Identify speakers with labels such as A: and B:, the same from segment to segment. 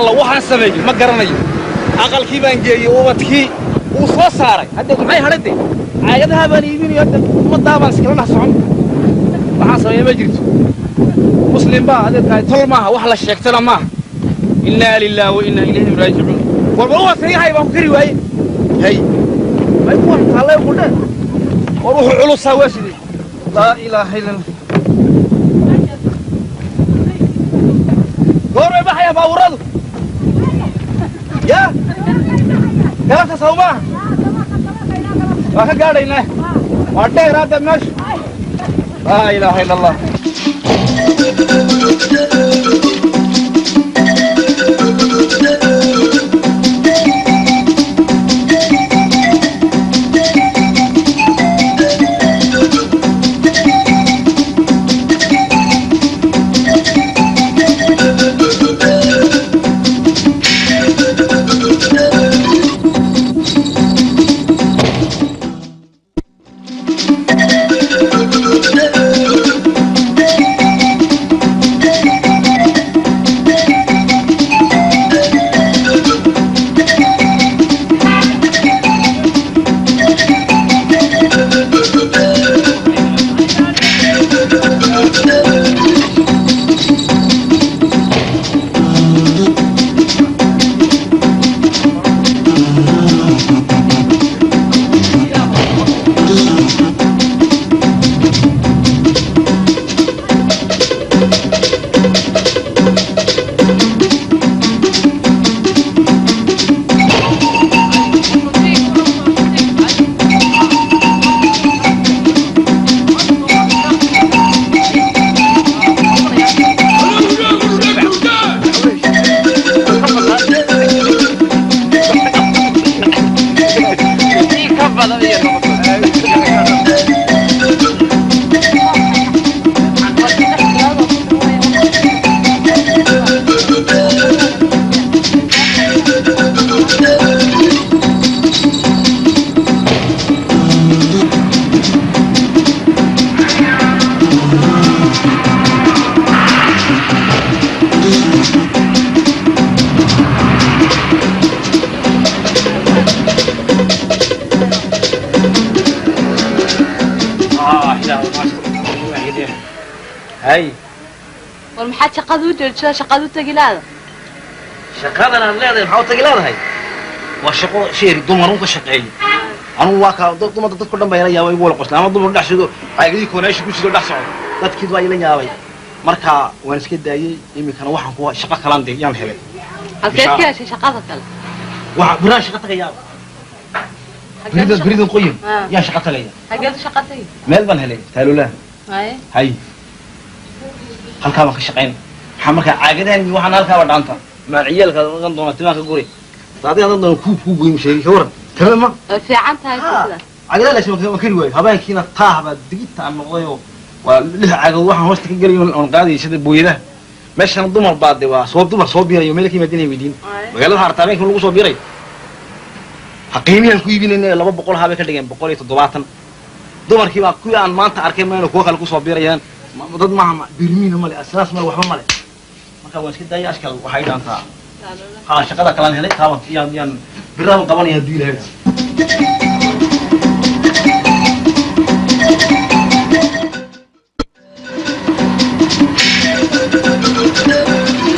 A: Alla waxaan sameeyey ma garanayo. Aqalkii baan geeyey, ubadkii wuu soo saaray. Hadda maxay hadhay de? Caagadaha baan iibinayo hadda, ummaddaa baan iskala dhex socon. Waxaan sameeyey ma jirto. Muslim baa adeed tahay, tol maaha, wax la sheegtana maaha. Innaa lilaahi wa innaa ilayhi raajicuun. Warba ubadka baan ku kari waaye. Hay may kuwan taallay qudhe. War wuxuu culusaa waa sidee? Laa ilaaha illa Allah. Goor bay baxayaan baabuuradu ya galabta, saw maaha? Waa ka gaadhaynaa, waa dheer hadda meesha. Laa ilaaha illa Allah. Hay.
B: War maxaad shaqada u joojishaa, shaqada u tegi laada?
A: Shaqadan aad leedahay maxaa u tagi leedahay? Waa shaqo sheeri dumarun ka shaqeeyo. Anugu waa kaa dumarka, dadku dhan baa ila yaabay, igu wala qosla ama dumar dhex sido caagadii koonaasha ku sido dhex socdo, dadkii waa ila yaabay. Marka waan iska daayey. Iminkana waxaan ku shaqo kalaan de yaan helay.
B: Halkeed ka heshay shaqada kale?
A: Waxaa biraan shaqo tagayaa. Beridan beridan qoyin yaan shaqo tagaya.
B: Xageed u shaqa tagi?
A: Meel baan helay taalulaha.
B: Haye.
A: Hay, halkaa baan ka shaqayn. Maxaa markaa caagadahan iyo waxaan halkaaba dhaanta maan ciyaalka odan doona timaan ka guri saadi adan doona kuu kuu goyn sheegi ka waran tame ma.
B: Way fiican tahay sidaas.
A: Caagadaha laakiin waan kari waayo. Habeenkiina taah baa digita aan noqdayoo waa lix caagood waxaan hoosta ka gelayo oon qaadayay sida booyadaha. Meeshana dumar baa de waa soo dumar soo biirayo meel ka yimaadinay weydiin. Magaalada harta habeenkii lagu soo biiray ha qiimiyaan ku iibinayna 200 habay ka dhigeen 170. Dumarkii baa kuwii aan maanta arkay mayna kuwa kale kusoo biirayaan. Dad maaha, birmiina male, asnaas male, waxba male. Marka waan iska daayay. Ashkal waxay dhaantaa ha shaqada kalaan helay taaban yaan yaan biraan qabanaya hadduu Ilaahay.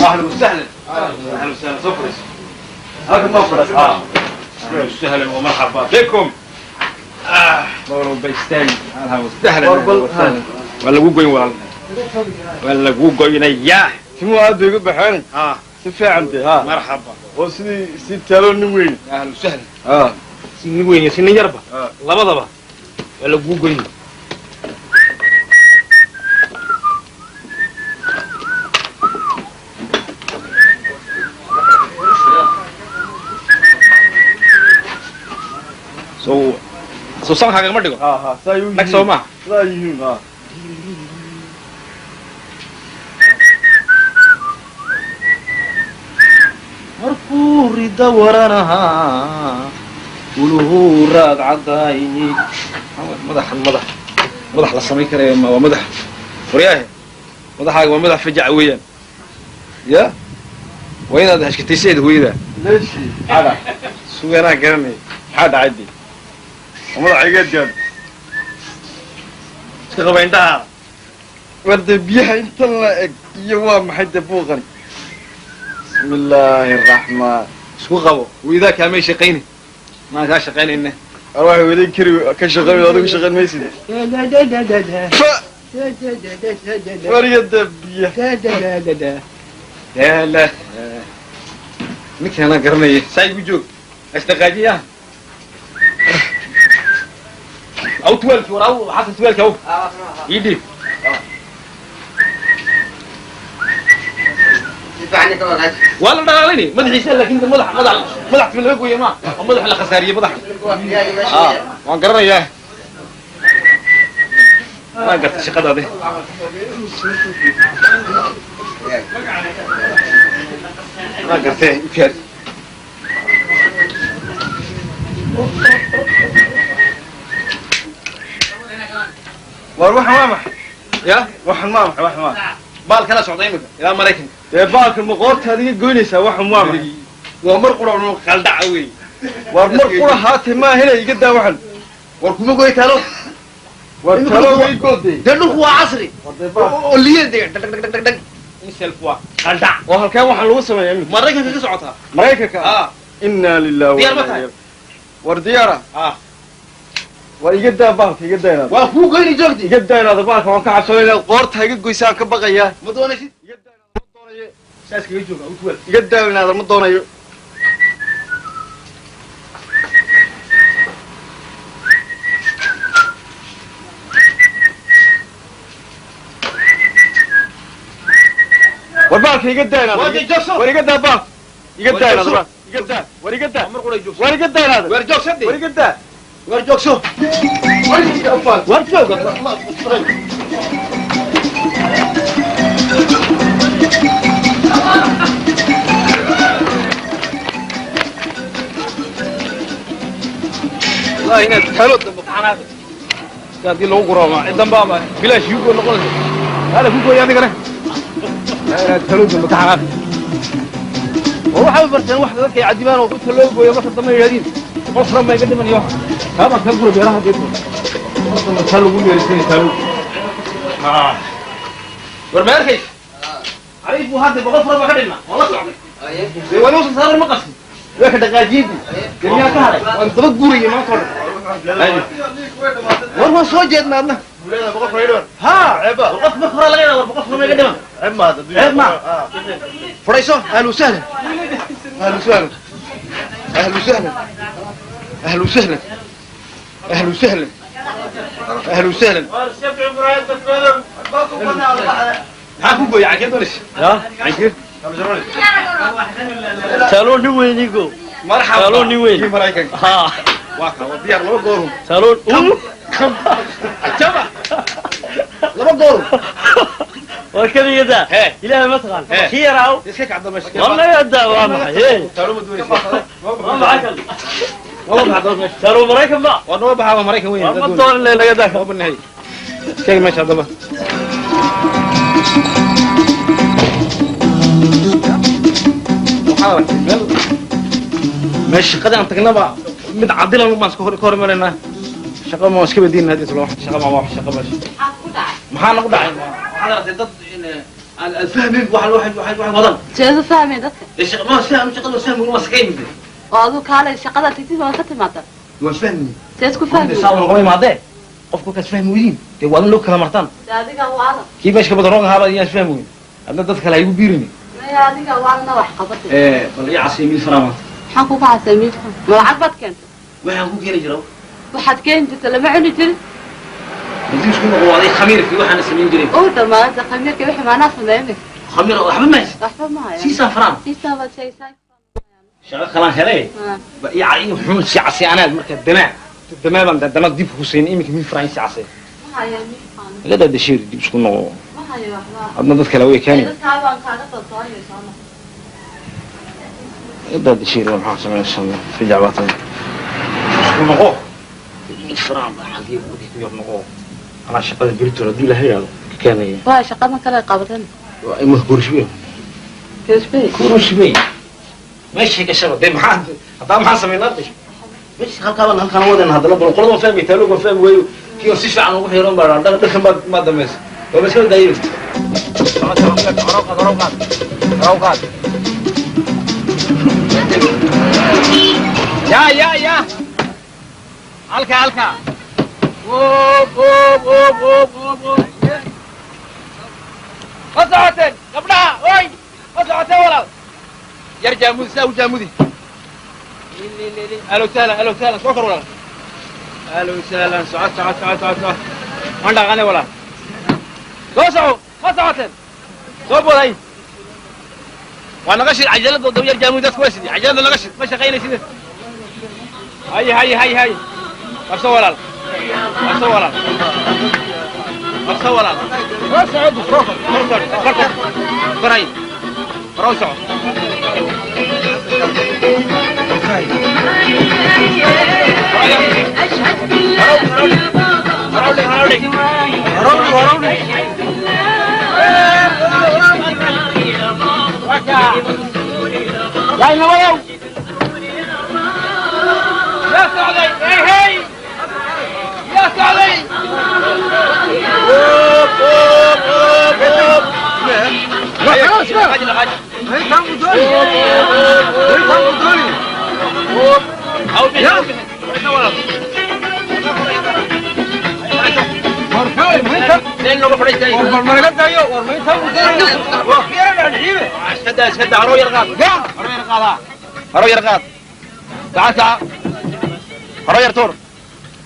A: اهلا وسهلا، اهلا وسهلا. سفرس هذا مفرس. اهلا وسهلا ومرحبا بكم. آه بيستاني. اهلا وسهلا، اهلا وسهلا. ولا goyn walaal, waa lagu goynayaa.
C: Timuhu aad bay igu baxeen.
A: Ha.
C: Si fiican de ha.
A: Marxaba.
C: Oo sidii si taalo nin weyn.
A: Ahlan wasahlan.
C: Ha.
A: Si nin weyn iyo si nin yarba.
C: Ha.
A: Labadaba waa lagu goynaya. Soo soo sanka kagama dhigo.
C: Ha ha, saa yihiin.
A: Nag soo maaha.
C: Saa yihiin ha.
A: Markuu rida waranahaa uluhu raad caddaay. Madaxan madax madax la samayn karaya ma waa madax. Waryaahe, madaxaaga waa madax fajac weeyaan. Ya Hooyadaada hashkatayseed hooyada.
C: Leeshi.
A: Ada. Suganaa garanay.
C: Maxaa dhacay dee? Madaxa iga gaad.
A: Iska qaba indhaha.
C: War dee biyaha intan la eg iyo waa maxay dee buuqan? Bismillaahi raxmaan.
A: Isku qabo. Hooyadaa kaamay shaqayni. Maan kaa shaqaynayna.
C: War waxay weli kari ka shaqayn adigu shaqayn maysid. War iyo dee biyaha.
A: La la. Ninkan anaa garanaya. Saa igu joog. Ashtaqaajiya. Aw tuwaalki war aw Xasan tuwaalki aw. Ii dhiib. Waa la dhalaalinay madaxiisa laakiin madax madax madax timi laga gooye ma oo madax la khasaariyey madaxa. Waan garanayaa. Waan gartay shaqadaadi. Waan gartay ukaar.
C: War waxan waa maxay?
A: Ya?
C: Waxan waa maxay? Waxan waa maxay?
A: Baal kala socda imika ilaa Maraykanka.
C: Dee baalka ma qoortaada iga goynaysaa? Waxan waa maxay?
A: Waa mar qura uu qaldaca wey.
C: War mar qura haatee ma helay iga daa waxan.
A: War kuma goy taalo.
C: War taalo way goodey.
A: Dee dhulku waa casri. Oo liye dee dhag dhag dhag dhag. Inself waa qaldac.
C: Oo halkeen waxaan lagu sameeyaa imika?
A: Maraykanka ka socotaa.
C: Maraykanka? Inna lillahi wa
A: Diyaar ma tahay?
C: War diyaara? War iga daa baalka iga daa inaad.
A: Waa kuu goyni joogti.
C: Iga daa inaad baalka waan ka cabsanay inaad qoorta iga goysaan ka baqayaa.
A: Ma doonaysid?
C: Iga daa inaad ma doonayo.
A: Saas kaga jooga u tuwal.
C: Iga daa inaad ma doonayo. War baalka iga daa inaad. War iga daa baalka. Iga daa inaad baalka. Iga daa. War iga daa. War iga daa inaad.
A: War joogsadii.
C: War iga daa.
A: War joogso. War jooga. Wallahi inaad taalo dambe xanaaqay. Haddii lagu guraama cid dambe bilaash yugo noqonaysa. Hala ku gooya adigana. Inaad taalo dambe ka xanaaqay. War waxay barteen wax dadka ay cadibaan oo inta loo gooyo marka dambe yidhaahdeen qof ran baa iga dhimanayo. Kaaba ka gura beeraha geedka. Marka dambe taa lagu yeerisanay taalo. War ma arkaysa? Cariif buu hadda boqol furan baa ka dhimna. Waa la socday. Dee waa inuu saaran ma qasbi. Waa ka dhaqaajiyey. Dee miyaa ka haray? Waan daba guurayay maanta oo dhan. War waan soo jeednaa adna. Haa. War qof marka hore laga yaabaa war boqol furan ma iga dhiman. Ceeb ma. Fadhiiso. Ahlan wasahlan.
C: Ahlan wasahlan. Ahlan wasahlan. Ahlan wasahlan. Ahlan wasahlan. Ahlan wasahlan.
A: Maxaa ku gooyay cagee doonaysa?
C: Ya?
A: Cagee?
D: Taalo nin weyn igo.
A: Marxaba.
D: Taalo nin weyn.
A: Kii Maraykanka.
D: Ha.
A: Waa ka waa diyaar laba goor.
D: Taalo
A: Jaba. Laba goor.
D: Waa kaliya daa.
A: Hee.
D: Ilaahay ma taqaan.
A: Hee.
D: Kii yaraaw.
A: Iska kacdo meesha.
D: Wallahi hadda waa maxay? Hee.
A: Taalo ma doonaysa.
D: Waa maxay kan?
A: Waa baxdo meesha.
D: Taalo Maraykan ba.
A: Waa noo baxaa Maraykan weyn.
D: Waa ma doonan le laga daa.
A: Waa banahay. Sheeg meesha haddaba. Waxaa aragtay meel meesha shaqada aan tagnaba mid cadilan baan iska hor hormaraynaa. Shaqa ma iska badiin haddii talo wax shaqa ma wax shaqa meesha.
B: Maxaa ku dhacay?
A: Maxaa nagu dhacay? Waxaad aragtay dad aan fahmin wax wax wax wax wadan.
B: Jeedu fahmay dadka.
A: Dee shaqa ma fahmin shaqada fahmin waa iska yimid.
B: Oo aduu kaalay shaqada tagtid waa ka timaada.
A: Waan fahmin.
B: Jeed ku fahmi.
A: Saa noqon imaadee. Qofku kaas fahmi weydiin. Dee waa in loo kala martaan.
B: Dee adiga waalan.
A: Kii meesha ka badan roon ahaa baad iyaan fahmi weyn. Adna dad kale ha igu biirini.
B: Maya adiga waalana wax qabatay.
A: Bal ii casiyay mid faraha maanta.
B: Maxaan kuga casiyay mid faraha? Ma lacag baad keentay?
A: Waxaan ku keeni jiraa.
B: Waxaad keeni jirta lama cuni jirin.
A: Haddii isku noqo waaday khamiirkii waxaana samayn jiray.
B: Oo dhammaanta khamiirkii wixii maanaa sameeyay.
A: Khamiir waxba ma haysid.
B: Waxba ma hayo.
A: Siisaa faraan.
B: Siisaa baad sheegaysaa.
A: Shaqo kalaan helay. Ba ii cay xun si casiyay anaad marka damaa. Damaa baan damaa dib Hussein iminka mid faraan si casiyay.
B: Ma hayo mid faraan.
A: Iga daa dashiir dib isku noqo.
B: Ma hayo waxba.
A: Adna dad kale way keeni.
B: Dadka baan kaaga soo soo.
A: Iga daa dashiir waxaan sameynaysaa fi jacbaatan. Isku noqo. Mid faraan baa xagee u dhigay yar noqo. Anaa shaqada berito haddii la helayo ka keenaya.
B: Waa shaqadan kale qabateen.
A: Waa ima guurshiyo. Kurushbey meeshay gashaba dee maxaa haddaa maxaan samaynaa de meesha halkaa baan halkaan wadayna haddana bal qolada fahmi taaluga fahmi waayo kii oo si fiican ugu xiran baa dharkan baa maa dambaysa waa iska daayay. Ya ya ya halka halka oob oob oob oob oob oob ma socoteen gabdhaha oy ma socoteen walaal yar jaamudi saa u jaamudi. Ahlan sahlan ahlan sahlan soo kor walaal ahlan sahlan socod socod socod socod socod waan dhaqanay walaal soo soco ma socoteen soo booday waa naga shid cajalada daba yar jaamudi dadku waa sidii cajalada naga shid ma shaqaynaysid hay hay hay hay qabso walaal qabso walaal qabso walaal soo socod soo kor kor kor kor kor koray hore u soco. يا نوايا يا سعدي هي هي يا سعدي اوب اوب اوب اوب خلاص بقى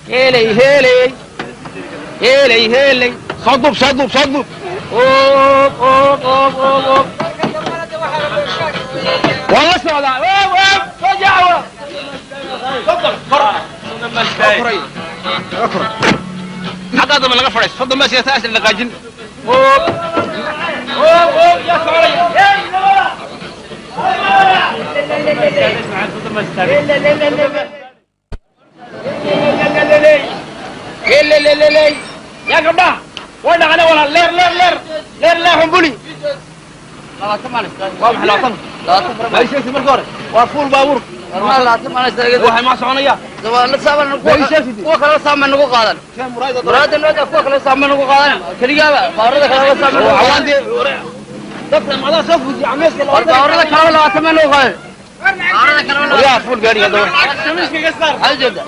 A: هيلي هيلي هيلي هيلي صدب صدب صدب اوب اوب اوب اوب اوب والله اسمع ده اوب اوب فجعه تفضل فرق اكرم حتى هذا ما لقى فرس تفضل ماشي يا اللي قاجن اوب اوب اوب يا سعري يا يا قبله ولا انا ولا لير لير لير لير لير حنبلي لا تمالك واضح لا تم لا شيء مرقور وفول باور
D: ما لا
A: waxay ma soconaya
D: la saaban kuwa kala saaban nagu qaadan muraad nooda kuwa kala saaban nagu qaadan kaliyaaba baarada kala saaban
A: cawaandi dadka madax soo fuji ameeska
D: la baarada kala la saaban nagu qaadan baarada kala la
A: yaa fuul gaariga dawr
C: shamiiska ka saar
D: hal jeeda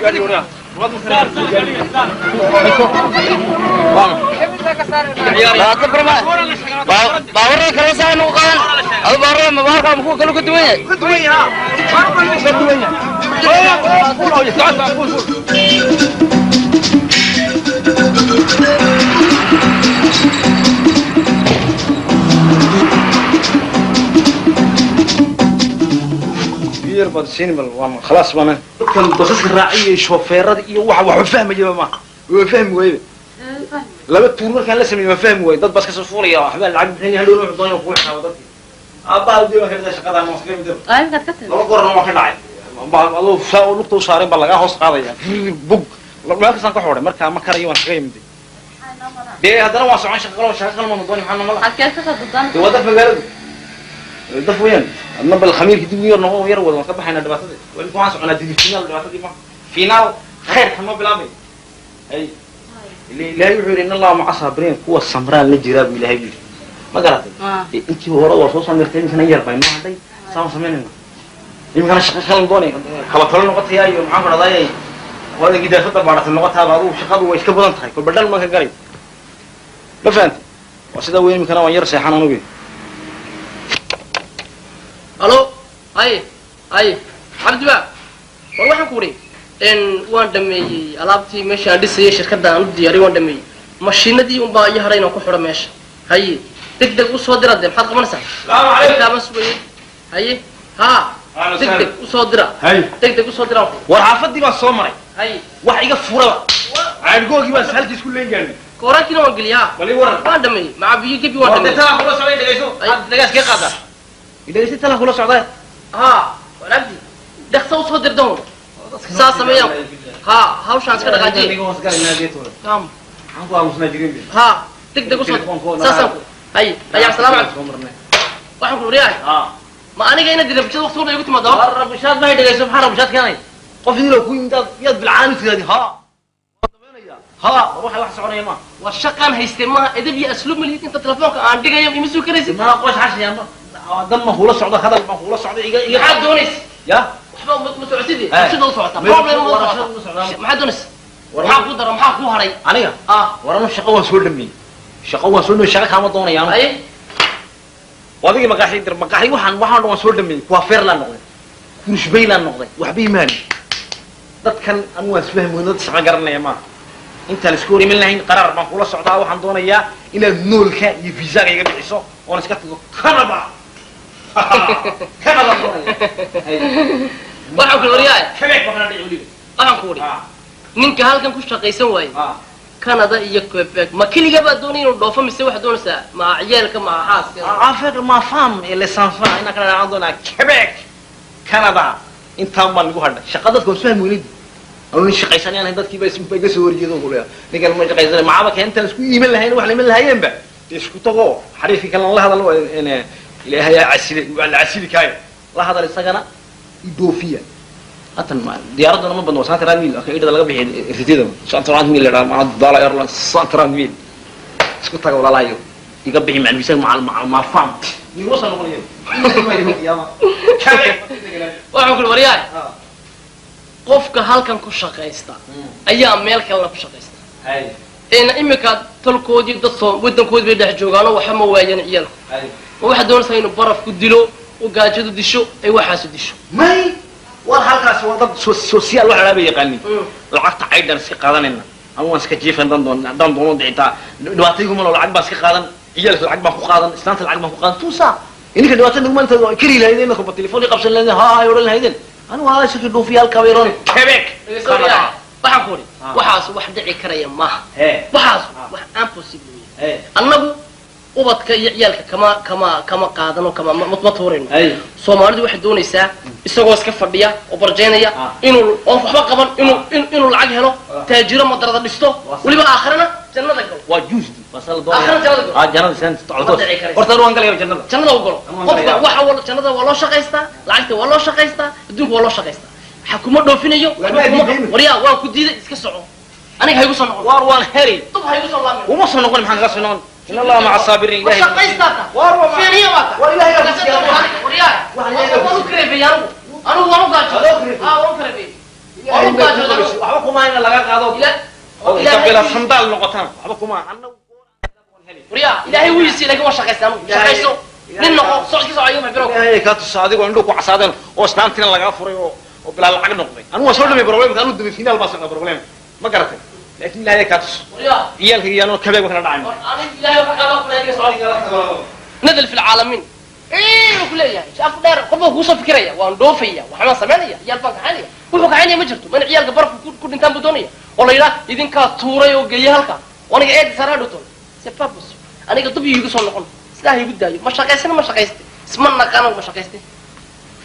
A: gaariga yaa
D: لا تبرما باورة كلا ساعة نقال هذا باورة مبارك مكو كلو كدوية
A: كدوية ها كدوية قول قول كبير بعد سينما خلاص ما كان بصص الراعي شوفيرada iyo waxa wax fahmayaba ma waa fahmi weeye laba tuur markaan la sameeyay ma fahmi weeye dad bas ka soo fuulaya waxba lacag bixin hadhow wuxuu doonaya ku xaabo dadkii aabbaha dii waxa shaqada ma ka mid
B: ay ka ka
A: laba goorna waa ka dhacay adoo saa lugta u saaray baa laga hoos qaadaya bug meel kastaan ka xoray markaa ma karayo waan kaga yimid dee haddana waan socon shaqo kale shaqo kale ma dooni maxaa nomala
B: halkee ka soo dudaan
A: dee waa daf magaaladu daf weeyaan adna bal khamiirka dib u yar noqo yar wada waan ka baxaynaa dhibaatada wali waxaan soconaa dib finaal dhibaatadii ma finaal khayrka ma bilaabay hay ilaahay wuxuu yidhi in allaha maca saabiriin kuwa samraan la jiraa buu ilaahay yidhi ma garatay intii hore waa soo samirtay iminkana yar bay noo hadhay saan samaynayna iminkana shaqo kalan doonay kala kalo noqotayaa iyo maxaan ku dhahday qolada gidaafada baadhatay noqotaaba adugu shaqadu way iska badan tahay kolba dhal maan ka garay ma fahantay waa sidaa weyn iminkana waan yar seexan anugu.
D: Alo hay hay cabdi ba war waxaan ku wuri waan dhameeyey alaabtii meesha aan dhisayay shirkadda aan u diyaariyay waan dhameeyey mashiinadii unbaa ii hadhay inaan ku xidho meesha haye deg deg usoo dira dee maxaad qabanaysaa
C: salaamu calaykum
D: intaabaan sugayay haye haa deg deg usoo dira deg deg usoo dira
A: war xaafadii baan soo maray
D: haye
A: wax iga furaba caadgoogii baan halkii isku leen gaarnay
D: kooraankiina waan geliyaa
A: bal ii waran
D: waan dhameeyey maca biyo gebi waan dhameeyey
A: talaa kula socday dhegeyso dhagaas ka qaada dhegeyso talaa kula socday
D: haa war cabdi dhaqso usoo dir doon saa sameeyaan haa hawshaan iska dhaqaajiye haa deg deg usoo saasaan ku hay hay asalaamu calaykum. Waxaan ku waryahay. Ma aniga inaad rabshad waqti walba igu timaado?
A: War rabshaad ma dhigayso, maxaa rabshaad keenay? Qof idiloo ku yimid yaad bilcaan u tiraadi ha ha war waxa wax soconaya ma
D: War shaqaan haystay maaha, edeb iyo asluub ma lihid. Inta telefoonka aan dhigayo ima soo karaysid.
A: Ma qosh xashiya ma dan ma hula socdo, hadal ma hula socdo iga iga.
D: Maxaad doonaysa?
A: Ya
D: waxba ma socotid, rabshada u socotaa, problem ma socotaa. Maxaad doonaysa? Maxaa kuu dara? Maxaa kuu haray?
A: Aniga war anu shaqo waan soo dhameeyey, shaqo waan soo dhameeyey, shaqo kaama doonaya anu. Adigii maqaaxi dir maqaaxi waxaan dhan waan soo dhameeyey. Kuwa feer laan noqday, kurushbay laan noqday, waxba imaani dadkan anu waan isfahmi weyno, dad shaqo garanaya maaha. Intaan isku hor iman lahayn qaraar baan kula socdaa. Waxaan doonayaa inaad noolka iyo viisaaga iga bixiso oon iska tago Canada. Canada doonaya.
D: Waxaan ku waryahay.
A: Quebec baan kana dhici weliba.
D: Waxaan ku wari, ninka halkan ku shaqaysan waaye Canada iyo Quebec, ma keliga baa doonaya inuu dhoofo mise waxaad doonaysaa ma ciyaalka ma xaaska?
A: Avec ma femme et les enfants inaan kana dhacaan doonaa Quebec, Canada. Intaan baan igu hadhay shaqa. Dadka waan isfahmi weynid, anu nin shaqaysanayaan ahayn, dadkii baa iga soo horjeedo kuleeya ninkan ma shaqaysanay. Macaba ka intaan isku iiman lahayn wax la iman lahayeenba isku tago xariifkii kalena la hadal, ilaahay yaa casile, waa la casili kaayo, la hadal isagana idoofiya. Hatan ma diyaaraduna ma badno, 130 mil ka idhada laga bixiy irtida 130 mil la ma Dala Airlines 130 mil. Isku taga walaalahayo, iga bixi macalimisan macal macal ma fam nigu soo noqonayo.
D: Waxaan ku waryahay, qofka halkan ku shaqaysta ayaa meel kalena ku shaqaysta. Imika tolkoodii dad soo waddankoodii bay dhex joogaanoo waxa ma waayaan ciyaalku. Ma waxaad doonaysaa inuu barafku dilo, u gaajadu disho, ay waxaasu disho?
A: May, war halkaas waa dad social wax la bay yaqaanin. Lacagta caydhan iska qaadanayna ama waan iska jiifan dan doon dan doono dhicitaa dhibaataygu malo. Lacag baan iska qaadan, ciyaalka lacag baan ku qaadan, islaanta lacag baan ku qaadan tuusa. Ininka dhibaatada naguma inta kari lahaydeen kolba telefoon i qabsan lahaydeen, ha ay odhan lahaydeen. Anigu waa shaki dhoofiya halkaa bay roon Quebec, Canada.
D: Waxaan ku uri, waxaas wax dhici karaya maaha, waxaas wax impossible weeye. Annagu ubadka iyo ciyaalka kama qaadano, kama ma tuurayno. Soomaalidu waxay doonaysaa isagoo iska fadhiya oo barjaynaya inuu oon waxba qaban inuu lacag helo, taajiro, madarada dhisto, weliba aakhirana jannada galo.
A: Waa juusdi waa sala
D: Aakhirana jannada galo.
A: Ah, jannada san
D: Ma dhici karayso.
A: Horta waan galaya jannada.
D: Jannada u galo.
A: Ama
D: Qofka
A: galaya.
D: waxa wala jannada waa loo shaqaystaa, lacagta waa loo shaqaystaa, adduunka waa loo shaqaystaa. Waxa kuma dhoofinayo.
A: Waa ma diiday.
D: Waryaa, waan ku diiday, iska soco, aniga haygu soo noqon.
A: Waar waan heli.
D: Dub haygu soo laamin.
A: Uma soo noqon, maxaan kaga soo noqon? In Allaha maca saabiriin.
D: Ma shaqaystaa ta?
A: Waar waa
D: Fiiriya waa ta.
A: War Ilaahay yaa ku siiyay.
D: Waryaa,
A: Wax Ilaahay yaa ku
D: waan u kareefeeyey anigu, anigu waan u gaajooday.
A: Adoo kareefeeyey?
D: Ah, waan u kareefeeyey, waan u gaajooday anigu.
A: Waxba kuma hayna laga qaado oo inta bila sandaal noqotaan, waxba kuma annagu.
D: Waryaa, Ilaahay wuu isiiyey, laakiin waan shaqaystaa anigu. Shaqayso, nin noqo, soc iska soco, iga maxbiro.
A: Ilaahay ka tusa adigoo indhuhu ku casaadeen oo islaantina lagaa furay oo bilaa lacag noqday. Anigu waan soo dhamay problemka, anigu damay final baa socda problem, ma garatay? Laakiin Ilaahay ka tuso.
D: Waryaa,
A: ciyaalka iyo anoo Quebec kala dhacay.
D: War aniga Ilaahay waxa qaaba ku leeyahay, soco. Nadal fi lcaalamiin uu ku leeyahay af dheer, qofba kuusoo fikiraya waan dhoofaya, waxbaan samaynaya, ciyaal baan kaxaynaya. Wuxuu kaxaynaya ma jirto, mana ciyaalka barafku ku dhintaan buu doonaya oo la yidhaha idinkaa tuuray oo geeya halka oo aniga eedi saraa dhowtoon. C'est pas possible. Aniga dub iigu soo noqon, sidaa ha igu daayo. Ma shaqaysana, ma shaqayste, isma naqaano, ma shaqayste,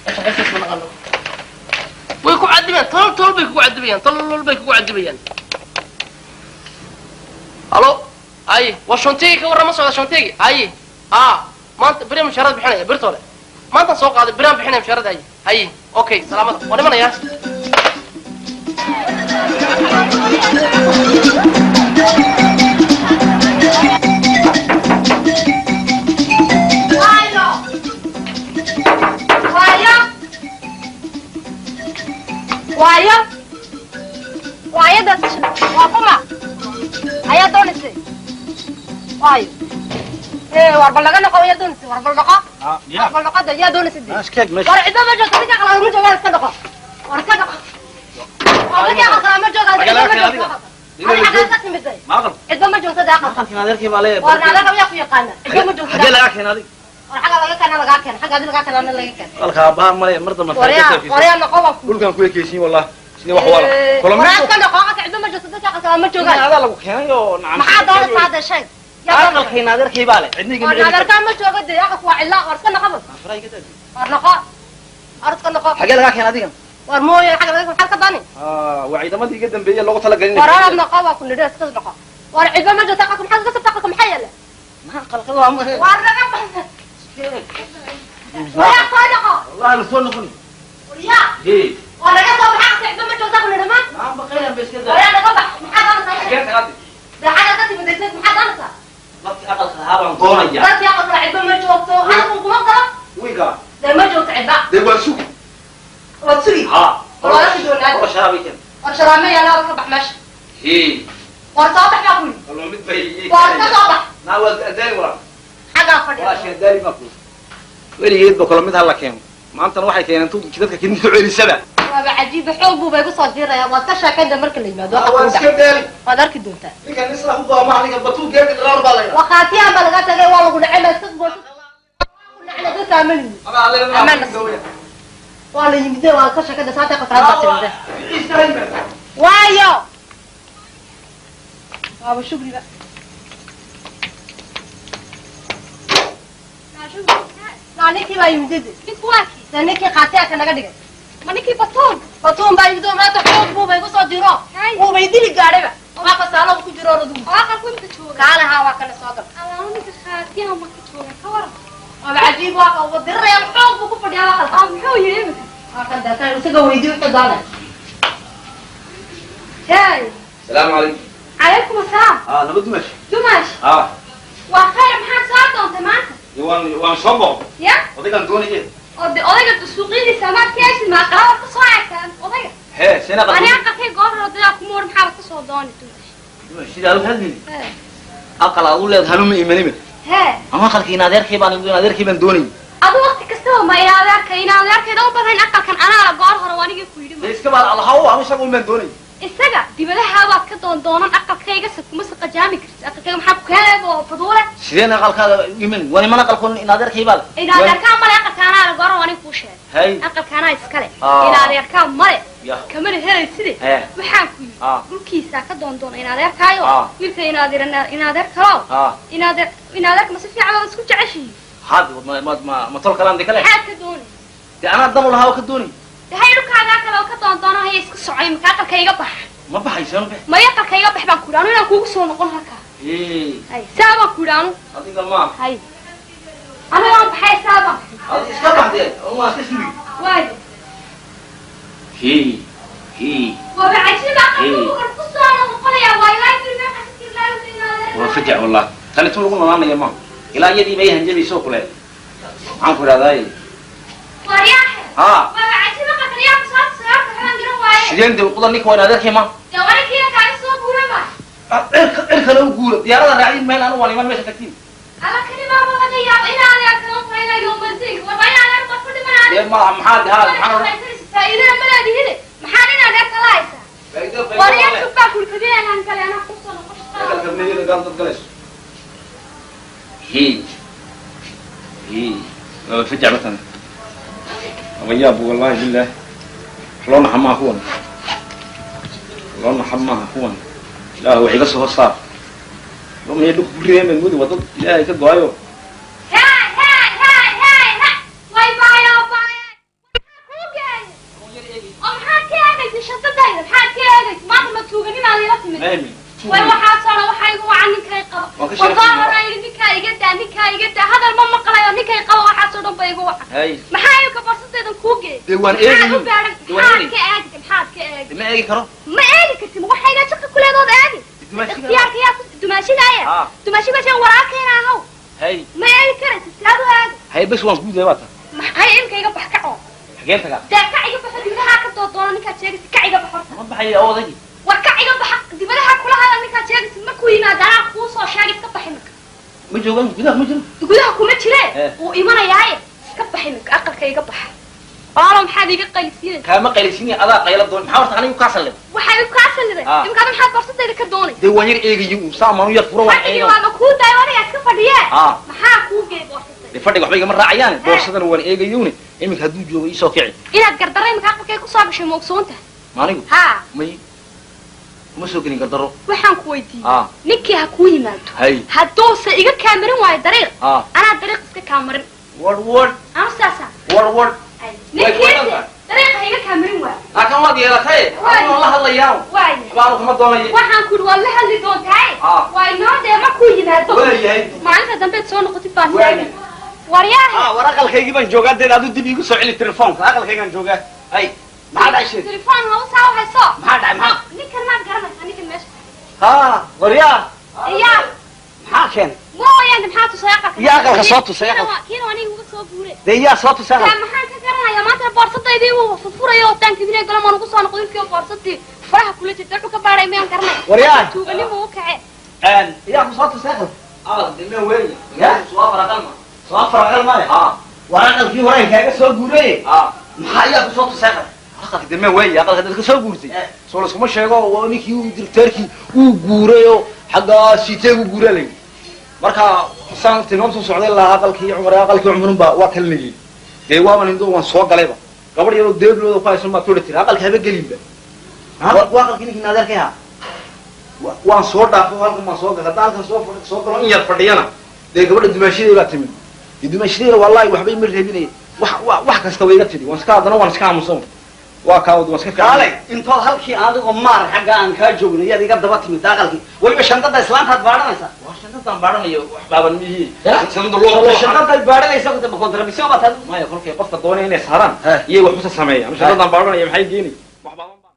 D: ma shaqayste, isma naqaano. Way ku cadibayaan, tolol tolol bay kugu cadibayaan, tolol bay kugu cadibayaan. Halo, aye, waa shontegi, ka warrama socda shontegi. Aye, a maanta beriya mushaarad bixinaya, birtoole maantaan soo qaaday, beriyaan bixinaya mushaarada. Haye haye, okay, salaamada, waan imanaya.
B: Waayo. Waayo. Waayo. Waayadaas waa kuma ayaa doonaysay? Waayo. Ee, war bal laga noqo, ayaa doonaysay? War bal noqo. War bal noqoda, yaa doonaysay dee?
A: Iska meesha.
B: War cidba ma joogto, ninka qalad ma joogaan, iska noqo. War iska noqo. War ninka qalad ma joogaan, cidba ma joogto. Adiga xaggaa ka timiday?
A: Ma aqal.
B: Cidba ma joogto dee aqalka.
A: Aqalkiina adeerkii baa leeyahay.
B: War adeerka miyaa ku yaqaana? Cidba ma joogto.
A: Xagee lagaa keenay adiga?
B: War xagga laga keena, lagaa keena. Xagga adiga lagaa keena, ana laga keena.
A: Aqalka aabbaha male mar dambe.
B: Waryaa, waryaa, noqo waa ku.
A: Dhulkan ku ekeysiin wallah sidii wax wala
B: Waraa iska noqo, aqalka cidba ma joogto, dadka aqalka ma joogaan.
A: Adaa lagu keenay oo nacam.
B: Maxaa doonaysaa hadda? Sheeg. Yaa doonaysaa?
A: Aqalkiina adeerkii baa leh, cidniga.
B: War adeerkaa ma joogo dee, aqalku waa cilla. War iska noqo bas. War noqo. War iska noqo.
A: Xagee lagaa keenay adiga?
B: War mooye, xagga laga maxaad ka dani?
A: Waa ciidamadii iga dambeeyey loogu talagalin.
B: War arab noqo waa ku nidhi, iska noqo. War cidba ma joogto aqalka, maxaad ka sabta aqalka maxaa yeelay?
A: Ma aqalka waa
B: War naga Wayaa soo noqo.
A: Wallahi la soo noqoni.
B: Waryaa.
A: Hee.
B: Waa naga soo baxa aqalka cidba ma joogtaa ku nidhamaan.
A: Naan baqayaan ba iska daa.
B: Waryaa naga bax. Maxaa doonaysaa?
A: Xagee tagaad?
B: Daacada ka timidaysid maxaa doonaysaa?
A: Dadkii aqalka lahaa baan doonayaa.
B: Dadkii aqalka cidba ma joogto. Hadalku kuma galo.
A: Wiiga.
B: Dee ma joogto cidba.
A: Dee waan sugi.
B: Waad sugi.
A: Haa.
B: Waa arki doonaa.
A: War sharaabay keen.
B: War sharaabma yaala ka bax meesha.
A: Hee.
B: War soo bax baa ku yidhi.
A: Wallo mid bay ii
B: War ka soo bax.
A: Naa waa daali walaa.
B: Xaggaa fadhiya.
A: Waa shay daali ma ku. Weligeed ba kala mid hal la keeno. Maantana waxay keeneen tuug dadka kidin ku celisaba.
B: Waaba cajiib xoog buu bay ku soo jiiraya. Waad ka sheekayda marka la yimaado.
A: Waa iska daali.
B: Waad arki doontaa.
A: Ninkan isla ku go'aa ma ninkan batuug geed dhalaar baa leeyahay.
B: Waqaatiyan baa laga tagay waa lagu dhacay ma iska goosho. Nacna dadka aamani.
A: Amaan
B: Waa la yimid waa ka sheekayda saata qofka hadda timid. Waayo. Waaba shukriba. Naa ninkii baa yimid.
E: Ninku waa kii?
B: Dee ninkii qaatiyaanka naga dhigay.
E: Ma ninkii Batuun?
B: Batuun baa yimid oo maanta xoog buu bay ku soo jiro.
E: Hay.
B: Wuu bay dili gaadhayba. Waa fasaalo ku jiro oroduu.
E: Oo aqalku imika jooga.
B: Kaalaha waa kana soo gal.
E: Allaah ninka khaatiyaha ma ka jooga ka waran.
B: Waaba cajiib waa ka uu dirirayaa xoog buu ku fadhiyaa waa qalka.
E: Oo muxuu yidhi imika?
B: Waa kan daataan isaga weydiin wuxuu doonay.
E: Hey.
A: Salaamu calaykum.
E: Calaykum assalaam.
A: Nabad dumash.
E: Dumash. Waa khayr maxaad soo doontay maanta?
A: Waan soo boqo.
E: Ya?
A: Odaygaan doonayay.
E: Oo de odayga suuqyadiisa maad ka heshid ma aqalada ka soo eegtaan odayga.
A: Hee, sina
E: Ani
A: qadin.
E: aqalkay goor hore odayaa kuma waran maxaad ka soo dooni Dumash.
A: Dumash sidaa u hadlin.
E: Hee.
A: Aqal aad u leedahay hanuma imanima.
E: Hee.
A: Ama aqalkii in adeerkay baan in adeerkay baan doonayay.
E: Adu waqti kastaba ma ina adeerkayda u badan aqalkan anaa la goor hore waa anigii ku yidhi ma.
A: Dee iska baa allaha u anu isaga un baan doonayay.
E: Isaga dibadaha baad ka doondoonan aqalkayga se kuma saqajaami kartid aqalkayga maxaa ku keenaya oo faduule.
A: Sideen aqalkaada iman? Waan iman aqalkoon in adeerkay baa.
E: Ina adeerkaa male aqalka anaa la goor hore waa anigii kuu sheegay.
A: Hay.
E: Aqalka anaa iskale. Ina adeerkaa male.
A: Ya.
E: Kamana helayside.
A: Hee.
E: Waxaan ku yidhi dhulkiisaa ka doondoona ina adeerkaayo. Wiilka ina adeer ina adeer kalow. Ina adeer ina adeerka ma si fiican baad isku jeceshihiin.
A: Had ma ma ma ma tol kalaan de kale.
E: Maxaad ka doonaysa?
A: Dee anaa dan u lahaa oo ka doonay.
E: Dee hay dhulkaagaa kale oo ka doondoona haya iska socay marka aqalka iga bax.
A: Ma baxayso ma bax.
E: Maya aqalka iga bax baan ku yidhi anu inaan kuugu soo noqon halkaa.
A: Hee.
E: Hay saa baan ku yidhi anu.
A: Adiga ma.
E: Hay. Anu waan baxay saa baan.
A: Adiga iska baxdee waa iska sugi.
E: Waayo.
A: Hee. Hee.
E: Waaba cajiib aqalka uu kor ku soo noqonayaa waa ilaa intuu meel xasilkii ilaa intuu ina adeer.
A: Waa fajac wallah. Tani tun lagu noolaanaya ma. Ilaa iyadii bay hanjabayso kule. Maxaan ku idhahdaa?
E: Waryaaxe.
A: Haa.
E: Waaba cajiib aqalkan yaa ku soo soo xiraan garan waaye.
A: Sideen dee uqda ninka waa in adeerkay ma.
E: Dee waa ninkiina kaaga soo guuray ma.
A: Cirka loo guuro diyaarada raacin meel anu waan iman meesha tagtiin.
E: Alla kani baaba laga yaabo in adeer kala tahay yoomantiinka. War waa in adeer baa ku dhimanaya.
A: Dee ma maxaa haa maxaan odhan.
E: Faa'iidana ma leedihide. Maxaan in adeer kala haysaa? Waryaa shubaa kurkadeen aan kale anaa ku soo noqon.
A: Hee. Hee. Waa fajac batan. Abayaab wallahi billah. Loo naxa maaha kuwan. Loo naxa maaha kuwan. Ilaahu wax iga soo hor saar. Loo miyay dhulka ku rideen baan moodi waa dad ilaahay ka go-ayo.
E: Hey hey hey hey hey. Way baayo baayo. Maxaa kuu geeyay? Oo maxaad ka eegaysa shantadayda? Maxaad ka eegaysa? Maanta ma tuuganimaad ila timid.
A: Maami.
E: Way waxaa soo waxaa igu wacan ninkay qaba.
A: Waan ka
E: War goor
A: sheekaysanaa.
E: hore yidhi ninkaa iga daa ninkaa iga daa hadal ma maqlayo ninkay qaba waxaasoo dhan ba igu wacan.
A: Hay.
E: Maxaa imika borsadaydan kuu geeyay?
A: Dee waan
E: Maxaad
A: eegayo.
E: u baadhan?
A: Dee waan
E: Maxaad
A: eegay.
E: ka eegtay? Maxaad ka eegtay?
A: Ma eegi karo.
E: Ma eegi kartid waxayna shaqa ku leedood eegi.
A: Dumaashiga.
E: Ikhtiyaarka yaa ku dumaashigaaya. Dumaashiga shan walaalkeena ahow.
A: Hay.
E: Ma eegi karaysid sidaad u eegi.
A: Hay bas waan guuday waa tan.
E: Maxay imika iga bax kaco?
A: Xageen tagaa?
E: Dee kac iga baxo dibadaha ka doodoono ninkaad sheegaysid kac iga bax horta.
A: Ma baxaya odaygi.
E: War kac iga baxa dibadaha kula hadal ninkaad sheegaysid markuu yimaado anaa kuu soo sheegay iska bax imika.
A: Ma joogaan gudaha ma jiro.
E: Gudaha kuma jiree
A: Eh.
E: wuu imanayaaye iska bax imika aqalka iga baxa. Walaalow maxaad iga qaylisinaysaa?
A: Kaama qaylisinaya adaa qayla doon. Maxaa horta anigu kaa sallay?
E: Waxay u kaa salliday. Imika ada maxaad borsadayda ka doonaysaa?
A: Dee waan yar eegayo uu saa maanu yar furo waan
E: Fadhigii
A: eegayo.
E: waaba kuu daay aniga iska fadhiyee. Maxaa kuu geeyay borsadayda?
A: Dee fadhiga waxba igama raacayaan. Boorsadana waan eegayowne. Iminka hadduu joogo ii soo kici.
E: Inaad gardarro imika aqalkay ku soo gashay ma ogsoon tahay?
A: Ma anigu?
E: Haa.
A: May. Kuma soo gelin gardarro.
E: Waxaan ku weydiiyey. Ninkii ha kuu yimaado.
A: Hay.
E: Hadduuse iga kaamarin waayo dariiq. Anaa dariiq iska kaamarin.
A: War war.
E: Anu saasaa.
A: War war.
E: Ninkiisi dariiqa ha iga kaamarin waayo.
A: Laakiin waad yeelatay. Adigu la hadlayaa.
E: Waayo.
A: Waxba anu kama doonayo.
E: Waxaan ku yidhi waad la hadli doontaa. Waa inoo dee markuu yimaado.
A: Waayahay.
E: Maalinta dambeed soo noqotid baan
A: Waayahay.
E: sheegay. Waryaahe.
C: War aqalkaygii baan joogaa dee adu dib iigu soo celi telefoonka aqalkaygaan joogaa ay maxaa dhacay sheeg
E: Telefoon ha u saa hayso.
C: Maxaa dhacay, maxaa?
E: Ninkan maad garanaysaa ninkan meesha.
C: Ha waryaa
E: Iyaa.
C: Maxaa keenay
E: Mooyaan maxaa tusay aqalka?
C: Yaa aqalka soo tusay, aqalka.
E: Kiina aniga uga soo guuray.
C: Dee yaa soo tusay
E: Yaa
C: aqalka
E: maxaan ka garanayaa maanta boorsadaydi uu furfurayo oo taanka idin galo maan ugu soo noqday intii boorsadii faraha kula jirta wuxuu ka baaray miyaan garanay.
C: Waryaa.
E: Tuuganimo u kacay.
C: Yaa ku soo tusay aqalka
A: dime weyn
C: Ya?
A: soo afar aqal ma
C: soo afar aqal male war aqalkii horeen kaaga soo guuray maxaa yaa ku soo tusay aqalka
A: aqalka dime weyn aqalka dadka soo guurtay soo laskuma sheego waa ninkii uu direkteerkii uu guuray oo xagga siiteegu guuraa la yidhi marka saan tilmaamtu socday lahaa aqalkii cumar aqalkii cumarun baa waa talinayay dee waaban indo waan soo galayba gabadh yaroo deeblooda ku haysan baa tuuri tiri aqalka haba gelinba waa aqalkii ninkii naadeerkay ahaa waan soo dhaafo halkan baan soo galay hadda halkan soo soo galo in yar fadhiyana dee gabadha dumaashadeey baa timid dee dumaashadeeyna wallaahi waxba ima reebinaya wax wax kasta way iga tidhi waan iska haddana waan iska aamusan waa kaa waan iska
C: kaalay intood halkii adigoo maar xagga aan kaa joogno yaad iga daba timid aqalkii weliba shandada islaantaad baadhanaysaa
A: waa shandadan baadhanayo wax baaban mihi shandada loo
C: shandadaad baadhanaysaa kutaba kontrabisyo baa taad
A: maya kolkay qofka doonaya inay saaraan iyay wax usa sameeyaan shandadan baadhanaya maxay geeni wax baaban baa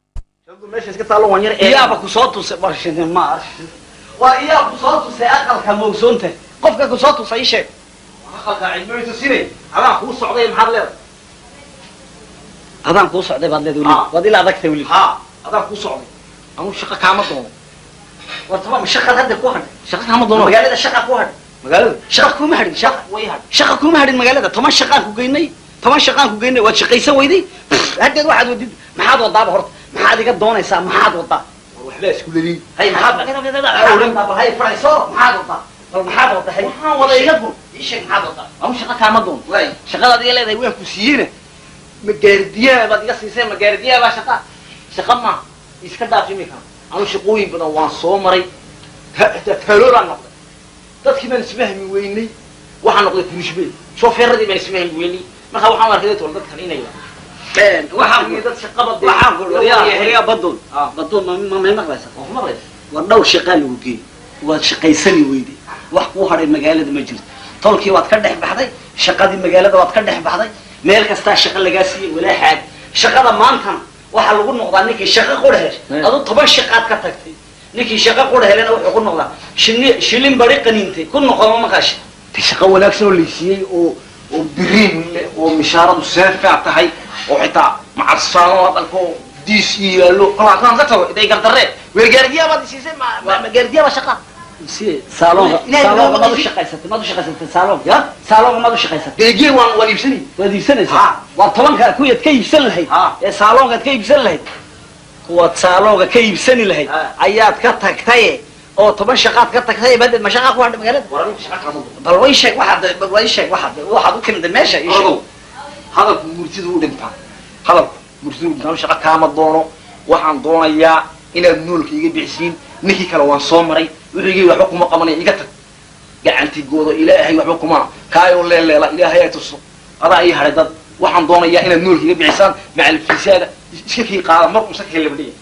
A: shandadu meesha iska taalo waan yar eeg
C: iyaaba ku soo tusay barshini maar waa iyaa ku soo tusay aqalka moogsoonta qofka ku soo tusay ii sheeg
A: aqalka cilmi tusinay adaan kuu socday maxaad leedahay
C: adaan kuu socday baad leedahay weli waad ila adagtay weli
A: ha adaan kuu socday anuu shaqa kaama doono
C: war tamam shaqad hadda ku hadhay
A: shaqa kaama doono
C: magaalada shaqa ku hadhay
A: magaalada
C: shaqa kuma hadhin shaqa
A: way hadh
C: shaqa kuma hadhin magaalada 10 shaqaan ku geynay 10 shaqaan ku geynay waad shaqaysan weyday haddeed waxaad wadid maxaad wadaaba horta maxaad iga doonaysaa maxaad wadaa
A: war waxbaa isku leliin
C: hay maxaad wadaa hay fadhiiso maxaad wadaa bal maxaad wadaa hay
A: waxaan wada iga gur
C: ii sheeg maxaad wadaa
A: anuu shaqa kaama doono
C: waay
A: shaqadaad iga leedahay waan ku siiyeyna magaardiyaha baad iga siisay magaardiyaha baa shaqa shaqa maaha iska dhaaf imika anuu shaqooyin badan waan soo maray taaloobaan noqday dadkii baan isfahmi weynay waxaan noqday kunishbey shoofeeradii baan isfahmi weynay marka waxaan arkay dadka dadkan inay
C: waxaan
A: dad shaqaba dee
C: waxaan ku waryaa badoon badoon ma ma maqlaysaa
A: waa ku maqlaysa
C: war dhowr shaqaa lagu geeyey waad shaqaysani weyday wax kuu hadhay magaalada ma jirto tolkii waad ka dhex baxday shaqadii magaalada waad ka dhex baxday meel kastaa shaqa lagaa siiyey walaa xaad shaqada maantana waxaa lagu noqdaa ninkii shaqa qura heshay adu 10 shaqaad ka tagtay ninkii shaqa qura helena wuxuu ku noqdaa shini shilin bari qaniintay ku noqo ma maqashay
A: de shaqo wanaagsan oo laysiiyey oo oo biriin leh oo mishaaradu seefaa tahay oo xitaa macasaano aqalka oo diis iyo yaallo kolaa kaan ka tago iday gardarree weergaardiyaa baad siisay magaardiyaa baa shaqa
C: si saalonka saalonka maad u shaqaysatay maad u shaqaysatay saalonka
A: ya
C: saalonka maad u shaqaysatay
A: deegee waan waan iibsanay
C: waad iibsanaysaa waa 10ka kuwaad ka iibsan lahayd ee saalonkaad ka iibsan lahayd kuwaad saalonka ka iibsani lahayd ayaad ka tagtay oo 10 shaqaad ka tagtay badeed ma shaqa ku hadhay magaalada
A: war anigu shaqa kama doono
C: bal way sheeg waxaad bal way sheeg waxaad waxaad u timid meesha ii sheeg
A: odow hadalku murtidu u dhintaa hadalku murtidu u dhintaa shaqa kaama doono waxaan doonayaa inaad noolka iga bixisiin ninkii kale waan soo maray wuxuu iga waxba kuma qabanaya iga tag gacantigooda ilaahay waxba kuma kaayoo leeleela ilaahay ay tuso adaa ii hadhay dad waxaan doonayaa inaad noolka iga bixisaan macalfiisaada iska kii qaada mar iska kii labdhiya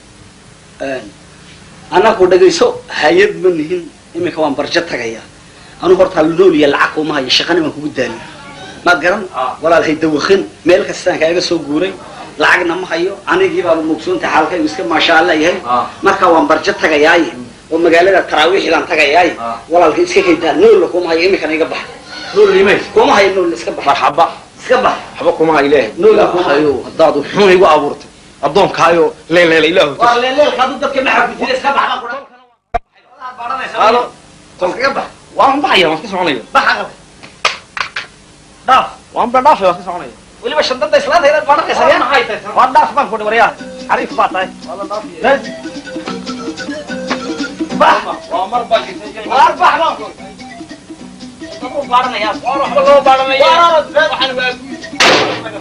C: anaku dhagayso hayad ma nihin iminka waan barjo tagayaa anu horta nool iyo lacag kuma hayo shaqana waan kugu daalin maad garan walaal hay dawakhin meel kastaan kaaga soo guuray lacagna ma hayo anigii baaba mugsoonta xaalkaygu iska maasha allah yahay marka waan barjo tagayaaye oo magaalada taraawiixdaan tagayaaye walaalka iska kaydaa noolla kuma hayo iminkana iga bax
A: nool limays
C: kuma hayo nool iska bax
A: marxaba
C: iska bax
A: waxba kuma hayo ilaahay
C: Nool kuma
A: hayo haddaad xun igu abuurtay addoonkaayo leeleela ilaahu
C: waa leeleelka aduu dadka maxaa ku jira iska bax baan ku
A: Halo.
C: iskaga bax
A: waan baxaya waan iska soconaya
C: bax aqalka dhaaf
A: waan ba dhaafaya waan iska soconaya
C: weliba shandada islaanta inaad baadhanaysaa ya waa dhaaf baan ku dhi waryaa xariif baa tahay bax
A: waa mar baa jirtay
C: waar bax baan ku dhi baadhanayaa
A: waan waxba loo baadhanaya waxaan waa adduunya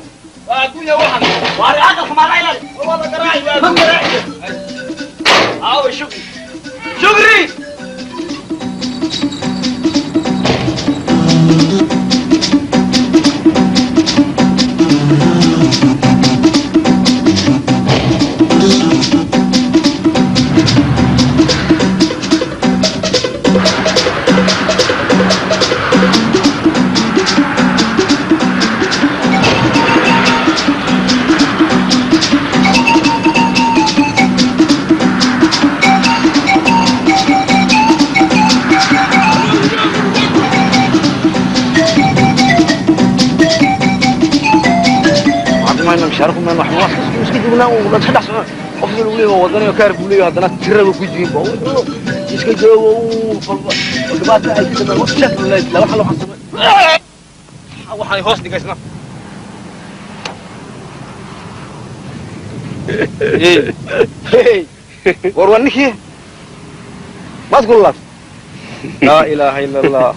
A: waa adduunya waxan
C: waar aqalka maala ilaali
A: waa la garaaci waa
C: ma garaaci aawe shukri shukri
A: Thank Kaarku ma wax wax iska joognaa oo la dhex socon. Qofka lagu leeyahay wadaniyo kaar buu leeyahay haddana tirada ku jirin ba iska joogo oo dhibaata ay ka tahay wax shak la la wax la waxaan hoos dhigaysna. Hey, war waa ninkii maad kululaat. Laa ilaaha ila allah.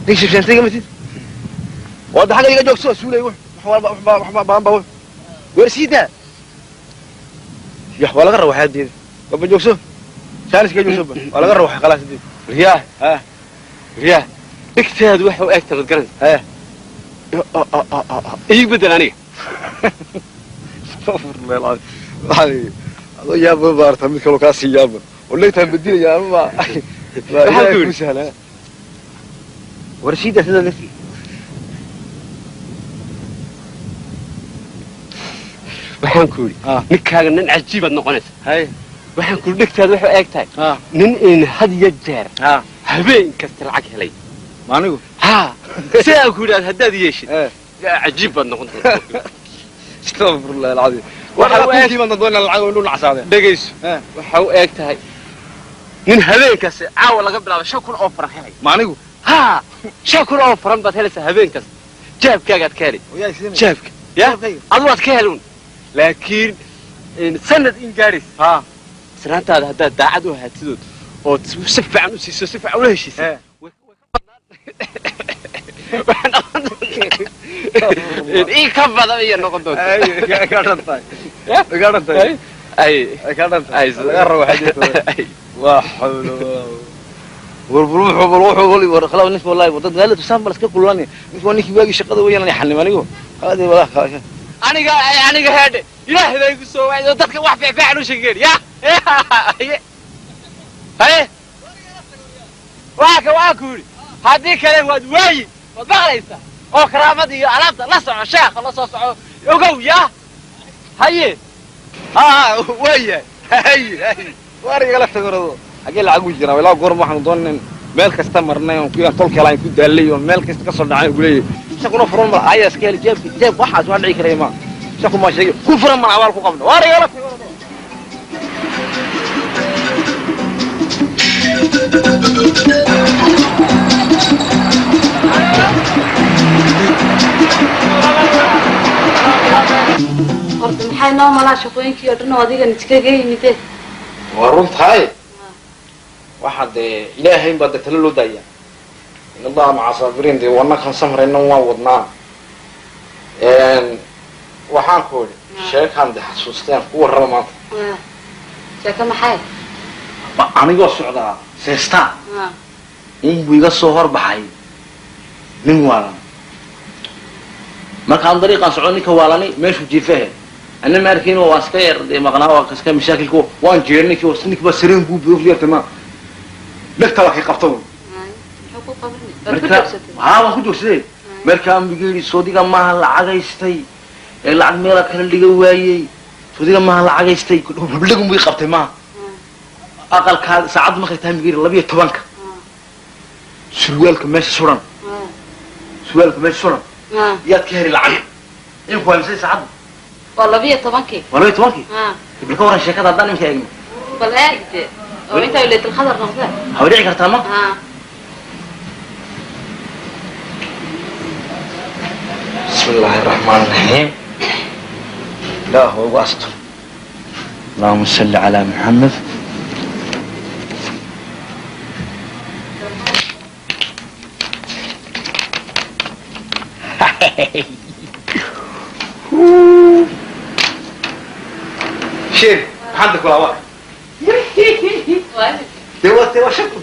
A: Nin shibshantayga matid wada xagga iga joogso suulay wax walba wax wax baan baa weer siidaa yax waa laga rawaxaa deed baba joogso saaliska joogso ba waa laga rawaxay khalaas deed.
F: Riyaah.
A: Ha.
F: Riyaah, dhigtaadu waxa u egta mad garanaysa.
A: Ha.
F: Iig bedel aniga.
A: Astagfirullah alcadiim. Adoo yaaba baarta mid kaloo kaasii yaaba oo leegtaan bedilaya ama
F: Waxaan ku yidhi.
A: Sahla war siidaa sidaa nafsi.
F: Waxaan ku yidhi ninkaaga nin cajiibaad noqonaysa.
A: Hay.
F: Waxaan ku yidhi dhigtaadu waxay u eg tahay nin in had iyo jeer habeen kasta lacag helay.
A: Ma anigu?
F: Ha, sidaa ku yidhi haddaad yeeshid cajiib baad noqon doontaa.
A: Astagfirullah alcadiim. Waxa ku baan doonaa lacag oo inuu nacsaade.
F: Dhegayso, waxa u eg tahay nin habeen kasta caawa laga bilaabo 5,000 oo faran helay.
A: Ma anigu?
F: Ha, 5,000 oo faran baad helaysaa habeen kasta. Jaabkaagaad ka helay. Jaabka ya adu waad ka helun, laakiin sanad in gaadhaysa islaantaada haddaad daacad u ahaatidood ood si fiican u siiso, si fiican ula heshiisa, ii ka badan iyo noqon doonta.
A: Ka dhantahay. Ka dhantahay.
F: Ay.
A: Ka dhantahay. Laga rabo waa xawla war wuxuu bal wuxuu wali war khalaas nin wallahi wadad gaala tusaan bal iska kulani nink waa ninkii waagi shaqada weeyaan xanim anigu khalaas walaah khalaas.
F: Aniga heedhe ilaahay baa igu soo wacday dadka wax fiican u sheegeen ya haye waa ka waa ku yidhi haddii kale waad waayi waad maqlaysaa oo karaamada iyo alaabta la soco sheekha la soo soco ogow ya haye.
A: Ha, waayahay. Hay hay, waar igala tagorado xagee lacag u jiraa ilaa goorma waxaanu doonayn meel kasta marnay oon kuyaan tolka helaan ku daalay oo meel kasta ka soo dhacay ku leeyahay shaquna furan mar ayaa iska heli jeebka jeeb waxaas waa dhici karaya ma shaqu ma sheegay ku furan mana abaal ku qabno waar igala tagorado.
B: Horta maxay noo malaa shaqooyinkii oo dhan oo adigan iskaga yimide?
A: Waa runtahay. Waxa dee ilaahay baa dee talo loo daaya. In allaha maca saabiriin. Dee wanakan samrayna waan wadnaa. Waxaan ku idhi sheekaan dee xasuusteen ku warrama maanta.
B: Sheeko maxay?
A: Anigoo socdaa seestaa unbuu iga soo horbaxay nin waalan. Markaan dariiqaan soco ninka waalani meeshuu jiifahe ana ma arkin waa iska yar dee maqnaa waa iska mashaakilku waan jeeray ninkii ninkii baa sareen buu buuq ma dhegta waa kay qabta.
B: Muxuu ku qabanay? Waad ku
A: marka
B: joogsateen?
A: Haa, waan ku joogsaday. Markaan bigu yidhi soodiga maaha lacagaystay ee lacag meela kala dhiga waayey, soodiga maaha lacagaystay habdhagun buu i qabtay maaha aqalkaa saacaddu markay tahay migu yidhi 12-ka surwaalka meesha suran, surwaalka meesha suran yaad ka heli lacag. Iminku waa misay saacaddu?
B: Waa 12-kii.
A: Waa 12-kii. Ibla ka warran sheekada haddaan iminka eegno.
B: Bal eeg dee oo intaa laylatul qadar noqdee.
A: Hawa dhici kartaa ma. بسم الله الرحمن الرحيم. لا هو واسطه. اللهم صل على محمد. شيخ عندك ولا واحد توا توا شكو.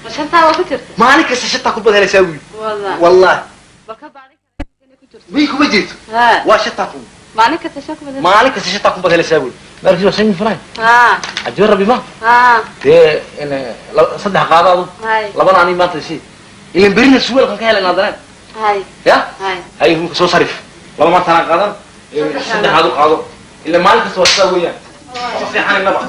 B: Ma shantaa waa ku jirta?
A: Maalin kasta shantaa kun baad helaysaa wiil.
B: Wallah.
A: Wallahi.
B: Bal ka bacdi ku jirta.
A: Wiil kuma jirto. Waa 5,000.
B: Maalin kasta 5,000 baad?
A: Maalin kasta 5,000 baad helaysaa wiil. Markii waa shan franc. Cajiib rabbi ma dee in saddex qaadaadu labana ani maanta sii ilan berina suweelkan ka helayna haddana. Ya. Hay, imika soo sarif laba maanta anaa qaadan, saddexaad u qaado ila maalin kasta waa sidaa weeyaan. Ma seexanaynaba.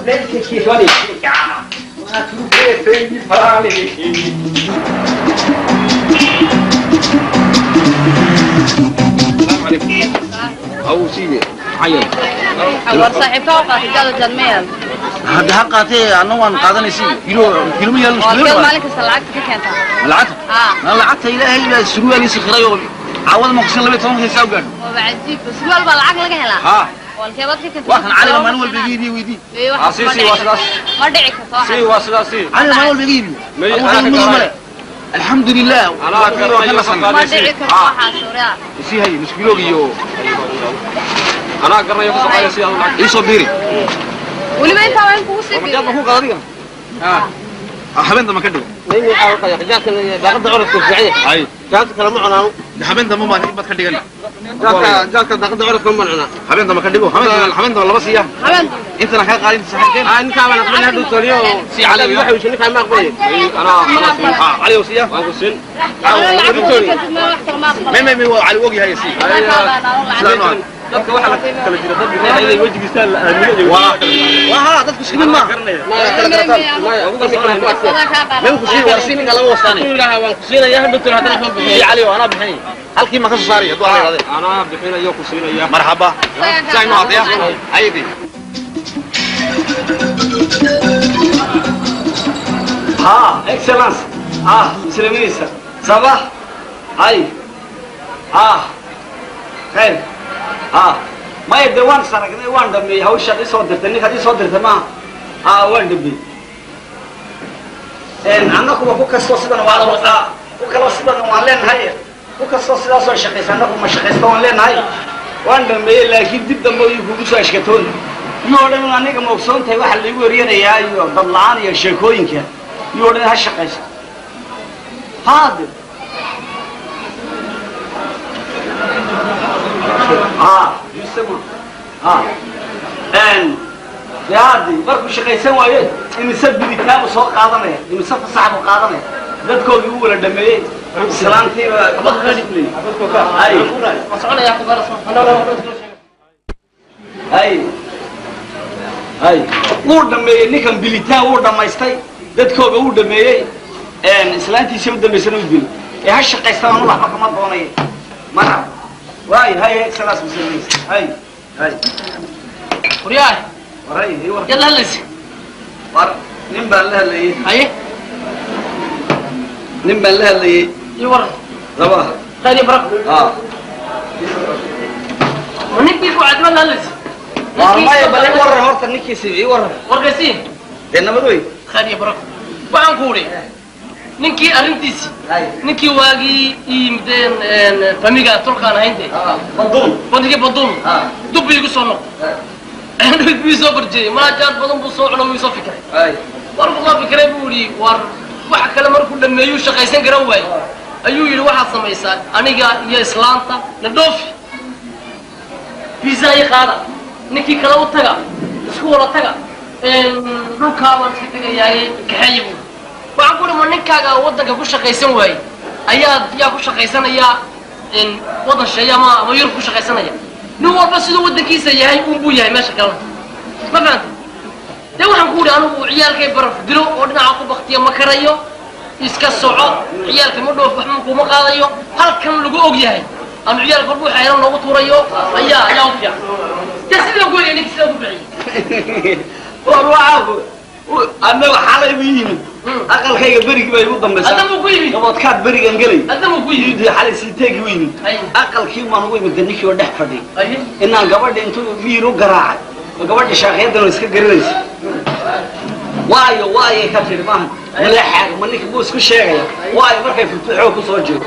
A: Aw siiye maxaa yeelay
B: War saaxiibka oo qaatay jaad jaad ma yaal.
A: Hadda ha qaatee, anna waan qaadanaysi kilo kilo ma yeelan.
B: Waa keel maalin kasta lacagta ka keentaa.
A: Lacagta?
B: Haa.
A: Na lacagta Ilaahay baa surwaal ii sakhiray oo caawada ma kusin 12 saa u gaadho.
B: Waa cajiib, surwaal baa lacag laga helaa.
A: Haa.
B: Walkeebaad ka keentay?
A: Waa kan Caliga maalin walba iga iibiye, weydii.
B: Mee waxaas
F: Ah,
B: ma
F: si,
B: dhici
F: waa sidaas.
B: karto. Ma dhici karto waxaas.
F: Si waa sidaas si.
A: Caliga maalin walba iga iibiyo.
F: May-
A: Waxaan
F: anaa ka
A: mudan
F: garanaya.
A: male, alxamdulilah.
F: Anaa ka garanayo.
B: Ma dhici karto waxaas, oraa.
A: Sii hay nus kiloog iyo
F: Anaa garanayo ku soo qaadaya si aad lacag.
A: Ii soo biiri.
B: Weliba intaa waa in kugu sii
A: Jaad ma
B: biiriya.
A: ku qaad adiga habeen dambe ka dhigo.
D: Daaqada curadka fiican.
A: Hay.
D: Jaadka kale ma cunaano.
A: Habeen dambe ma baad ka dhigan.
D: Jaadka daaqada curadka ma cunaa.
A: Habeen dambe ka dhigo, habeen dambe laba siiya.
B: Habeen dambe.
A: Intana kaa qaadin saxiibkeen.
D: Ah, ninkaa baan aqbalay hadhow taliyo.
A: Si Cali
D: waxa uu ninkaa ma aqbalay.
F: Anaa siin.
A: Ah, Cali oo siiya.
F: Waan ku siin.
B: Anaa lacag kugu keentid, ma wax kale ma aqbalay.
A: May waa Cali og yahay sii.
B: Anaa kaa baan lacag.
A: Sidaan waa.
F: Dadka waxa la kala jira dad inay wejigiisa la aamino iyo
A: Waa waa ha, dadku isku mid ma.
B: Anaa kaa baan.
A: Meel ku sii war sii ninka laba wastaanay.
D: Ilaaha waan ku siinaya hadhow taliyo haddana waxba
A: Sii
D: bixiyo.
A: Cali oo anaa bixinay. Halkii ma ka soo saaray hadduu Alla yiraahdo.
F: Anaa bixinayo ku siinaya.
A: Marxaba. Saa inoo caddeeya. Aydi.
C: Ha, excellence. Ah, islaminaysa. Sabah. Hay. Ah. Khayr. Ah. Maya dee waan saragnay, waan dhameeyey hawshaad ii soo dirtay, ninkaad ii soo dirtay maaha. Ah, waan dhameeyey. Annaguba ku kastoo sidan waa la wadaa, ku kaloo sidan waan leenahay, ku kastoo sidaasoo shaqaysa annagu ma shaqaysta waan leenahay. Waan dhameeyey, laakiin dib dambe ii kugu soo ashkatoon. Iyo oo dhan aniga ma ogsoon tahay waxa laigu eryanayaa iyo dad la'aan iyo sheekooyinka. Iyo oo dhan ha shaqayso. Haade. Ah, justement. Ah. Dee haade markuu shaqaysan waayo imise biditaabuu soo qaadanaya, imise fasax buu qaadanaya. Dadkoodii u wala dhameeyey. Islaantiiba ay.
D: Waan soconayaa ku garas.
C: Hay hay, wuu dhameeyey ninkan bilitaan, wuu dhamaystay dadkooga, wuu dhameeyey islaantiisa u dambaysana u dilay. Ee ha shaqaystaan, anu waxba kama doonaya mara waay. Hay excellence muslimiin, hay hay.
D: Waryahay.
C: Waray ii war.
D: Yalla hadlaysa.
C: War nin baan la hadlayey.
D: Haye.
C: Nin baan la hadlayey.
D: Ii waran.
C: Laba.
D: Khayr iyo barako.
C: Ah.
D: Ma ninkii ku cadma la hadlaysa?
C: War maya, bal ii waran horta ninkiisi ii waran.
D: Warkaysiin.
C: Dee nabad wey.
D: Khayr iyo barako. Waxaan ku uri ninkii arrintiisi,
C: hay
D: ninkii waagii ii yimideen famiga tulkaan ahayn dee.
C: Ah, baduun.
D: Bandigii baduun.
C: Ah.
D: Dub igu soo noqday, buu soo barjeeyey, malaa jaad badan buu soo cuno, wuu soo fikiray.
C: Hay.
D: Markuu soo fikiray buu yidhi war wax kale markuu dhameeyuu shaqaysan garan waaye ayuu yidhi waxaad samaysaa aniga iyo islaanta na dhoofi, visa ii qaada, ninkii kale u taga, isku wada taga, dhulkaa baan iska tegayaaye kaxeeya buu. Waxaan ku ihi ma ninkaaga waddanka ku shaqaysan waaye ayaa yaa ku shaqaysanaya waddan shisheeye ama Yurub ku shaqaysanaya? Nin walba siduu waddankiisa yahay un buu yahay meesha kalena, ma fahantay? Dee waxaan ku idhi anigu ciyaalkay baraf dilo oo dhinaca ku baktiya ma karayo, iska soco, ciyaalka ma dhoof, waxba kuma qaadayo, halkan lagu og yahay ama ciyaalka walba waxa helan loogu tuurayo ayaa u fiican. Dee sidaan ku egay ninki sidaan ku bixiyey.
C: War waxaa annaga xalay buu yimid aqalkayga, berigii baa igu dambaysaa.
D: Hadda buu ku yimid.
C: Gaboodkaad berigan gelay.
D: Hadda buu ku yimid.
C: Yimid xalay siiteegii u yimid.
D: Ay.
C: Aqalkii baan ugu imid ninkii oo dhex fadhiy.
D: Aye.
C: Inaan gabadha intuu miyir u garaacay oo gabadha shaaqiyaddan iska garanaysa, waayo waayay ka tidhi maaha maleexaaga ma ninka buu isku sheegaya waayo. Markay furtuxoo kusoo jiro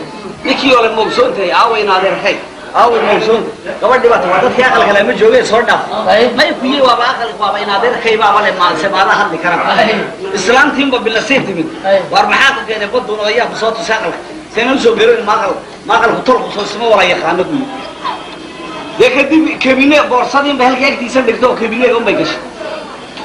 C: ninkii oo le moogsoon tahay, aaway in adeerkay, aaway moogsoonta gabadhii baa taa dadkii aqalka le ma joogeen soo dhaaf.
D: Ay.
C: May kuyi waaba aqal waaba in adeerkay baaba le maase maala hadli kara.
D: Ay.
C: Islaantiinba bilasiir timid.
D: Ay.
C: War maxaa ku keenay baduun oo ayaa ku soo tusay aqalka seena usoo garan ma aqal ma aqalku tolku soo isma wala yaqaano buyi. Dee kadib kabine boorsadiinba halka agtiisa dhigto oo kabineega unbay gashay.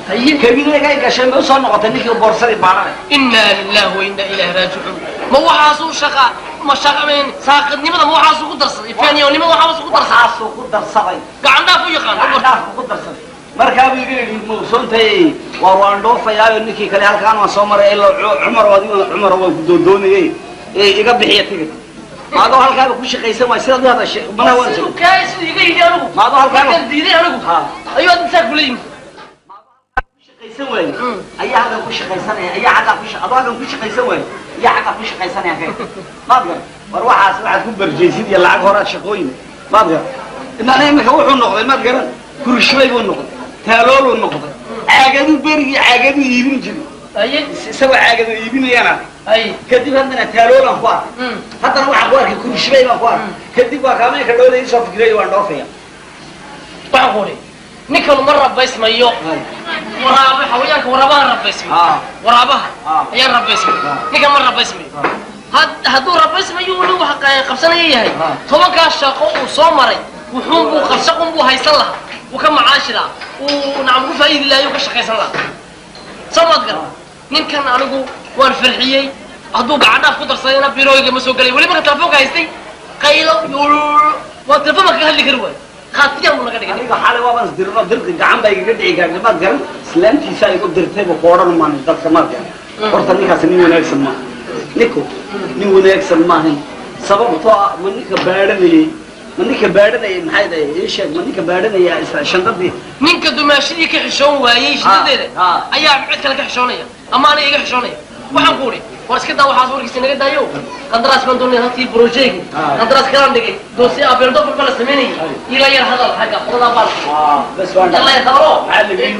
D: Haye.
C: Kabineega ay gashay ma usoo noqotay ninkii boorsadii baadhanay.
D: Inaa lillahi wa inaa ilaahi raajicuun. Ma waxaasuu shaqa ma shaqa saaqidnimada ma waxaasuu ku darsaday, faaniyonimada waxaasuu ku darsaday?
C: Waxaasuu ku darsaday.
D: Gacan dhaaf u yaqaan.
C: Gacan ku darsaday. Markaa buu iga yidhi mawsoontahay waa waan dhoofayaayo ninkii kale halkaan waan soo maray ilaa Cumar, adigu Cumar waan ku doodoonayey ee iga bixiya tigid. Ma adoo halkaaba ku shaqaysan waay sidaad u hadashay mana waan
D: siduu kaay siduu iga yidhi anigu.
C: Ma adoo halkaaba
D: markaan diiday anigu ayuu adna saa kula yimid.
C: Shaqaysan waaye ayaa halkan ku shaqaysanaya, ayaa xaggaa ku adoo halkan ku shaqaysan waaye ayaa xaggaa ku shaqaysanaya kay. Maad gar war waxaas waxaad ku barjaysid iyo lacag horaad shaqooyin maad gar inaan iminka wuxuu noqday maad garan kurishbay buu noqday, taalooluu noqday, caagaduu berigii caagaduu iibin jiray isagoo caagadu iibinayaan arkay. Kadib haddana taaloolaan ku arkay, haddana waxaan ku arkay kurishbay baan ku arkay. Kadib waa kaameenka dhowda iisoo fikiray waan dhoofaya.
D: Waxaan ku odhi ninkanu ma rabaysmayo waraaba, xawayaanka waraabaha rabaysmayo, waraabaha ayaan rabaysmayo, ninkan ma rabaysmayo. Hadduu rabaysmayo nin wax qabsanaya yahay, 10-kaa shaqo uu soo maray wuxuunbuu qabshaqun buu haysan lahaa, wuu ka macaashi lahaa, uu nacam ku faa'iidi lahaa, uu ka shaqaysan lahaa. Soo maad garan ninkan anigu waan farxiyey. Hadduu gacan dhaaf ku darsadayna birooyga ma soo gelay. Weli marka telefoonka haystay qaylo waa telefoon baan kaga hadli kari waayo, khaatiyaan buu naga dhigay.
C: Aniga xalay waabaan isdirno, dirqi gacan baa igaga dhici gaadhay maad garan. Islaantiisaa igu dirtay buu ku odhan maan dadka maad garan. Horta ninkaasi nin wanaagsan maaha, ninku nin wanaagsan maahan. Sababtoo ah ma ninka baadhanayey, ma ninka baadhanayay maxay dahay ii sheeg, ma ninka baadhanaya shandadii
D: ninka dumaashadii ka xishoon waayey shandadeeda ayaa cid kale ka xishoonaya ama aniga iga xishoonaya. Waxaan ku udhi war iska daa waxaas warkiisa naga daayo, qandaraas baan doonaya halkii project qandaraas kalaan dhigay doosiye abeeldofar baa la samaynayay. Ila yar hadal xagga qoladaa baa ila yar hadalo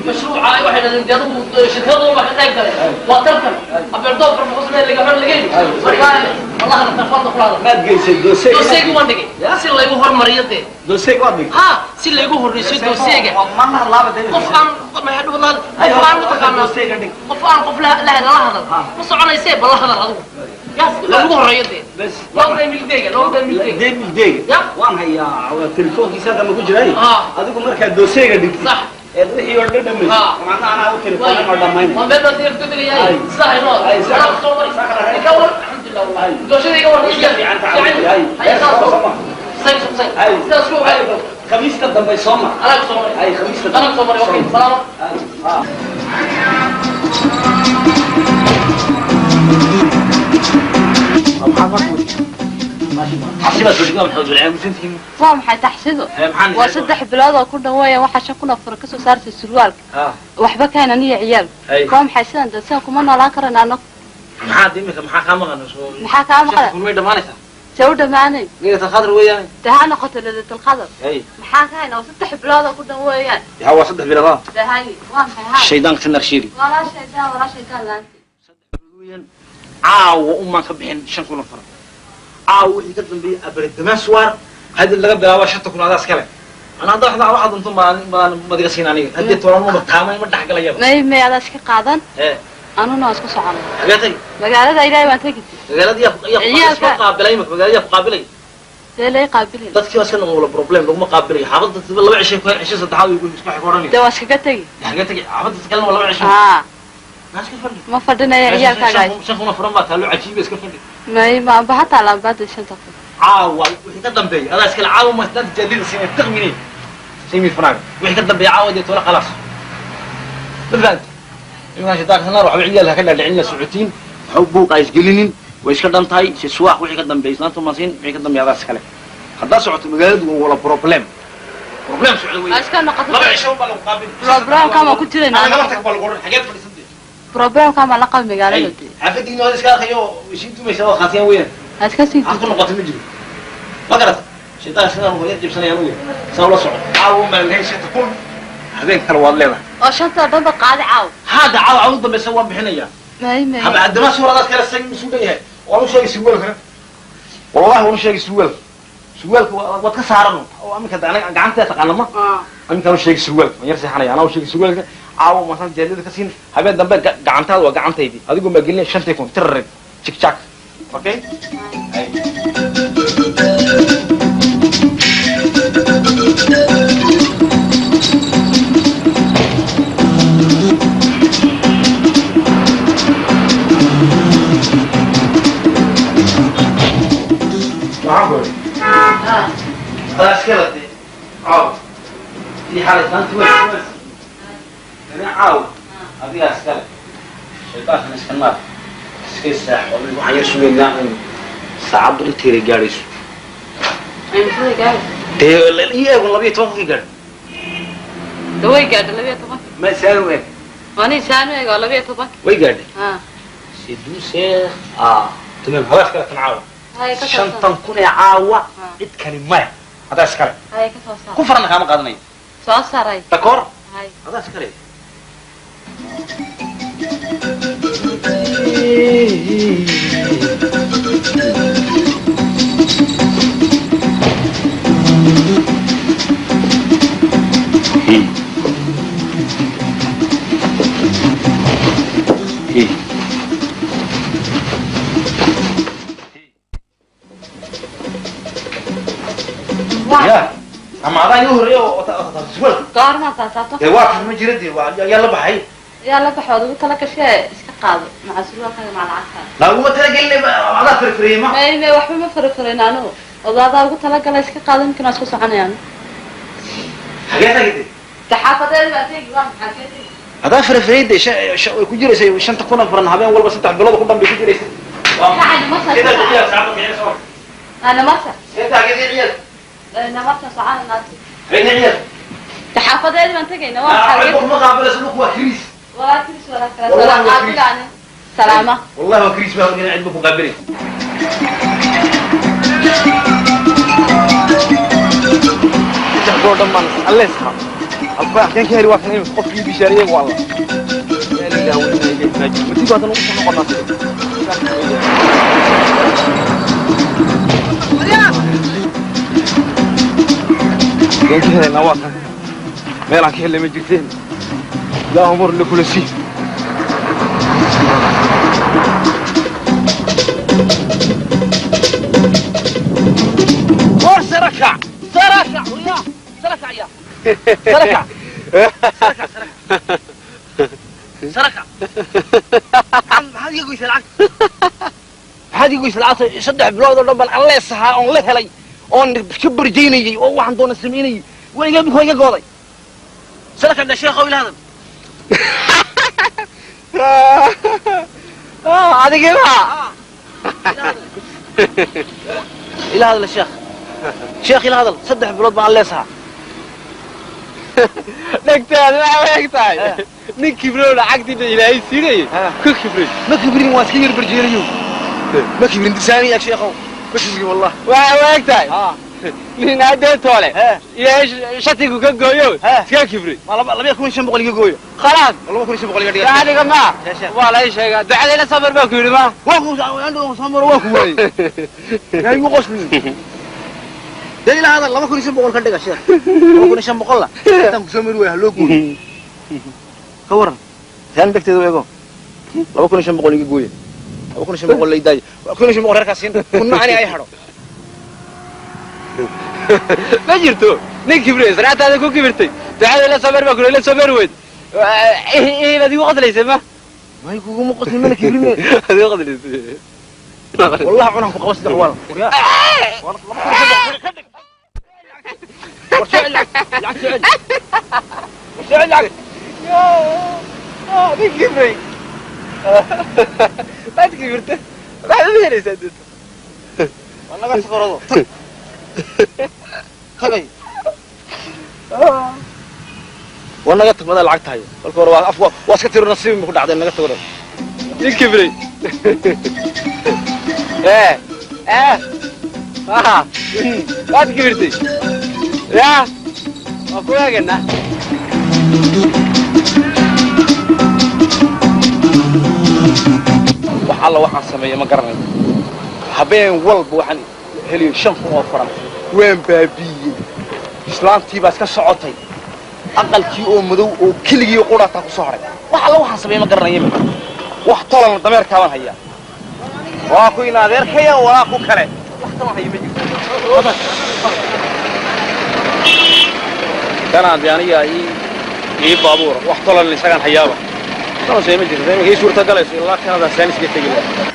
D: mashruuca waxay dhahdeen dee adigu shirkadooda baa ka qayb galay waa tartan abeeldofar muxuu sameeya laga xor laga yidhi. Markaa wallahi telefoonta kula hadal
C: maad geysay doosiye
D: doosiyegi waan dhigay si laygu hormariyo dee
C: doosiyeeg waad dhigay
D: ha si laygu horreysiyo doosiyeega. Qof aan qof aan mataqaanaa qof aan qof la lala hadal ma soconaysee, bal la hadal adigu lagu horeeyo dee loo
C: deemildeega waan hayaa telefoonkiisa hadda ma ku jiray. Adigu markaad doosiyeega dhigtid eed wixii oo dhan dhamaysid macnaha anaa u telefoonay oo dhamaynay
D: waan meel baan ku tegayaa sidaa haynoo anaa soo mari ninka war alxamdulillah wallahi doosiyada iga war
C: khamiista dambe soo mar
D: anaa soo mari
C: ay khamiista
D: anaa soo mari. Okay, salaam.
B: Waa maxay taxsidu? Waa 3 bilood oo ku dhan weeyaan waxaa 5,000 oo furo kasoo saartay surwaalka waxba kayn aniyo ciyaal. Waa maxay sidan dee sidan kuma noolaan karana anagu.
A: Maxaa imika maxaa kaa maqan?
B: Maxaa kaa maqan?
A: May dhamaanaysaa
B: see u dhamaanay
A: leedatul qadr weeyaan
B: dee ha noqoto leedatul qadr. Maxaa ka haynaa? Waa 3 bilood oo ku dhan weeyaan.
A: Ya waa 3 bilood.
B: Dee hay waa maxay ha
A: shaydaanka sinar shiiri
B: walaa shaydaan walaa shaydaan laanti
A: weeyaan. Caawa umaan ka bixin 5,000 oo furo caawa wixii ka dambeeyay abardamaaswaar hadii laga bilaabo 5,000 adaas kale ana hadda waxda waxa dunto ma madiga siin aniga hadii toban ma taamay ma dhaxgalayaba
B: may adaas ka qaadan anuna waa isku soconay.
A: Xagee tagi?
B: Magaalada ilaahay baan tegi.
A: Magaalada yaa ku qaabilay imika magaalada yaa ku qaabilay
B: dee lay qaabilay
A: dadkii waa iska noqon problem laguma qaabilayo xaafadda 2 cishay ku cishay saddexaad way isku xigooranayaan
B: dee waa iskaga tegi.
A: Xagee tagi? Xaafadda kalena waa 2 cishay iska fadhi
B: ma fadhinaya ciyaalkaaga
A: 5,000 furan baa taalo cajiib iska fadhi
B: may ma amba hataa laambada 5,000
A: caawa wixii ka dambeeyay adaa iskale caawa ma dad jadid sinay taqmini simi fanaag wixii ka dambeeyay caawa dee tola khalaas ma fahanti iminkaan shaydaanka naar waxba ciyaalka ka dhaadhicin la socotiin waxba buuqa isgelinin way iska dhan tahay si suwaax wixii ka dambeeyay islaanta maasiin wixii ka dambeeyay adaa iskale haddaa socoto magaaladu waa wala problem problem socdo wey
B: iska noqoto
A: 2 cisho baa lagu qaabil
B: problemka ma ku jirayna
A: lagala tag baa lagu odhan xageed fadhiisantay
B: problemka ma la qab magaalada dee
A: xaafadiina waa iska arkayo isii dumaysa waa khaatiyaan weeyaan
B: iska sii
A: waxaad ku noqotay ma jiro ma garata shaydaanka sidaan waa yar jibsanayaan wey saa ula soco caawa maan lahayn 5,000 habeen kale waad leedahay
B: oo 5 dhan ba qaadi caaw
A: hadda caawa caawa dambaysa waan bixinayaa
B: may may
A: haba haddana suuradaas kale say isu dhan yahay waan u sheegay surwaalka wallahi waan u sheegay surwaalka surwaalka waad ka saaran oo aminka gacantaa taqaana ma aminkaan u sheegay surwaalka waan yar seexanaya anaa u sheegay surwaalka caawa maasaan jaaliyada ka siin habeen dambe gacantaada waa gacantaydii adigoo maa gelinaya 5,000 tirareed jigjaag okay. Adigaa iskale shaydaankan iska naar iska saaxo waxaan yar sugaynaa in Saacaddu inteeday gaadhayso.
B: Imsada gaadhay?
A: Dee ii eegun 12-kii gaadh.
B: Way gaadhay 12.
A: Ma saanu eeg.
B: Waani saanu eeg, waa 12.
A: Way gaadhay.
B: Ha.
A: Siduu ah tamam, hadaas kale tan caawa.
B: Hay, ka soo saar.
A: 5000 ee caawa cid kale maya, hadaas kale.
B: Hay, ka soo saar.
A: Ku farana kaama qaadanayo.
B: Soo saaray.
A: D'accord.
B: Hay.
A: Hadaas kale. Ya ama adaa iga horreeya oo suwalka.
B: Goormaa taasaato?
A: Dee waa kan ma jira, dee waa yaa la baxay.
B: Yaa la baxood ugu tala gashee, iska qaado maca surwaalkaaga, maca lacagtaada.
A: Laguma talagelin, adaa firfiriyey ma.
B: May may, waxba ma farafarin anigu, odaadaa ugu talagalay, iska qaado, imkin waa isku soconayaan.
A: Xagee tagtay?
B: Xaafadeed baa tegi, waa maxaa kee tegi?
A: Hadaa firfiriyey dee way ku jiraysay 5000 furan habeen walba, 3 bilood ku dhan bay ku jiraysay.
B: Kacay masa. Ana masa. Namarta soconanaa. Xaafadeed baan tegayna, waa maxaa?
A: Ma qaabilayso, dhulku waa kiriis.
B: Walaa kiris walaa kala.
A: Wallahi waa kiris.
B: Qaabilaani salaama.
A: Wallahi waa kiriis, baa cid ma ku qaabilay. Saddex dhan baan allees ha halka kan ka heli, waa kan imika qofkii bishaariyey, waa la yaa lillahi wa inna ilayhi raaji'uun. Madiib hadan ugu soo noqonaa sida Geen ka helaynaa? Waa kan meelaan ka helnay ma jirteen. Ilaahu mar la kula sii. War sarakac, sarakac ya, sarakac ya, sarakac, sarakac, sarakac. Maxaad iga goysay lacagta? Maxaad iga goysay lacagta? 3 bilood oo dhan baan alleesahaa oon la helay oon ka barjaynayey oo waxaan doona samaynayey, weligaa mika iga gooday. Sarakac da sheekhow, ila hadal.
F: Adigina.
A: Ila hadal sheekh, sheekh ila hadal. 3 bilood baan alleesahaa.
F: Dhegtaada waxay u eg tahay nin kibrow lacagtiina Ilaahay siinayay ku kibray.
A: Ma kibrin, waan iska yar barjeelayo, ma kibrin. Disaani ag sheekhow, ma kibrin wallah.
F: Waxay u eg tahay nin haddee toole Ilaahay shatigu ka gooyo iska kibray.
A: Ma 2500 iga gooyo.
F: Khalaas.
A: 2500 iga dhiga.
F: Adiga ma waa la ii sheegaa, ducadayna safar baa ku yidhi ma.
A: Waa ku soo maro, waa ku waayey, yaa igu qoslin. Dee ilaa hadal 2500 ka dhiga sheekh, 2500 la intaan kusoo mari waaya haloo gooyo. Ka waran saan dhegteeda u eego, 2500 iga gooya, 2500 la idaayo, 1500 reerkaas siin, kunna ani ay hadho.
F: Ma jirto nin kibray sanaataada ku kibirtay, ducadayna safar baa ku yidhi, la soo mari weyd, baad igu qoslaysay ma.
A: May, kuguma qoslin, mana kibrin.
F: Ad igu qoslaysay.
A: Wallahi cunaan ku qaba saddex waal. Waryaa, 2500 ka dhig. War soo celi lacag, lacag soo celi, war soo celi lacag.
F: Nin kibray waad kibirta, maxaad u helaysaa dunta?
A: Waa naga safarado, tag tagay, waa naga tag madaa lacag tahay. Kolka hore waa af waa iska tiro, nasiib ku dhacday, naga tago.
F: Nin kibray ee ee ah waad kibirtay, ya waa ku eegana.
A: Wax alla waxaan sameeya ma garanayo. Habeen walba waxaan heliyo 5000 oo faran, waan baabiiyey. Islaantii baa iska socotay, aqalkii oo madow oo keligii qudhaataa ku soo hadhay. Wax alla waxaan sameeya ma garanayo imika. Wax tolana dameerkaabaan hayaa, waa ku ina adeerkaya, walaa ku kale, wax tolan haya ma jirto. Kanaan de aniga ii baabuura, wax tolan isagaan hayaaba, tolan see ma jirto imika ii suurta galayso. Ilaa Kanada saaniska tegi lahaa.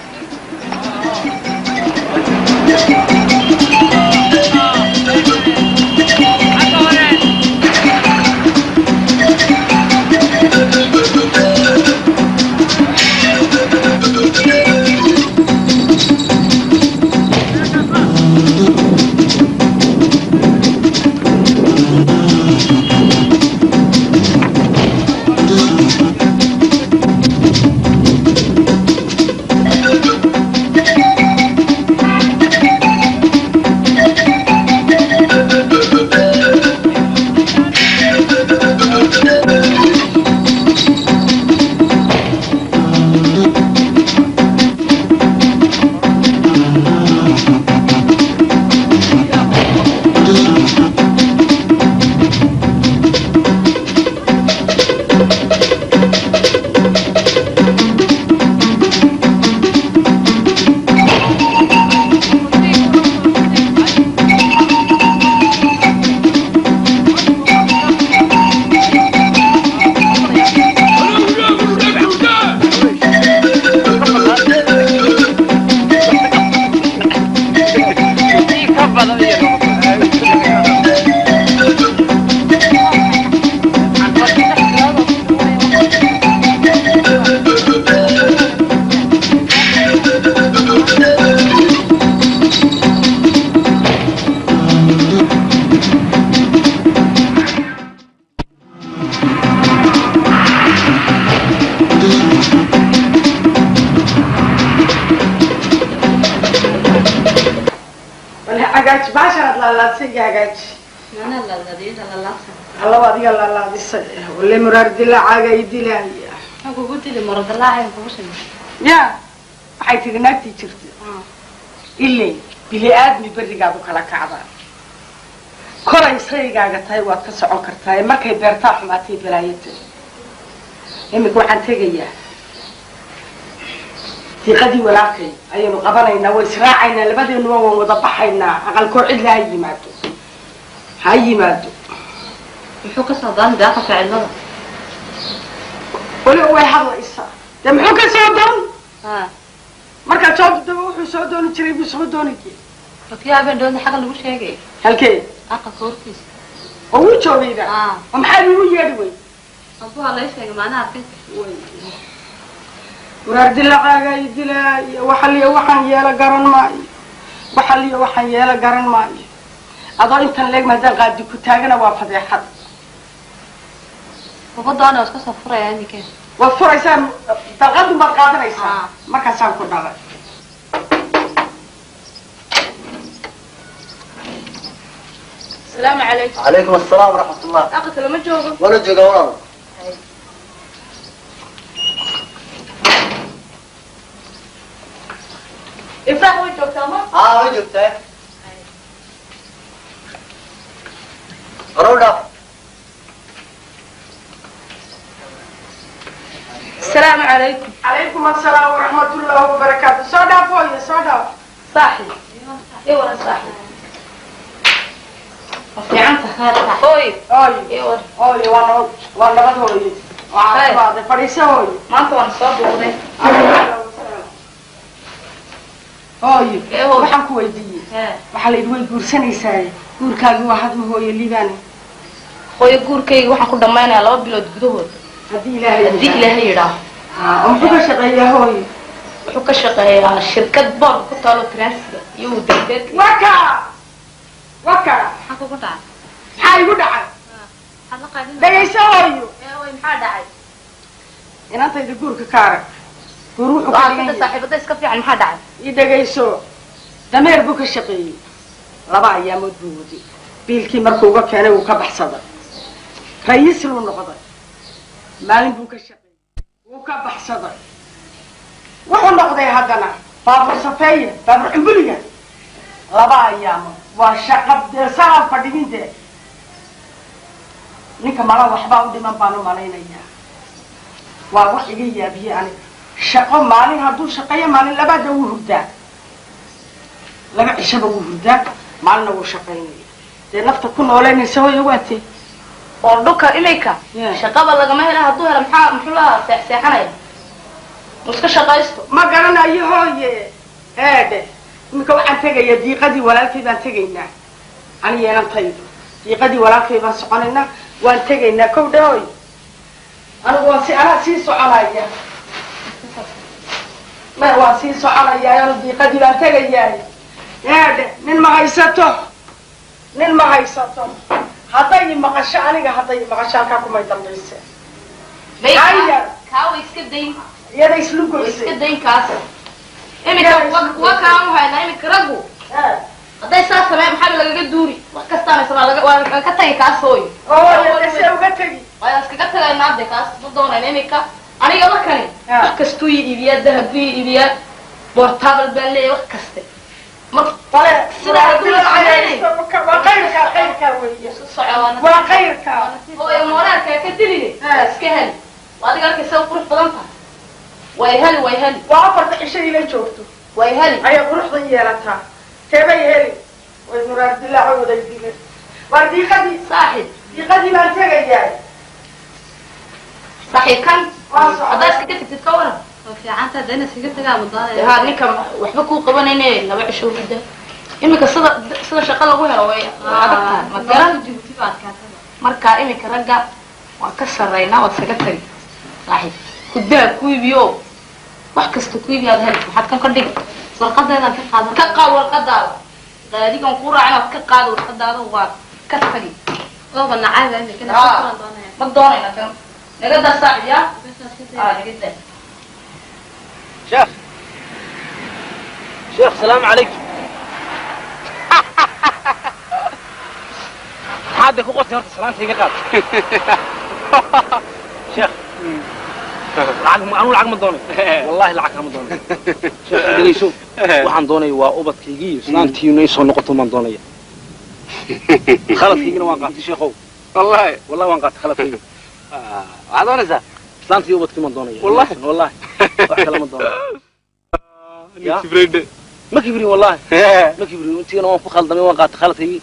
G: Hagaaji baashaad laalaadsa, iga hagaaji.
B: Anaa laalaadiyada laalaadsan.
G: Allaba adiga laalaadisa wale, muraar dilaacaaga i dilaaya.
B: Maxaa kugu dili? Muradalaacay kugu samey.
G: Ya, waxay tidhi naagtii jirta ilay bili aadmi berrigaad u kala kacdaa, kolay saygaaga tahay waad ka socon kartaa, markay beertaa xumaatay balaayata. Iminka waxaan tegayaa diiqadii walaalkay, ayaynu qabanaynaa, way israacaynaa, labadeennuba waan wada baxaynaa. Aqalkoo cidla ha yimaado, ha yimaado.
B: Muxuu ka soo daahan dee aqalka cidlada?
G: Weliba way hadlaysaa dee. Muxuu ka soo doon? Markaad soo daba wuxuu soo dooni jiray buu soo dooni jiray.
B: Bakii habeen dhoodna xaqa lagu sheegay.
G: Halkee?
B: Aqalka hortiisa.
G: Oo wuu joogayda? Oo maxaa iigu yeedhi wey?
B: Abuha lay sheegay, maanaa arkay.
G: Waraar dilacaaga i dilaayo, waxaliyo waxaan yeelo garan maayo, waxaliyo waxaan yeelo garan maayo. Adoo intan leeg haddaan qaadi ku taagana waa fadeexad.
B: Uga doona, waa iska soo furaya iminkee.
G: Waad furaysaa, dalqadun baad qaadanaysaa. Markaasaan ku dhalay.
H: Asalaamu calaykum.
C: Calaykum asalaam waraxmat ullah.
H: Aqalka lama joogo?
C: Wala jooga, walaal.
H: Ifraax way joogtaa ma?
C: Aa, way joogtaa. Hore u dhaaf.
H: Asalaamu calaykum.
G: Calaykum asalaam waraxmatullaahi wabarakaatu. Soo dhaaf hooyo, soo dhaaf.
H: Saaxib, ii waran saaxib? Ma fiican tahay hooy?
G: Hooyo.
H: Ii waran.
G: Hooyo, waa nabad, waa nabad hooyo. Waa caafimaad, fadhiiso hooyo.
H: Maanta waan soo booqday.
G: Hooyo.
H: Ee, hooyo.
G: Waxaan ku weydiiyey, waxaa la yidhi way guursanaysaa, guurkaagi waa hadma hooyo Liibaane?
H: Hooyo, guurkayga waxaan ku dhammaynayaa 2 bilood gudahood.
G: Haddii Ilaahay
H: haddii Ilaahay yidhaaho.
G: Oo muxuu ka shaqeeyaa hooyo?
H: Wuxuu ka shaqeeyaa shirkad boorka ku taalo transiga iyo uu degdeg.
G: Waka waka.
B: Maxaa kugu dhacay?
G: Maxaa igu dhacay?
B: Maxaad la qaadin?
G: Dhagayso hooyo.
H: Ee hooyo, maxaa dhacay?
G: Inantayda guurka ka arag, guur wuxuu ka
H: Waa
G: dhigan
H: sida
G: yahay.
H: Saaxiibada iska fiican, maxaa dhacay?
G: Ii dhagayso, dameer buu ka shaqeeyey, 2 ayaamood buu waday, biilkii markuu uga keenay wuu ka baxsaday, rayiisluu noqday. Maalin buu ka shaqeeyey, wuu ka baxsaday, wuxuu noqday haddana baabuur safeeye, baabuur cumbuliga, 2 ayaamood. Waa shaqa dee saan fadhigin dee. Ninka mala waxbaa u dhiman baan u malaynayaa. Waa wax iga yaabiye aniga, shaqo maalin hadduu shaqeeyo, maalin labaadna wuu hurdaa, 2 cishaba wuu hurdaa, maalina wuu shaqaynaya. Dee nafta ku nooleynaysa hooyo waatee?
H: Oo dhulka iminka
G: Yeah.
H: shaqaba lagama hela. Hadduu helo maxaa, muxuu lahaa seexseexanaya? Mu iska shaqaysto.
G: Ma garanayo hooye. Eedhe, iminka waxaan tegayaa diiqadii walaalkay baan tegaynaa, ani yeelantaydu diiqadii walaalkay baan soconaynaa, waan tegaynaa. Kow dhe hooy, anigu waan si anaa sii soconaya, ma waan sii soconayaa, anu diiqadii baan tegayaa. Eedhe, nin ma haysato, nin ma haysato. Hadday i maqasho aniga, hadday i maqasho halkaa kumay dambayse. Aya.
H: Kaa way iska dayn.
G: Iyada islu
H: Way iska
G: goysay.
H: dayn kaas. Iminka wa kaanu haynaa iminka raggu hadday saas sameeyaan maxaa lagaga duuri? Wax kastaana samaa laga waa laga ka tagi kaas hooyo.
G: Oo se uga tegi?
H: Waa iskaga tagaynaa de, kaas ma doonayna iminka. Aniga markani wax kastuu ii iibiyaa, dahab buu ii iibiyaa, portable baan leeyahay, wax kaste mar
G: bale
H: Sida hadduu la sameynay.
G: Waa qayrka, qayrka weeye.
H: Isu soco waana
G: Waa qayrka.
H: Hooyo, mooraalka ka diline. Waa iska heli, waa adiga arkaysa qurux badan tahay. Way heli, way heli.
G: Waa 4ta cisho ila joogto.
H: Way heli.
G: Ayay quruxdan yeelataa, teebay heli? Way muraar dilaaco waday dileen. Waa diiqadii.
H: Saaxib.
G: Diiqadii baan tegayaa.
H: Saaxiib kan.
G: Waa socdaa.
H: Haddaa iskaga tagtid ka waran?
B: Waa fiicanta hadda inaad iskaga tagaa mudaanaya.
H: Ha, ninka waxba kuu qabanayne, 2 cisho hurda. Iminka sida shaqo lagu helo way adag tahay, ma garan?
B: Jabuuti baa adkaatada.
H: Marka iminka ragga waan ka sarreynaa, waad iskaga tagi saaxiib. Ku dahab ku iibiyo, wax kasta ku iibiyo aad heli. Maxaad kan ka dhigi?
B: Warqadeedaan ka qaadan.
H: Ka qaad warqadaada, qaadigan kuu raacin, waad ka qaadi warqadaada, waad ka tagi.
B: Ooba nacayba iminka inaad ka furan doonaya.
H: Ma doonayna kan, naga daa saaxiib yaa. Naga daa.
D: شيخ، شيخ، السلام عليكم.
A: Hadda ku qosli horta salaanta iga qaad. Sheekh lacag anu lacag ma doonayo. Wallahi lacag kama doonayo. Sheekh dhegeyso, waxaan doonaya waa ubadkaygii iyo islaantiina in soo noqoto baan doonaya. Khaladkaygina waan qaatay sheekhow.
F: Wallahi
A: wallahi waan qaatay khaladkayga.
F: Waxaad doonaysaa
A: islaantii ubadkii baan doonaya.
F: Wallahi
A: wallahi wax kale ma doonayo.
F: Kibrinde
A: ma kibrin wallahi ma kibrin. Intiina waan ku khaldamay, waan qaatay khaladkaygii.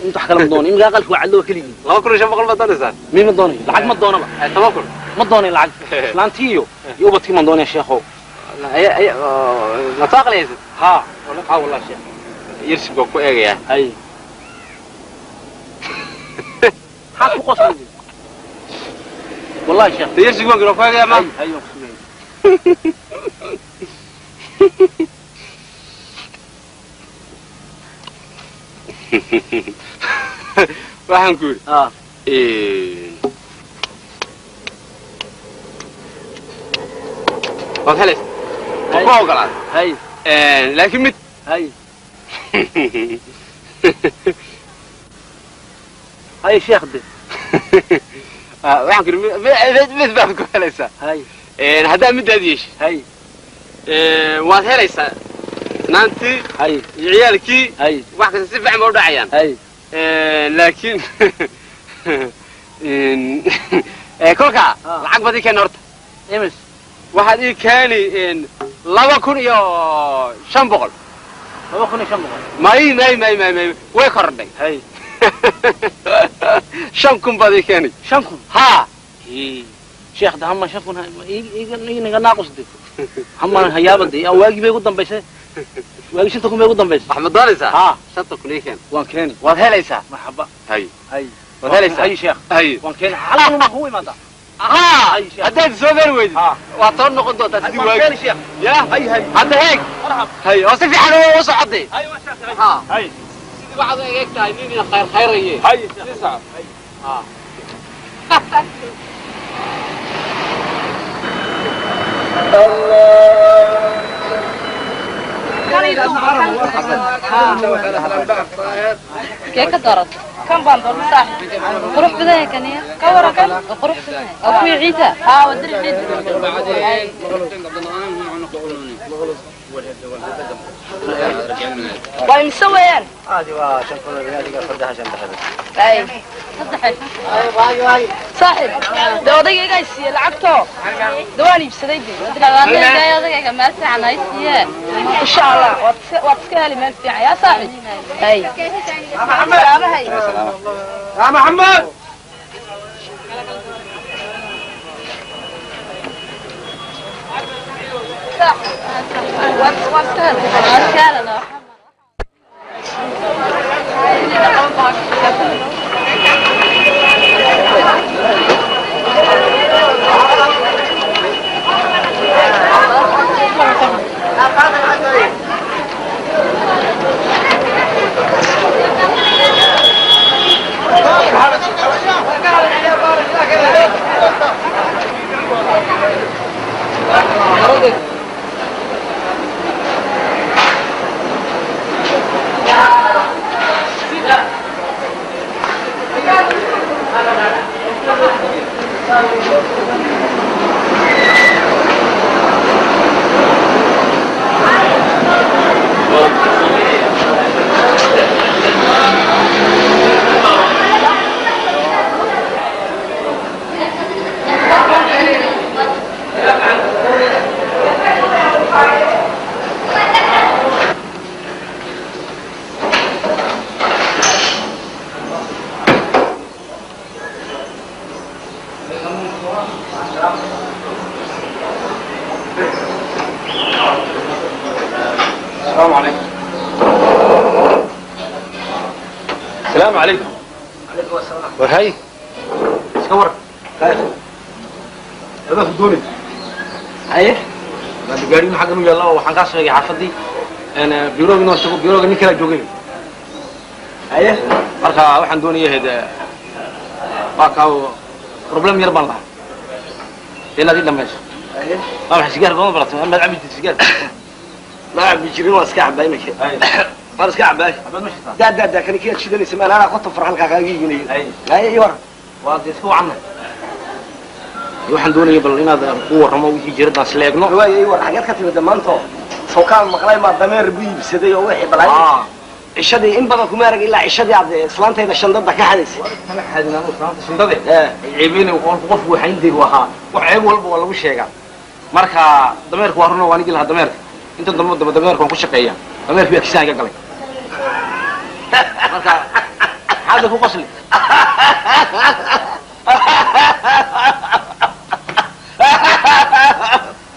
A: Inta wax kale ma doonayo. Iminka aqalka waa cadlo keligii.
F: 2500 baad doonaysaa?
A: Mii ma doonayo lacag, ma doonaba.
F: 10,000
A: ma doonayo lacag. Islaantii iyo ubadkii baan doonaya sheekhow.
F: Ma soo aqliyaysid?
A: Ha ha wallahi sheekh.
F: Yarshib baan ku eegayaa.
A: Hay maxaad ku qoslaysid? Wallahi sheekh
F: yarshig baan ku eegayaa ma.
A: Hay waan ku sugaya.
F: Waxaan ku yidhi waad helaysa, waan ku ogolaaday.
A: Hay
F: laakiin mid
A: hay hay sheekh de
F: waxaan ku yidhi mid baad ku helaysaa.
A: Hay
F: haddaad middaad yeeshid
A: hay
F: waad helaysaa isnaantii
A: hay
F: iyo ciyaalkii
A: hay
F: wax kasta si fiican ba u dhacayaan.
A: Hay
F: laakiin kolkaa lacag baad ii keeni horta.
A: Imis
F: waxaad ii keeni 2500.
A: 2500?
F: May may may may may, way kordhay.
A: Hay
F: 5000 baad ii keeni.
A: 5000?
F: Ha
A: sheekh de hama 5000 inaga naaqus de hama hayaaba de waagii bay ugu dambaysay, waagii 5000 bay ugu dambaysay.
F: Wax ma doonaysaa?
A: Ha
F: 5000 ii keen.
A: Waan keeni.
F: Waad helaysaa.
A: Marxaba.
F: Hay
A: hay
F: waad helaysaa.
A: Hay sheekh.
F: Hay
A: waan keeni. Halkan ma kugu imaadaa?
F: Ha haddaad soo mari weydid waad soo noqon doontaa sidii
A: waan
F: waagi.
A: keeni sheekh.
F: Ya
A: hay hay
F: hadda heeg.
A: Marxab.
F: Hay oo si fiican u socotay.
A: Hay waan sheekh.
F: Ha
A: hay
F: sidii waxaad u eeg tahay nin ina khayr khayraye.
A: Hay
F: si soco. Ha
B: Kee ka doorat?
H: Kan baan doortay saaxib.
B: Qurux badan yahay kan iyo.
H: Ka waran kan?
B: Qurux badan yahay. Oo kuwii ciida.
H: Haa wadari ciida. Waa imise weeyaan? Ay saaxib dee odayga igaa siiyey lacagto dee waan iibsaday dee.
B: Odayga meel fiican ay siiyee.
H: Insha Allah waad iska heli meel fiican yaa saaxib. Hay salaamahay.
A: Ya Maxamed.
H: Waad iska heli.
B: Waa iska helana.
A: السلام عليكم. السلام عليكم.
C: عليكم السلام.
A: War hay iska waran.
C: Khayr.
A: Adaa ku doonay.
C: Haye
A: maanta gaarigii xaggan u yaalla oo waxaan kaa sheegay xaafaddii bureauga inoo tago, bureauga nin kalaa joogay.
C: Haye
A: marka waxaan doonaya ahayd waa kaa problem yar baan lahaa inaad ii dhamayso.
C: Haye
A: waa maxay sigaar badan baratay? Maad cabi jirtay sigaar?
C: Ma cabi jirin, waa iska cabaa iminka.
A: Haye
C: War iska cabaay. Daa daa daa kani kiyaad shidanaysa maan anaa qoto far halkaa kaaga iibinayo. Haye ii waran.
A: Waa dee iska wacanna. Waxaan doonaya bal inaad ku warramo wixii jiradaan isla eegno.
C: Waayo ii waran, xageed ka timid maanto? Sawkaan maqlay maa dameer buu iibsaday oo wixii balay. Cishadii in badan kuma arag ilaa cishadii aad islaantayda shandada ka xadaysay.
A: Kama xadin anuu islaanta shindade. Ceebeyna qofku waxayntaygu ahaa. Wax ceeb walba waa lagu sheegaa. Marka dameerku waa runo, waa nigi lahaa dameerka. Inta dambe daba dameerka waan ku shaqeeyaa. Dameerku akisaan ka galay. Marka maxaad ku qosli?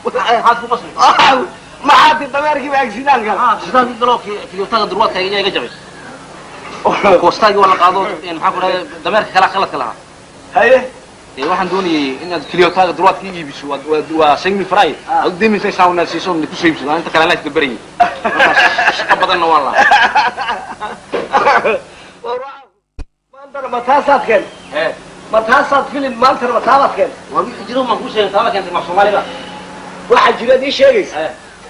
A: Maxaad ku qosli?
C: Maxaad tii dameerkii baa accident galay?
A: Accident galo kiyotaaga durwaadka iga jabay. Koostaagii waa la qaado, maxaan ku dhahay, dameerka kala khaladka lahaa.
C: Haye.
A: Waxaan doonayay inaad kiliyotaaga durwaadka iibiso, waa singmi fry. Aad deemaysa sauna siiso ku soo iibsado, inta kale la isdabarayay. Shaqo badanna waan lahaa.
C: Maantana ma taasaad keentay? Ma taasaad filim maantana ma taabaad keentay?
A: Waa wixii jiro maan kuu sheegay, taaba keentay ma Soomaaliba.
C: Waxaa jiraad ii sheegaysa.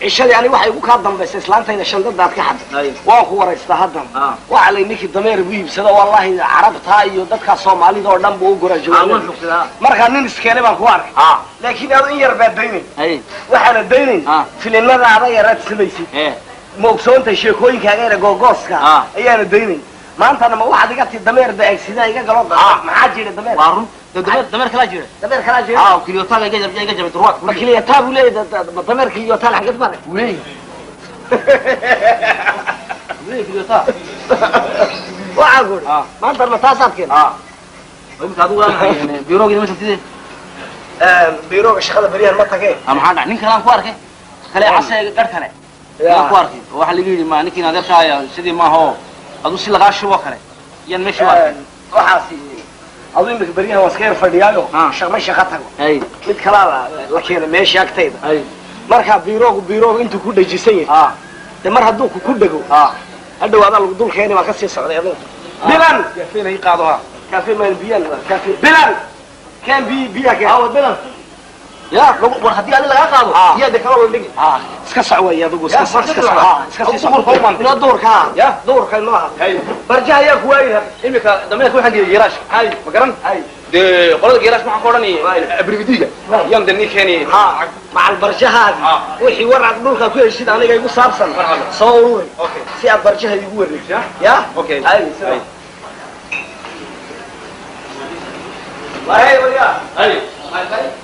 C: Cishadii aniga waxay igu kaa dambaysay islaantayda shandadaad ka xaday. Waan ku waraystaa haddana. Waxaa lay ninkii dameer buu iibsado, wallaahi carabtaa iyo dadkaa Soomaalida oo dhan buu u gurajoogay. Markaa nin iskeenay baan ku arkay. Laakiin adu in yar baa daynayn. Waxaana daynayn filimadaada yaraad samaysid. Ma ogsoontahay sheekooyinkaaga yara googooska ayaana daynayn. Maantana ma waxaad iga tii dameer ba agsidaa iga galo. Maxaa jira dameer?
A: Waa run. Dameer kalaa jira.
C: Dameer kalaa jira.
A: Kiliyotaaga iga jabay durwaadka.
C: Ma kiliyotaa buu leeyahay? Dameer kiliyotaa xageed baa?
A: Wuu leeyahay. Wuu leeyahay kiliyotaa.
C: Waxaa ku uri maantana ma taasaad keentay?
A: Imika adigu waa maxay biirooga ma tagtide?
C: Biirooga shaqada beryahan ma tagee.
A: Maxaa dhacay? Nin kalaan ku arkay. Kale casay garh kale. Kaan ku arkay. Oo waxaa laga yidhi ma ninkiin adeerkaaya sidii maaha oo aduu si lagaa shubo kale. Yaan meesha u arkay.
C: Waxaasi aduu imika beryahan waa iska yar fadhiyaayo shaqma shaqa tago. Mid kalaa la keenay meesha agtayda. Markaa biiroogu intuu ku dhajisan yahay. Dee mar hadduu ku dhego. Hadhow adaa lagu dul keenay waan ka sii socday adugu. Bilan!
A: Kaafeena ii qaado ha.
C: Kaafee maan biyaan kaafee. Bilan! Keen biya keen.
A: Awa bilan. Ya, war haddii adi lagaa qaado, yaa dee kaloo la dhigi.
C: Iska soc way adigu, iska soc, iska soc. Iska sii soc. Ino duurka.
A: Ya,
C: duurka inoo aha. Barjaha ayaa ku waayi lahaa.
A: Imika dameerka waxaan geeyay geeraash. Ma garan? Dee qolada geeraash waxaan ka odhanayay abrividiga. Yaan dee nii keenay.
C: Macal barjahaagi. Wixii war aad dhulka ku heshid aniga igu saabsan. Soo ururi. Si aad barjaha igu wareegto. Ya?
A: Okay.
C: Waay waliya.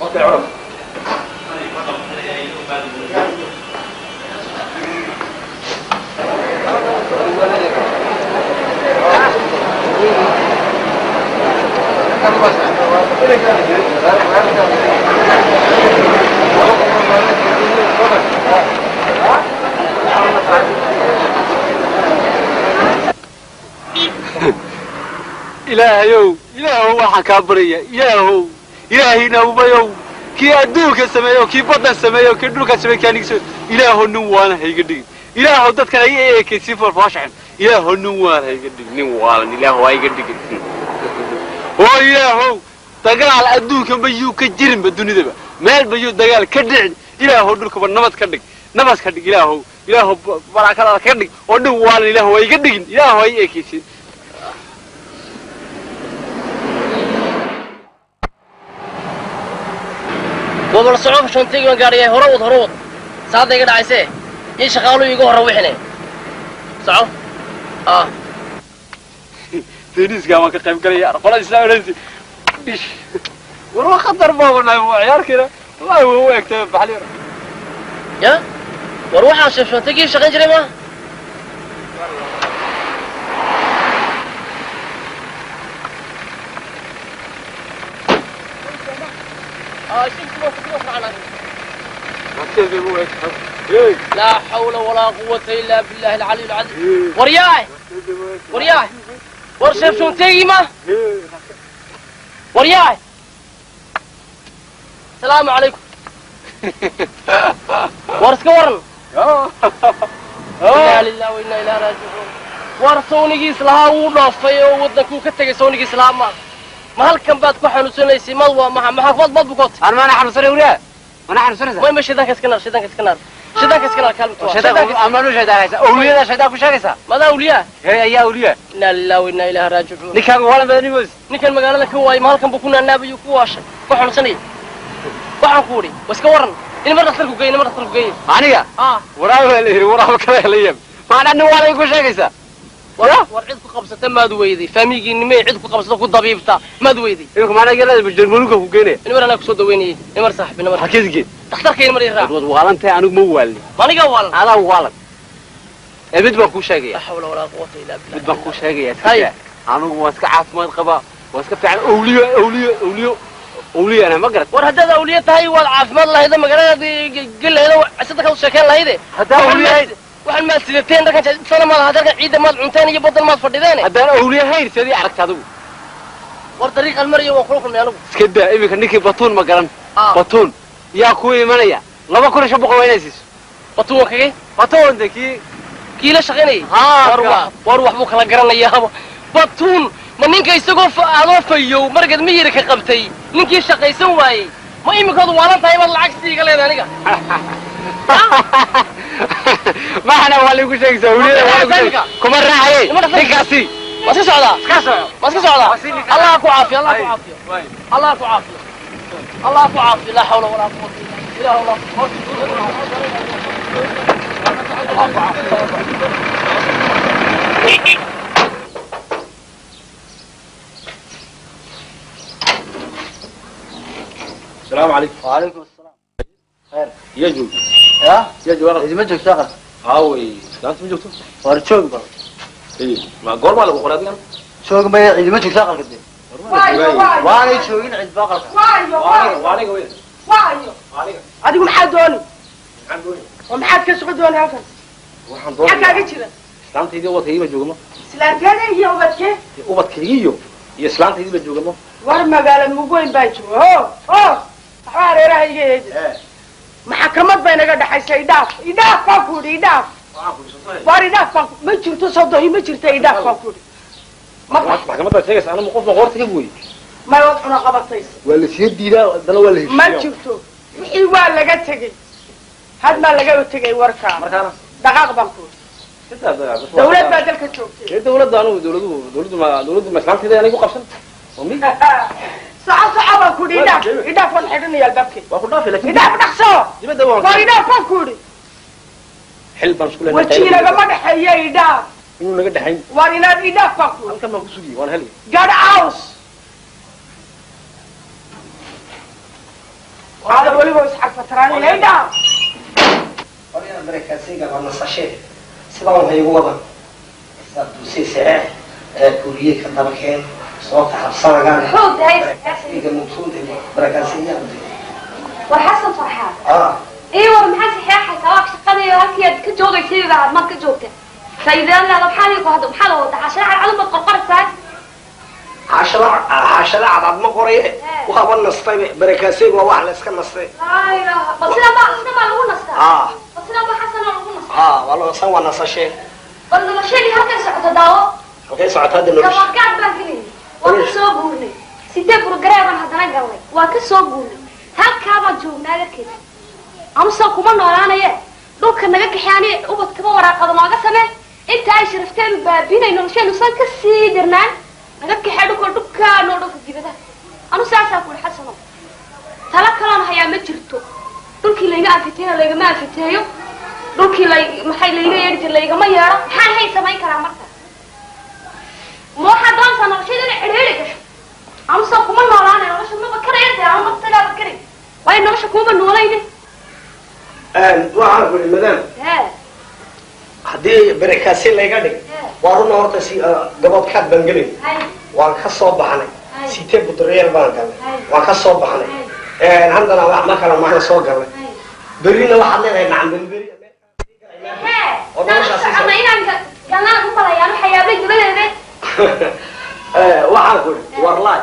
A: Okay, curaf.
F: Ilaahayow, ilaahow waxaan kaa baraya, ilaahow, ilaahayna umayow, kii adduunka sameeyo, kii badda sameeyo, kii dhulka sameeyo, kii aniga sameeyo, ilaahow nin waana ha iga dhigin. Ilaahow dadkan ha iga eekaysiin farfaashaxan. Ilaahow nin waana ha iga dhigin, nin waalan ilaahow ha iga dhigin. Oo ilaahow, dagaal adduunka ma yuu ka jirinba dunidaba. Meel ba yuu dagaal ka dhicin. Ilaahow dhulkaba nabad ka dhig. Nabad ka dhig ilaahow. Ilaahow barakadaada ka dhig. Oo nin waalan ilaahow ha iga dhigin. Ilaahow ha i eekaysiin.
D: Gobol soco shantaygi waan gaadhayay, hore wad, hore wad. Saada iga dhacaysee iyo shaqaaluhu iga horra wixine. Soco.
F: Tenniskaa waan ka qayb galaya, qolada islaam odhanaysa. Dhish. War waa khatar baa nahay, waa ciyaarkiina. Wallaahi waa u egtay baxli yar.
D: Ya? War waxaa shantaygii shaqayn jiray ma? لا حول ولا قوة إلا بالله العلي العظيم. ورياي ورياي ورشف شنتي ما ورياي. السلام عليكم. ورسك ورن. إنا لله وإنا إليه راجعون. ورسونيgiis lahaa wuu dhoofay oo wadankuu ka tagay soonigiis lahaa ma ma halkan baad ku xanuunsanaysay ma waa maxa maxaa baad bukootay?
F: Aan maana xanuunsanay wariyaa. Mana xanuunsanaysaa?
D: Ma shidanka iska naar, shidanka iska naar. Shaydaanka iska naar kaalmto.
F: Shaydaanku amaanu shaydaan haysa. Awliyada shaydaan ku sheegaysaa.
D: Madaa awliyaa?
F: Hey, ayaa awliya.
D: Inna lillahi wa inna ilaihi raajicuun.
F: Ninkaaga waalan badan imoos.
D: Ninkan magaalada ka waayay ma halkan buu ku naanaabayo ku waashay. Ku xanuunsanayay. Waxaan ku idhi, iska waran. In mar dhakhtarku geeyay, mar dhakhtarku geeyay.
F: Aniga? Waraab baa la yidhi, waraab kale la yim. Maana nin waalay ku sheegaysaa.
D: War cid ku qabsata maad weyday. Faamigiinimay cid ku qabsata ku dabiibta maad weyday.
F: Imika maana galada jarmaluka ku geynaya.
D: In mar anaa kusoo daweynayay. In mar saaxiib, in mar.
F: Halkeed geed?
D: Dhakhtarka in mar ii raac.
F: Waad waalantahay, anigu ma waalni.
D: Maniga waalan.
F: Adaa waalan. Mid baan kuu sheegaya.
D: La xawla walaa quwwata illa billah.
F: Mid baan kuu sheegaya. Anigu waan iska caafimaad qabaa. Waan iska fiican. Awliyo, awliyo, awliyo. Awliyo ana ma garat.
D: War haddaad awliyo tahay waad caafimaad lahayd magaalada gel lahayd saddex ka sheekeen lahayd.
F: Haddaa awliyo ahayd
D: waxaan maad sidateen darkan sana maad ahaa darkan ciidda maad cunteen iyo badan maad fadhideen.
F: Haddaan awliyo hayn sidii aragta adigu.
D: War dariiqan mariyo waan kula kulmay anigu.
F: Iska daa iminka ninkii batuun ma garan. Batuun yaa ku imanaya 2500 waa inay siiso.
D: Batuun waa kagee?
F: Batuun de kii
D: kii la shaqaynayay. War wax buu kala garanayaa. Batuun ma ninka isagoo adoo fayow markaad miyir ka qabtay ninkii shaqaysan waayey ma iminkoodu waalan tahay baad lacag siiga leedahay aniga.
F: Maxana waa lagu sheegaysaa awliyada waa lagu sheegaysaa. Kuma raacayay ninkaasi.
D: Ma iska socdaa?
F: Iska soco.
D: Ma iska socdaa? Allah ku caafiyo, Allah ku caafiyo. Allah ku caafiyo. Allah ku caafiyo. La hawla walaa quwwata illa billah. Allah ku caafiyo.
A: السلام عليكم.
C: وعليكم السلام. خير.
A: يا جوج.
C: يا؟
A: يا جوج.
C: إذا ما جوج شغل.
A: هاوي، أنت ما جوجت؟
C: war joog bal.
A: إيه، ما قول ما له قرادين.
C: Joog ma إذا ما joog shaqal kadib. Waanay joogin cid baqalka.
A: Waayo waayo.
G: Waayo. Adigu maxaad dooni?
A: Maxaan dooni?
G: Oo maxaad ka shaqo dooni halkan?
A: Waxaan doonaa.
G: Maxaa kaaga jira?
A: Islaantaydii ubadkaygii baa joogamo.
G: Islaanteeda iyo ubadkee?
A: Ubadkaygii iyo islaantaydii baa joogamo.
G: War magaalada Mugweyn baan jooga. Ho, ho. Waxba hareeraha iga eedi. Maxkamad bay naga dhaxaysay idhaaf. Idhaaf baan ku idhi, idhaaf. War idhaaf baan ma jirto sodohi ma jirto idhaaf baan ku idhi.
A: Maxkamadda sheegaysa anigu qof ma qoorta ka gooyey.
G: Ma waad cuna qabataysa.
A: Waa la sii diidaa haddana waa la heshiiyaa.
G: Ma jirto. Wixii waa laga tegey. Had maa laga tegey warkaa.
A: Markaana
G: dhaqaaq baan ku idhi. Dawlad baa dalka joogtay.
A: Dawladda anigu dawladdu ma islaantayda anigu qabsan.
G: Soco soco baan ku idhi idhaaf. Idhaaf waan xidhanaya albaabkay.
A: Waa ku dhaafi laakiin
G: idhaaf dhaqso.
A: Dibadda waan.
G: War idhaaf baan ku idhi.
A: Xil baan isku leenahay.
G: Waji nagama dhexeeya idhaaf.
A: Inuu naga dhexayn.
G: War inaad idhaaf baan ku idhi.
A: Halkan baan ku sugiyey waan helay.
G: Get out. Hada weliba isxarfataraanaya idhaaf.
C: War inaad barakaasayga waa nasashee. Sidaa waxay igu wadan. Isaad duusay saxeex. Kuuriyey ka dabakeen. Soo taxabsanagaan.
E: War Xasan Farxaan. Ee war maxaa saxeexaysaa waa shaqadii halkii aad ka joogaysay baa maad ka joogtay. Faa'iidada maxaa lagu hadlo maxaa la wadaa cashada cadcad baad qorqoraysaa.
C: Cashada cadcad ma qoray waaba nastay barakaasaygu waa wax la iska nastay.
E: Laa ilaaha bal sida ma sida ma lagu nastaa. Bal sida ma Xasan lagu nastaa.
C: Waa la san waa nasashee.
E: Bal noloshadii halkan socota daawo.
C: Halkay socotaa hadda nolosha.
E: Gabaad baan gelinay. Waa ka soo guurnay. Sidee burgareeban haddana galnay. Waa ka soo guurnay. Halkaa baan joognaa darkeed. Amsa kuma noolaanaye. Dhulka naga kaxaani ubadkaba waraaqada nooga samee. Inta ay sharafteenu baabinay nolosheenu san ka sii darnaan. Naga kaxee dhulka dhulka noo dhulka dibadaha. Anu saasaa ku Xasano. Tala kaloon hayaa ma jirto. Dhulkii layga anfiteeyo laygama anfiteeyo. Dhulkii lay maxay layga yeeri jiray laygama yeero. Maxaan hay samayn karaa marka? Ma waxaad doonaysaa nolosheeda inay cidhiidhi gasho. Amsa kuma noolaanayo nolosha maba karaya dee ama maqtagaaba karay. Waayo nolosha kuma noolayne.
C: Waxaan ku idhi madam. Haddii barakaasi layga dhig waa runa horta si gaboodkaad baan gelay. Waan ka soo baxnay. Sitee budaryeel baan galnay. Waan ka soo baxnay. Haddana wax ma kala maana soo galnay. Berrina waxaad leedahay nacam berri.
E: Oo noloshaasi socona inaan galnaan u malayaan waxyaabay dabadeeda.
C: Waxaan ku idhi war laay.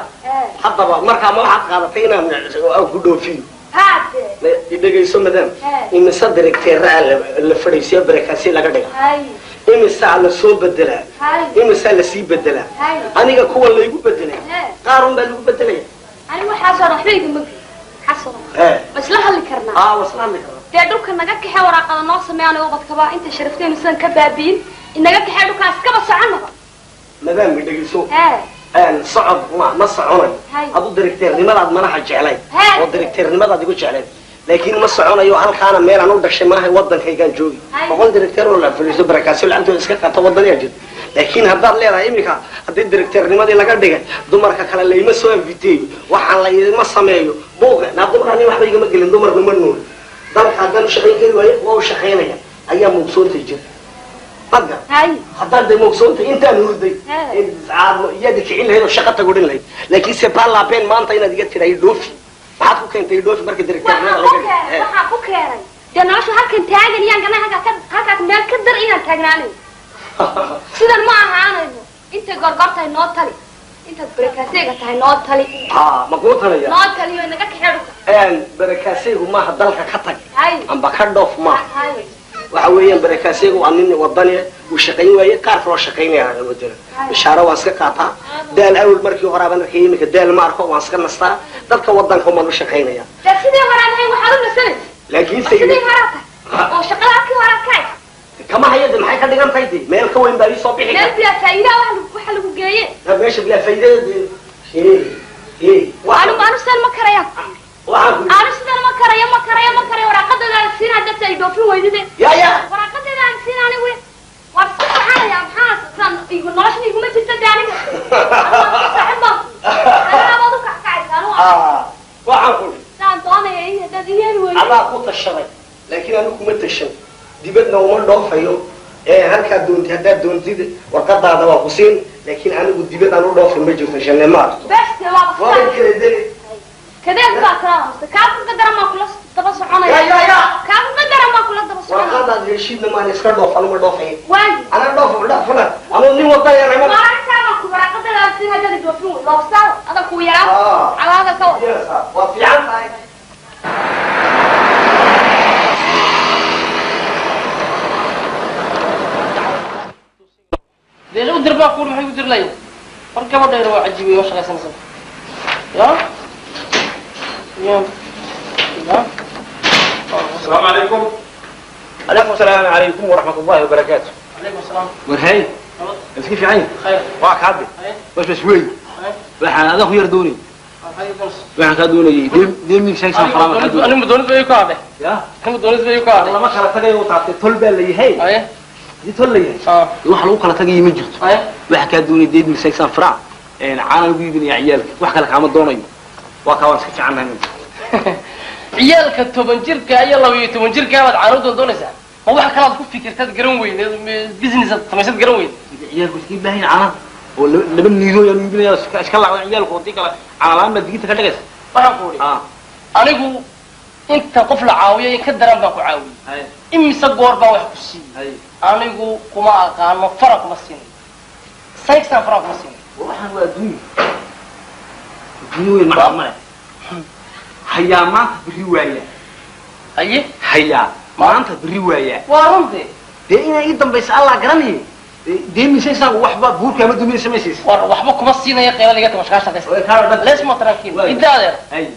C: Haddaba markaa ma waxaad qaadatay inaan ku dhoofiyo. Dhegayso madam. Imise directeeraa la fadhiisiyo barakaasi laga dhiga. Imisaa la soo bedelaa. Imisaa la sii bedelaa. Aniga kuwa laygu bedelaa. Qaar un baa lagu bedelaya.
E: Anigu waxaasoo waxba igama gelin. Xasano. Ma isla hadli karnaa?
C: Waa isla hadli karnaa.
E: Dee dhulka naga kaxee waraaqada noo sameeyaan ubadkaba inta sharafteenu sidan ka baabi'in inaga kaxee dhulkaas kaba soconaba.
I: Madaam dhegeyso. Socod ma soconayo. Adu directeernimadaad manaha jeclayd oo directeernimadaad igu jeclayd, laakiin ma soconayo. Halkaana meel aan u dhashay maaha, waddankaygaan joogi. 100 directeer oo la fadhiisto barakaasyo lacagtooda iska qaata waddaniyaa jirta. Laakiin haddaad leedahay iminka haddii directeernimadii laga dhigay dumarka kale layma soo inviteeyo, waxaan laydima sameeyo buuqa naa dumarani waxba igama gelin. Dumarku ma nool dalka haddaan u shaqayn kari waayo waa u shaqaynaya ayaa muugsoontay jira madga. Haddaan day muugsoontay intaan hurday iyaadi kicin lahayd oo shaqa tag odhan lahayd, laakiin se balaben maanta inaad iga tidhaa idhoofi, maxaad ku keentay idhoofi marka directeernimada laga dhigay?
E: Waxaa ku keenay dee nolosha halkan taagan iyaan ganay halkaas meel ka dar inaan taagnaanayo. Sidan ma ahaanayno. Intay gorgor tahay noo tali, intaad barakaaseega tahay noo tali.
I: Ma kuu talaya?
E: Noo taliyo naga kaxee dhulka.
I: Barakaaseegu maaha dalka ka tag amba ka dhoof maaha. Waxa weeyaan barakaaseegu waa nin wadani uu shaqayn waaye, qaar kaloo shaqaynaya wadana. Bishaaro waan iska qaataa. Daal awal markii hore abaan arkay, iminka daal ma arko, waan iska nastaa. Dadka wadanka umaan u shaqaynaya.
E: Dee sidii hore aan ahayn waxaad u nasanaysa.
I: Laakiin
E: sidii hore tahay oo shaqada halkii hore aad ka haysa
I: kama hayade, maxay ka dhigan tahay? Dee meel ka weyn baa ii soo bixi
E: meel bilaa faa'iidaa waxa lagu geeye.
I: Meesha bilaa faa'iidada.
E: Anu sidan ma karaya. Anu sidan ma karayo, ma karayo, ma karayo. Waraaqadeeda aan siin hadda ay dhoofin weydide.
I: Ya
E: waraaqadeeda aan siin anigu waan iska soconaya. Maxaa san igu noloshan iguma jirta de aniga saaxib baan anabaad u kackacaysa anu.
I: Waxaan ku
E: saan doonaya in haddaad i yeeli weydo.
I: Adaa ku tashaday, laakiin anu kuma tashan. Dibadna uma dhoofayo. Halkaad doontid haddaad doontid warqadaada waa ku siin, laakiin anigu dibad aan u dhoofin ma jirto. Shanne ma arto.
E: Kadeed baa kaa kaa ku qadaran maa kula daba soconaya. Kaa ku qadaran maa kula daba soconaya.
I: Warqadaad heshiidna maan iska dhoof, anuma dhoofay.
E: Waayo
I: anaa dhoof dhaafana anuu nin wadaya.
E: Maalintaa baan ku waraaqadaada aan siin haddaad dhoofin wey loofsaa ada ku yaraan calaada ka wad.
I: Waa fiican tahay.
D: Dee u dir baa kuuri, maxay u dir lahayn? War gabadhayda waa cajiibay oo shaqaysanaysa. Ya ya ya.
A: السلام عليكم. عليكم السلام عليكم ورحمة الله وبركاته.
D: عليكم السلام.
A: ورهي كيف عين؟
D: خير.
A: واك عبد. باش باش وي. waxaan adan ku yar doonay. Waxaan ka doonayay deemig sheegsan faraama ka doonay.
D: Anigu doonis bay ku hadhay.
A: Ya?
D: Anigu doonis bay ku hadhay.
A: Lama kala tagay oo taabtay tol baa la yahay.
D: Aye.
A: Di tol la yahay. Wax lagu kala tagay ma jirto.
D: Aye.
A: Waxa ka doonay deemig sheegsan faraam. Caana lagu iibinaya ciyaalka. Wax kale kaama doonayo. Waa ka waan iska fiicanahay.
D: Ciyaalka 10 jirka iyo 12 jirka baad caano doonaysaa. Ma wax kale aad ku fikirtad garan weyneed, business aad samaysad garan weyneed.
A: Ciyaalku iska baahan caana oo laba niido yaan iibinaya iska laacdan ciyaalku oo kale caana la'aan baad digita ka dhigaysa.
D: Waxaan ku uri anigu inta qof la caawiyo in ka daran baan ku caawiyey. Imise goor baan wax ku siiyey. Anigu kuma aqaano, fara kuma siinayo. 5 fara kuma siinayo.
A: Waxaan waa adduunyo. Adduunyo weyn macna ma leh. Hayaa maanta berri waaya.
D: Haye?
A: Hayaa maanta berri waaya.
D: Waa runtii.
A: Dee inay ii dambaysa Allah garanayo. Deemisaysan waxba buurka ma duminaysa maysis.
D: War waxba kuma siinaya qeylada iga tabash ka shaqaysa. Lesmo tranquil. Inta adeer.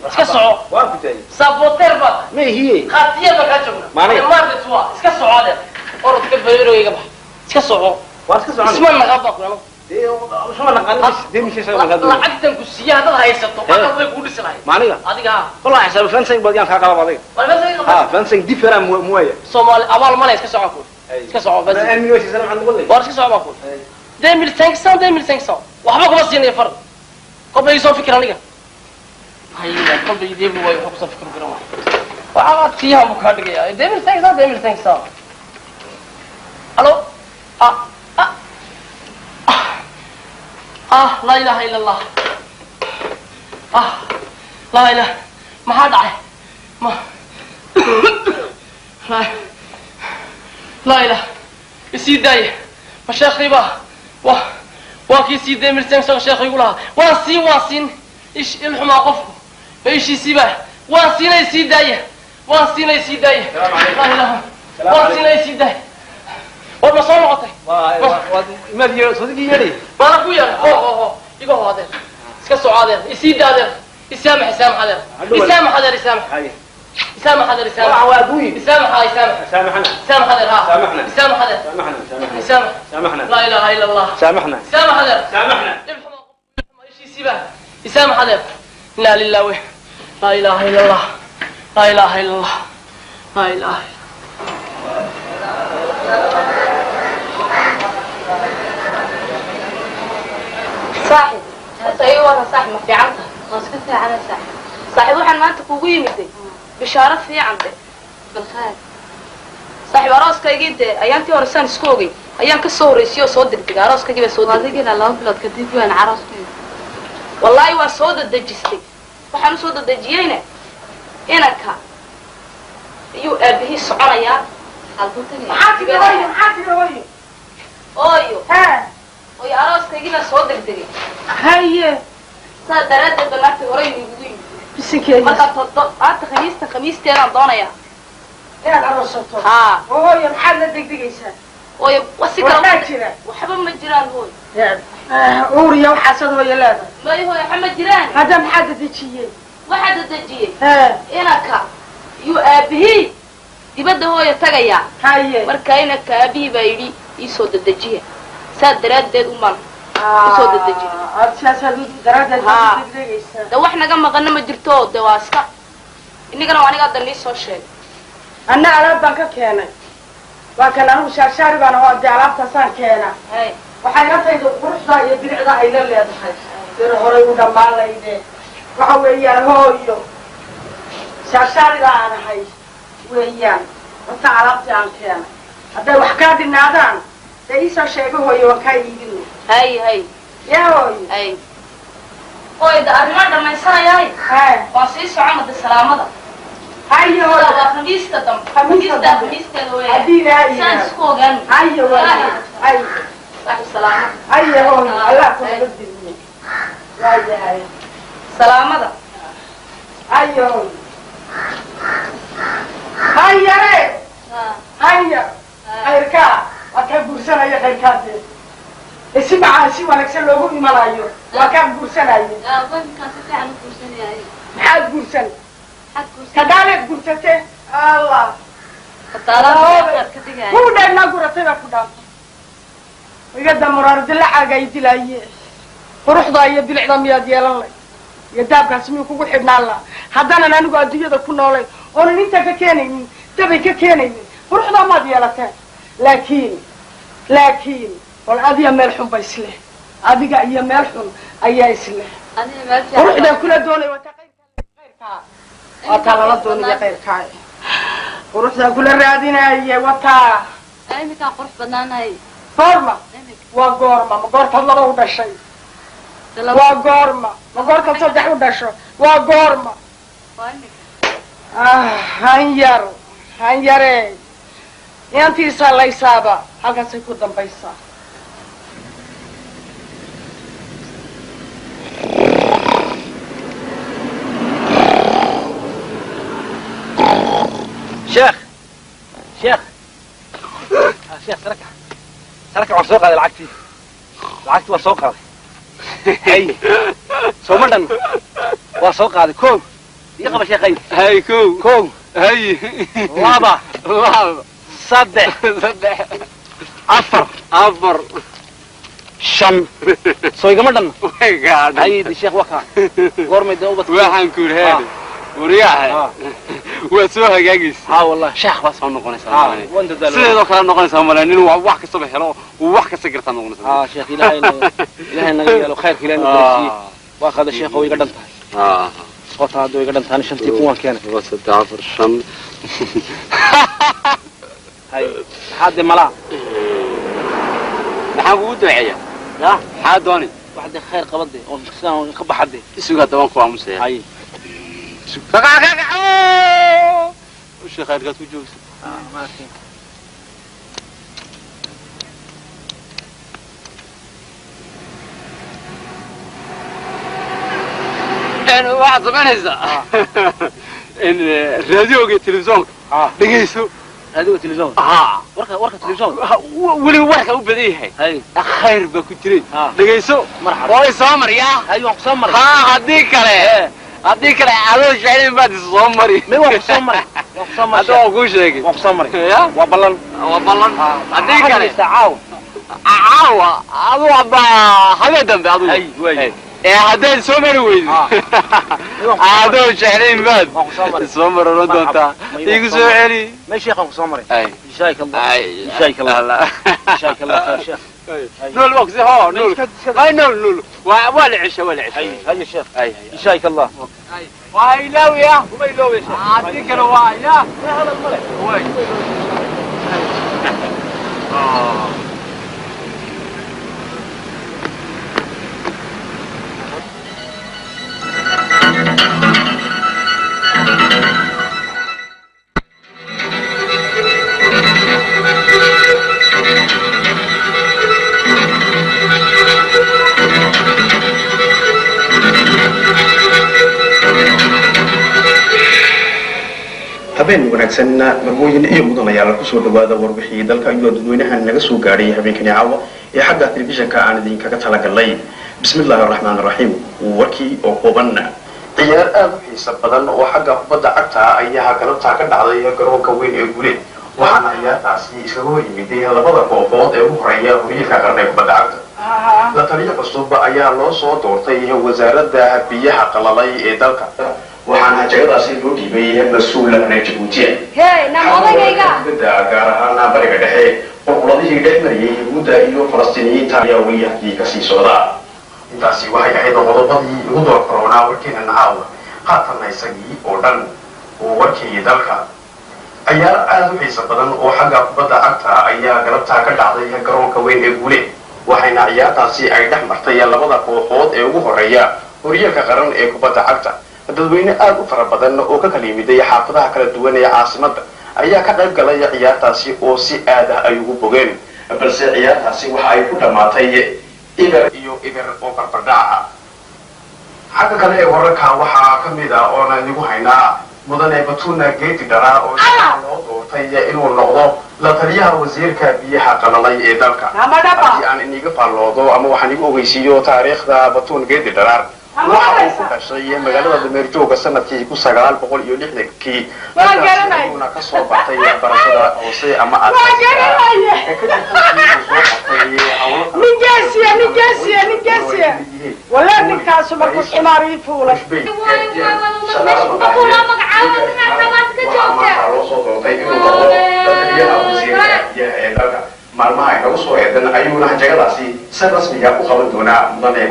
D: Iska soco.
A: Waa ku taay.
D: Saboteer baad.
A: Ma hiye.
D: Khatiya ba ka joogna. Maanta tuwa. Iska soco adeer. Orod ka bayro iga bax. Iska soco.
A: Waa iska soco.
D: Isma naqaba ku anagu.
A: Dee isma naqaan deemisaysan ma ka dumin.
D: Lacagtan ku siiya hadad haysato aqal way ku dhisanay.
A: Maaniga?
D: Adiga.
A: Wallahi xisaab fencing baad yaan ka qalab adiga.
D: Ha,
A: fencing different muwaya.
D: Soomaali abaal ma leh iska soco ku. Iska soco bas.
A: Aamin way salaam aan noqon.
D: War iska soco baa ku. 2500 2500 waxba kuma siinay far. Qof ay soo fikir aniga. Hayda qof ay deebi way wax ku soo fikir garan waay. Waxa aad tiyaha mu ka dhigaya 2500 2500. Allo ah ah ah la ilaha illa Allah. Ah la ilaha ma dhacay. Ma la ilaha isii daaya ma sheekhay baa waa kii sii daaya milsan sheekhay igu lahaa waan siin ish ilxumaa qofku ma ishiisii baa waan siinay sii daaya waan siinay sii daaya la ilaha waan siinay sii daaya. War ma soo noqotay?
A: Imaad yeedho soodigii yeedhay.
D: Waana ku yeedhay. Ho iga ho adeer iska soco adeer isii daa adeer isaamax isaamax adeer isaamax adeer isaamax يسامح هذا يسامح.
A: waa adduunye.
D: يسامح ها يسامح.
A: سامحنا.
D: يسامح هذا ها.
A: سامحنا.
D: يسامح هذا.
A: سامحنا سامحنا.
D: يسامح.
A: سامحنا.
D: لا اله الا الله.
A: سامحنا.
D: يسامح هذا.
A: سامحنا.
D: يسامح هذا. انا لله و لا اله الا الله. لا اله الا الله. لا اله.
H: صاحب horta ii waran saaxib, ma fiican tahay?
B: Waan iska fiicana saaxib.
H: Saaxiib, waxaan maanta kugu yimiday bishaaro fiican de.
B: Balkhaar.
H: Saaxiib, arooskaygii dee ayaantii hore saan isku ogay ayaan ka soo horreysiyey oo soo degdegay, arooskaygii baa soo degdegay.
B: Adigina 2 bilood kadib waan carooskayga.
H: Wallaahi waan soo dadejistay. Waxaan usoo dadejiyeyna inanka ayuu aabihii soconayaa.
B: Halkuu tagay?
G: Maxaa tiri hooyo? Maxaa tiri hooyo?
H: Ooyo.
G: Hee.
H: Ooyo, arooskaygii baa soo degdegay.
G: Haye.
H: Saa daraaddeed ba naagtii horey igugu yimid.
G: Bisinkeeda.
H: Marka maanta khamiista khamiisteedaan doonayaa.
G: Inaad aroosato?
H: Haa.
G: Oo hooyo, maxaad la degdegaysaa?
H: Ooyo, wax si kale
G: Waxbaa jira?
H: Waxba ma jiraan hooy.
G: Uur iyo waxaasad hooyo leedahay?
H: May hooy, waxa ma jiraan.
G: Hadda maxaa dadejiyey?
H: Waxaa dadejiyey
G: hee
H: inanka yuu aabihii dibadda hooya tagayaa.
G: Haye.
H: Marka inanka aabihii baa yidhi iisoo dadejiya, saa daraaddeed umaan usoo dadejiyay.
G: Aad siyaasaad daraaddeed
H: Haa.
G: baad degdegaysaa?
H: De wax naga maqana ma jirto, de waa iska inagana waa aniga hadda nii soo sheegay.
G: Anna alaab baan ka keenay, waa kan anigu shaarshaari baan ahoo dee alaabtaasaan keena.
H: Hay.
G: Waxay la tahay quruxdaa iyo bilicdaa ay la leedahay bir horay u dhammaan layde. Waxa weeyaan hooyo, shaarshaaridaa aan ahay weeyaan horta alaabtii aan keenay. Hadday wax kaa dhinaadaan dee iisoo sheego hooyo, waan kaa iibina.
H: Hay hay.
G: Yaa hooyo.
H: Hay hooyo, de arrimaan dhammaysanayahay.
G: Hee.
H: Waan sii socona de, salaamada.
G: Haye hooyo.
H: Waa khamiista dambe.
G: Khamiista
H: khamiista
G: dambe.
H: Khamiisteeda weeyaan.
G: Haddii ilaahay
H: saan
G: yidhaahdo.
H: Isku ogaan.
G: Haye waaye, haye.
H: Saaxib, salaamo.
G: Haye hooyo, Allah ku nabadgeliyo, waayahay.
H: Salaamada.
G: Haye hooyo, hayare haya khayrkaa waa kaa guursanaya, khayrkaade si macaan si wanaagsan loogu imanayo waa kaa guursanaya.
B: Qoymkaan si fiican u guursanayay.
G: Maxaad guursan?
B: Maxaad guursan?
G: Kadaaleed guursate Allah.
B: Kadaalaad ka dhigaya.
G: Kuu dheernaa guratay baa ku dhaantay igada muraar dilacaaga ay dilaaye. Quruxda iyo bilicda miyaad yeelan lay iyo daabkaasi miyuu kugu xidhnaan la? Haddaanan anigu adduunyada ku noolayn oonan intaa ka keenaynin dabay ka keenaynin, quruxdaa maad yeelateen. Laakiin wal adiga meel xun ba isleh, adiga iyo meel xun ayaa isleh.
B: Adiga meel fiican.
G: Quruxdaan kula doonay waa taa khayrkaa, waa taa lala doonaya khayrkaa, quruxdaan kula raadinaya wataa.
B: Iminkaan qurux badnaanahay.
G: Goorma?
B: Imika.
G: Waa goorma? Ma goortaad laba u dhashay? Waa goorma? Ma goortaad saddex u dhasho? Waa goorma?
B: Waa imika.
G: Ah, hanyar hanyare, inantiisaa laysaaba halkaasay ku dambaysaa.
A: Sheekh, sheekh, sheekh, saraka saraka, waan soo qaaday lacagtii, lacagtii waan soo qaaday. Hay, sooma dhan waan soo qaaday. Kow iga qaba sheekhay.
F: Hay, kow.
A: Kow.
F: Hay.
A: Laba.
F: Laba.
A: Saddex.
F: Saddex.
A: Afar.
F: Afar.
A: Shan, soo igama dhan?
F: Way gaadhay.
A: Hay de sheekh, waa kaa goormay dee ubadka?
F: Waxaan ku yidhi heede wariyaahe, waad soo hagaagaysa.
A: Ha wallahi.
F: Sheekh baa soo noqonaysaa.
A: Ha, waan dadaalay.
F: Sideedoo kale noqonaysaa male nin wax kastaba helo, uu wax kasta gartaa noqonaysaa.
A: Ha sheekh, ilaahay naga, ilaahay naga yeelo khayrka, ilaahay naga siiye. Waa qada sheekh, way iga dhan tahay. Qota hadda way iga dhan tahay, 5000 waan keenay.
F: 2, 3, 4, 5.
A: Hay, maxaa dee malaa?
F: Maxaan kugu duceeyaa?
A: Ya.
F: Maxaa dooni?
A: Wax dee khayr qaba dee oo sidaan ka baxa dee.
F: Isugaa daban ku aamusaya.
A: Hay.
F: Usha khayrkaad ku joogsa.
A: Ma arkin.
F: Waxaad samaynaysaa in raadioga iyo telefisonka dhegeyso.
A: Raadioga, telefisonka?
F: Ha.
A: Warka telefisonka.
F: Weliba warka u badan yahay
A: hay
F: khayr baa ku jiray, dhegeyso.
A: Marxaba.
F: Oo isoo mariyaa.
A: Hay, waan kusoo maray.
F: Ha, haddii kale adoo jeclayn baad is soo mari.
A: May, waan kusoo maray.
F: Hadda waan kuu sheegay.
A: Waan kusoo maray. Waa ballan.
F: Waa ballan. Haddii kale
A: caawa.
F: Caawa adu aba habeen dambe adigu. Ee haddaad soo mari weydo adoo jeclayn baad soo maroran doontaa. Igu soo celi.
A: Ma sheekhan kusoo maray. Jazaak Allah. Jazaak Allah. Jazaak Allah khair sheekh.
F: نول وقت هو نول هاي نول نول ولا عشاء ولا عشاء.
A: هيا شيخ. جزاك الله.
F: واي لو يا وما يلوي يا شيخ. اعطيك رواي يا
A: هذا الملك.
F: واي.
J: Habeen wanaagsan marwooyin iyo mudanayaal, kusoo dhawaada warbixii dalka iyo dadweynaha naga soo gaadhay habeenkani caawa ee xagga telefishinka aan idinkaga talagalnay. Bismillahi araxmaan araxiim. Warkii oo kooban. Ciyaar aada u xiisa badan oo xagga kubadda cagta ayaa galabtaa ka dhacday garoonka weyn ee Guuleed, waxaana ciyaartaasi iskaga hor yimiday labada kooxood ee ugu horeeya horyaalka qaran ee kubadda cagta. La taliyo cusub ayaa loo soo doortay wasaaradda biyaha qalalay ee dalka, waxaana jagadaasi loo dhiibay mas-uul reer Jabuutiya. Dibadda, gaar ahaan bariga dhexe, qurquladihii dhex mariyay Yahuudda iyo Falastiiniyiinta ayaa weli halkii kasii socda. Intaasi waxay ahayd qodobadii ugu door karoonaa warkeena caawa. Haatanna isagii oo dhan. Oo warkii dalka. Ciyaar aada u xiisa badan oo xagga kubadda cagta ayaa galabtaa ka dhacday garoonka weyn ee Guuleed, waxayna ciyaartaasi ay dhex martay labada kooxood ee ugu horeeya horyaalka qaran ee kubadda cagta. Dadweyne aada u fara badan oo ka kala yimiday xaafadaha kala duwan ee caasimadda ayaa ka qayb galay ciyaartaasi oo si aad ah ay ugu bogeen, balse ciyaartaasi waxa ay ku dhammaatay 0-0 oo barbardhac ah. Xagga kale ee wararka waxaa ka mid ah oona idigu haynaa mudane Batuna Geeti Dharaa oo loo doortay inuu noqdo la taliyaha wasiirka biyaha qalalay ee dalka. Haddii aan iniga faalloodo ama waxaan igu ogeysiiyo taariikhda Batun Geeti Dharaar, waxa uu ku dhashay magaalada Dameerjooga sanadkii 1960-kii, halkaasi ayuuna ka soo bartay barashada hoose ama aasaasiga.
G: Nin geesiya, nin geesiya, nin geesiya. Walaa ninkaasu markuu ximaar ii fuulay.
J: Loo soo doortay inuu noqdo la taliyaha wasiirka biyaha ee dalka. Maalmaha inagu soo eedan ayuuna jagadaasi si rasmiga u qaban doonaa mudane.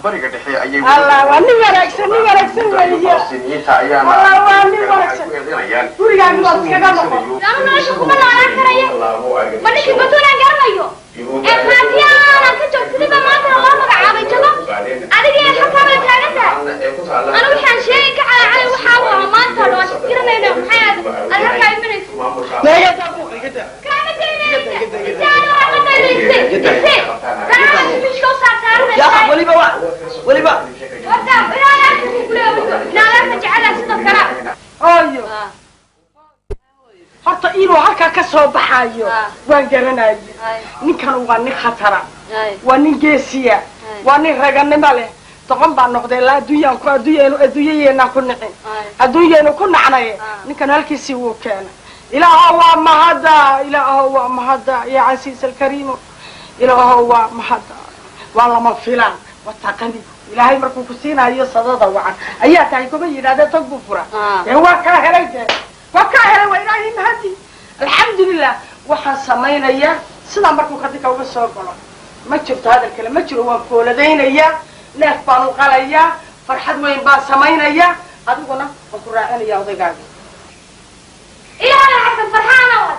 J: Bariga dhexe ayay
G: Allah waa nin wanaagsan, nin wanaagsan weeye.
J: Falastiiniyiinta ayaana
G: Allah waa nin wanaagsan.
J: ku eedeynayaan
G: Gurigaaga waad iskaga noqon.
E: Anu nolosha kuma noolaan karayo. Ma ninkii Batuulaan garanayo ee Faatiyaanan ka joogsaday baa maantana loo magacaabay jago. Adiga iyo halkaa baa taagan tahay. Anu waxaan sheegay ka calaacalay waxaa uu ahaa maanta oo dhan waan isgaranayna. Maxay aad aad halkaa imanaysa? Kaama
C: يا وليبا وليبا
G: Hooyo, horta inuu halkaa ka soo baxayo waan garanayay. Ninkan waa nin khatara, waa nin geesiya, waa nin raganimo leh. Doqon baa noqday ilaa adduunyaan ku adduunyeenu adduunyayeenaan ku nicin, adduunyeenu ku nacnay. Ninkan halkiisii wuu keenay. Ilaahow waa mahadda, ilaahow waa mahadda, yaa casiis alkariimo, ilaahow waa mahadda. Waa lama filaan wataqani. Ilaahay markuu ku siinayo sadada wacan ayaa tahay kuma yidhahdee tog buu fura. Dee waa kaa helay, dee waa kaa helay, waa ilaahay mahadi, alxamdulilah. Waxaan samaynayaa sidaa markuu kadinka uga soo galo, ma jirto hadal kale, ma jiro. Waan fooladaynayaa, neef baan u qalayaa, farxad weyn baan samaynayaa. Adiguna waan ku raacinaya odaygaagi.
E: Ilaahay xasan farxaana wata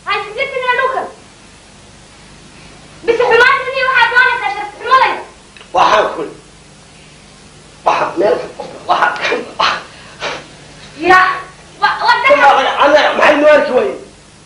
E: haysigatina dhulkan bise xumaantadii waxaad doonaysaa sharaf xumadayda.
I: Waxaan kul waxaa meel waxaa
E: ya
I: anaga maxay noo arki waayeen?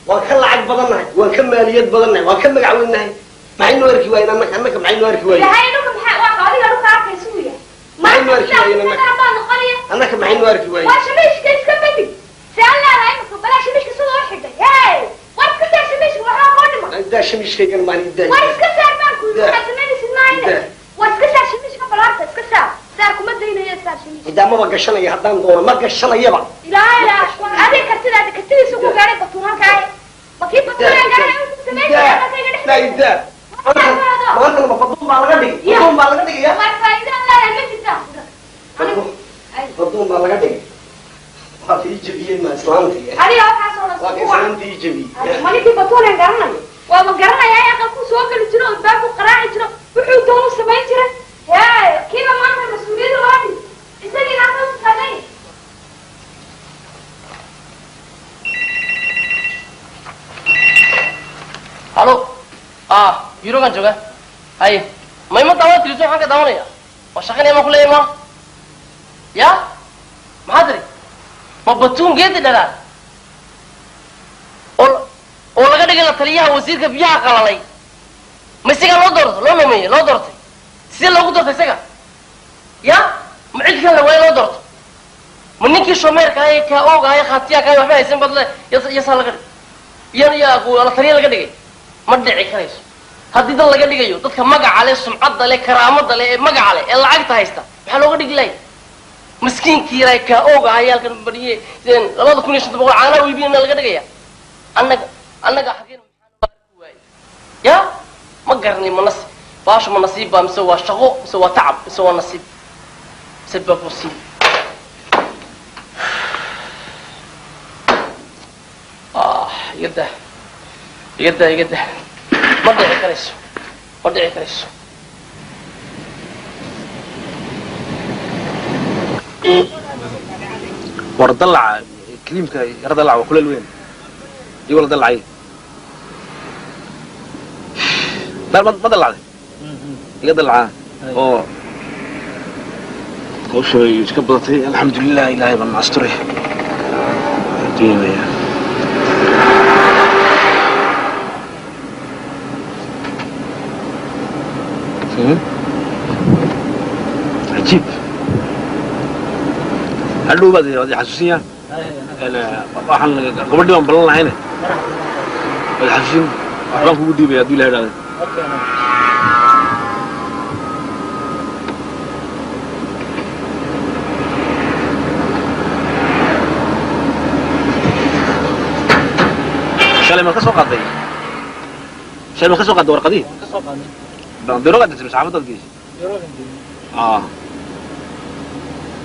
I: Waan ka lacag badannahay, waan ka maaliyad badannahay, waan ka magac weynnahay. Maxay noo arki waayeen annaka? Annaka maxay noo arki waayeen?
E: Ilaahay dhulka maxaa waa adiga dhulka arkaysu yahay.
I: Maxay noo arki waayeen annaka?
E: Maanta baa noqonaya.
I: Annaka maxay noo arki waayeen?
E: Waa shamiishka iska bedel si aan leedahay imika balaa shamiishka sida u xidhay. Hey, war iska saar shamiishka, waxaa koo dhima.
I: Daa shamiishkaygan maalin daa.
E: War iska saar baan ku yidhi, waxaad samaynaysid maayne. War iska saar shamiishka, balaarta iska saar. Saar kuma daynayo, saar shamiishka.
I: Hidaamaba gashanaya haddaan doono ma gashanayaba.
E: Ilaahay adiga kartidaada kartidiisa ku gaaray batuun halkaa ma kii batuun gaaray ku sameeyay
I: La idaa. Maanta ma baduun baa laga dhigay. Baduun baa laga dhigay.
E: War faa'iido leeyahay ma jirta.
I: Baduun baa laga dhigay. Waa ii jabiyey ma islaantii.
E: Adiga waxaas oo dhan
I: waa islaantii ii jabiyey.
E: Ma ninkii batuun aan garanayo. Waa ma garanayaa aqalku soo geli jiro oo baabku qaraaci jiro wuxuu doono samayn jiray. Hey, kiiba maanta mas'uuliyadda loo dhigay. Isagiina halkaas taagan.
D: Halo. Ah, yurogan jooga. Hay, ma ima daawan telefishin waxaan ka daawanaya. Waa shaqaynaya ma kuleeyahay ma? Ya? Maxaa tiri? Ma batuun geedi dhalaa? Oo laga dhigay la taliyaha wasiirka biyaha qalalay. Ma isagaa loo doortay, loo nomeeyey, loo doortay. Sidee loogu doortay isaga? Ya? Ma cid kale waaye loo doorto? Ma ninkii shomeerka ahaa ee kaa ooga ahaa ee khaatiyaha kaa waxba haysan baad le yasaa laga dhigay. Yan la taliya laga dhigay. Ma dhici karayso. Haddii dad laga dhigayo dadka magaca leh, sumcadda leh, karaamada leh, ee magaca leh, ee lacagta haysta, maxaa looga dhigi lahay? Miskiinkii ilaahay kaa ooga ahaa halkan bariye 2500 caanaha iibinayna laga dhigaya. Annaga xageen maxaa ku waayay? Ya? Ma garanay ma nasiib. Baashu ma nasiib baa mise waa shaqo mise waa tacab mise waa nasiib. C'est pas possible. Ah, iga daa. Ma dhici karayso. Ma dhici karayso.
A: War dalaca kaliimka yar dalaca waa kuleel weyn. Iyo wala dalacay. Ma dalacday? Iga dalaca. Oo hawsha way iska badatay. Alxamdulilah ilaahay baan asturay. Adduunyada. عجيب hadhow baad xasuusin waxaan gabadhii baan ballan lahayne waad xasuusin waxbaan kugu dhiibaya hadduu ilahay idhaahdo. Shalay maad ka soo qaaday? Shalay maad ka soo qaaday warqadihii? Birogaad dirtay saxaafadaad geysay? Ah.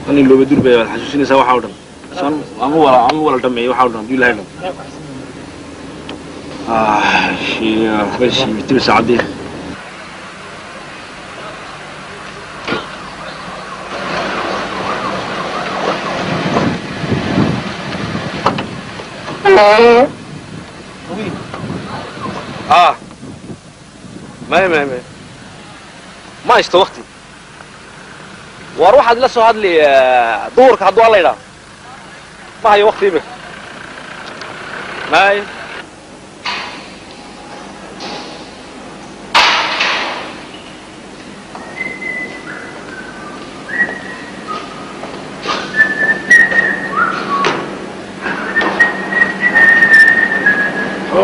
A: Ani looba durbaya waad xasuusinaysaa waxa oo dhan. Ama wala dhameeyay waxa oo dhan hadduu ilahay idhaahdo. Ah, bas timi saacadii. Ah. May ma haysto waqti. War waxaad la soo hadli duhurka hadduu alla idhaahdo. Ma hayo waqti imika. May.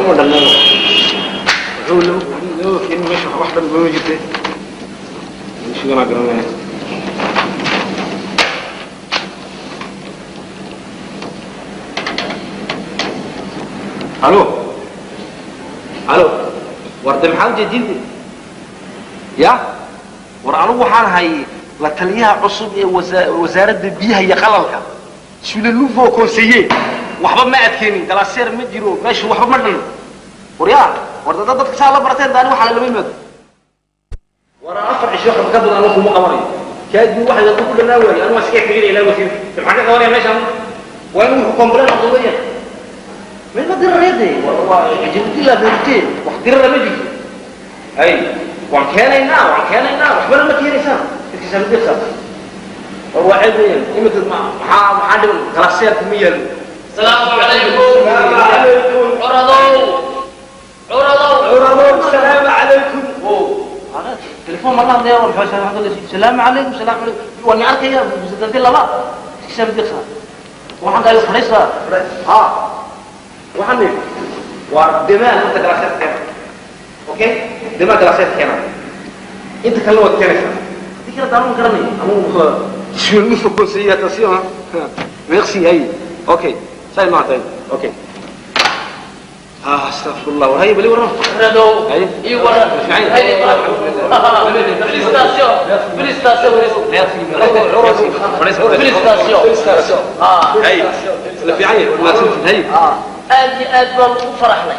A: Ma dhammaano. Wuxuu laba keenin meesha wax dhan ma jirtay. Shugana garanaya. Halo. Halo. War de maxaa ujeedinta? Ya? War anigu waxaan ahay la taliyaha cusub ee wasaaradda biyaha iyo qalalka. Suis le nouveau conseiller. Waxba ma adkeenin, galaaseer ma jiro, meesha waxba ma dhalin. War yaa, war dad dadka saa la barteen daani waxa lama yimaado. War afar cisho wax ka badan anigu kuma qabanayo. Kaadii waxa la ku dhanaa waayay, anigu waan iska tegay ilaa wasiir. Maxaan ka qabanaya meeshan? Waa inuu wuxuu complain noqdo weeyaan. Meel ma dirareede, waa Jabuuti la beertay, wax dirara ma jirto. Ay, waan keenaynaa, waxbana ma keenaysaan. Dadkiisa ma dirsaa. War waa ceeb weeyaan. Imika maxaa dhiman galaaseerku ma yaalo.
D: Salaamu calaykum. Curadow. Curadow.
I: Curadow, salaamu calaykum.
A: تليفون ما الله يا رب السلام عليكم السلام عليكم وانا اركيا بزدتي لبا حساب دقه waxaan dhahay fariisa ha waxaan leeyahay waa demaan inta kala seexkeena okay demaan kala seexkeena inta kale waad keenaysaa hadii kale daanu garanay anugu Je suis un nouveau conseiller, attention, hein. Merci, hey. Ok, ça y est, ok. Ah, astaghfirullah. وهي بلي ورا.
D: Rado. اي ورا. Félicitations. Félicitations.
A: Merci.
D: Félicitations.
A: هاي. لا في عين ما تنسى هاي.
D: Aad iyo aad baan ugu faraxnay.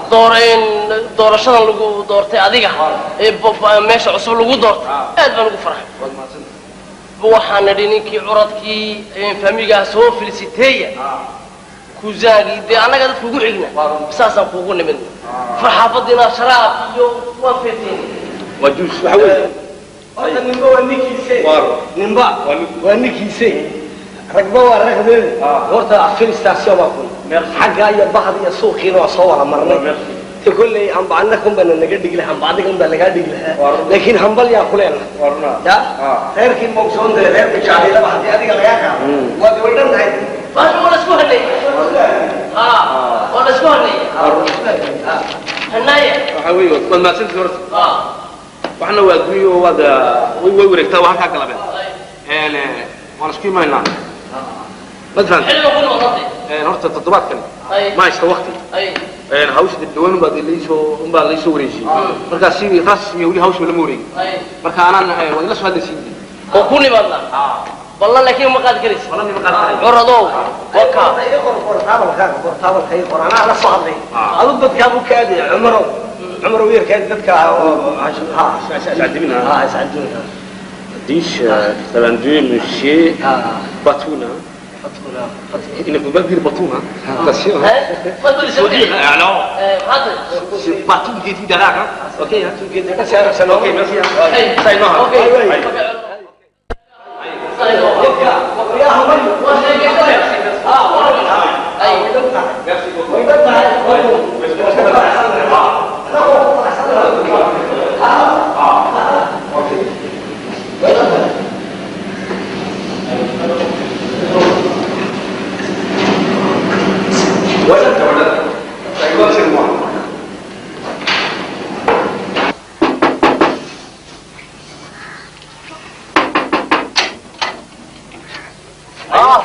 D: Dooreen doorashadan lagu doortay adiga ee meesha cusub lagu doortay aad baan ugu faraxnay. Waxaan nidhi ninkii curadkii famigaa soo feliciteeya kuzaagii dee annaga dadka ugu xigna saasaan kuugu nimidnay farxaafadiina sharaab iyo waan feeteen.
A: Waa juus waxa weeye.
I: Horta ninba waa ninkiise. Ninba waa ninkiise. Ragba waa ragdeeda. Horta félicitations baa kun. Xagga iyo bahda iyo suuqiina waa soo wada marnay. Te kolley amba annaga unbaa naga dhigi lahaa, amba adiga unbaa lagaa dhigi lahaa. Laakiin hambal yaa ku leenahay. Ya? Reerkii ma ogsoon tahay reerka jaclaylaba haddii adiga lagaa qaado. Waa gabadhan tahay.
D: Waa la isku haneeyey. Waa la isku haneeyey. Hanaaya.
A: Waxa weeye waad mahadsantihiin horta. Waxna waa adduunyo oo waad way wareegtaa waa halkaa galabeen. Waan isku imanaynaa. Ma fahamtay?
D: Xilliga ku noqotay.
A: Horta toddobaadkan ma haysta waqti. Hawsha dibdhawaan unbaa laysoo unbaa laysoo wareejiyey. Markaa si rasmi weli hawsha lama wareegin. Marka anaan waad ila soo hadlaysiin.
D: Oo ku nimaadna. Ballan laakiin ma qaadi karaysid.
A: Ballan ma qaadi karayo.
D: Curadow. Waka.
I: Iga qor portaabalkaaga, portaabalka ii qor. Anaa la soo hadlay. Adu dadkaa u kaadi Cumarow. Cumarow yarkaadi dadka oo ha
A: iscadibina.
I: Ha iscadibina.
A: 10 82 monsieur Batouna. Il ne faut pas dire Batouna. Attention.
D: Faut
A: dire, alors, c'est Batoun qui dit derrière. Hein. Ok, hein. Ok, merci. Ça y est,
D: Ok.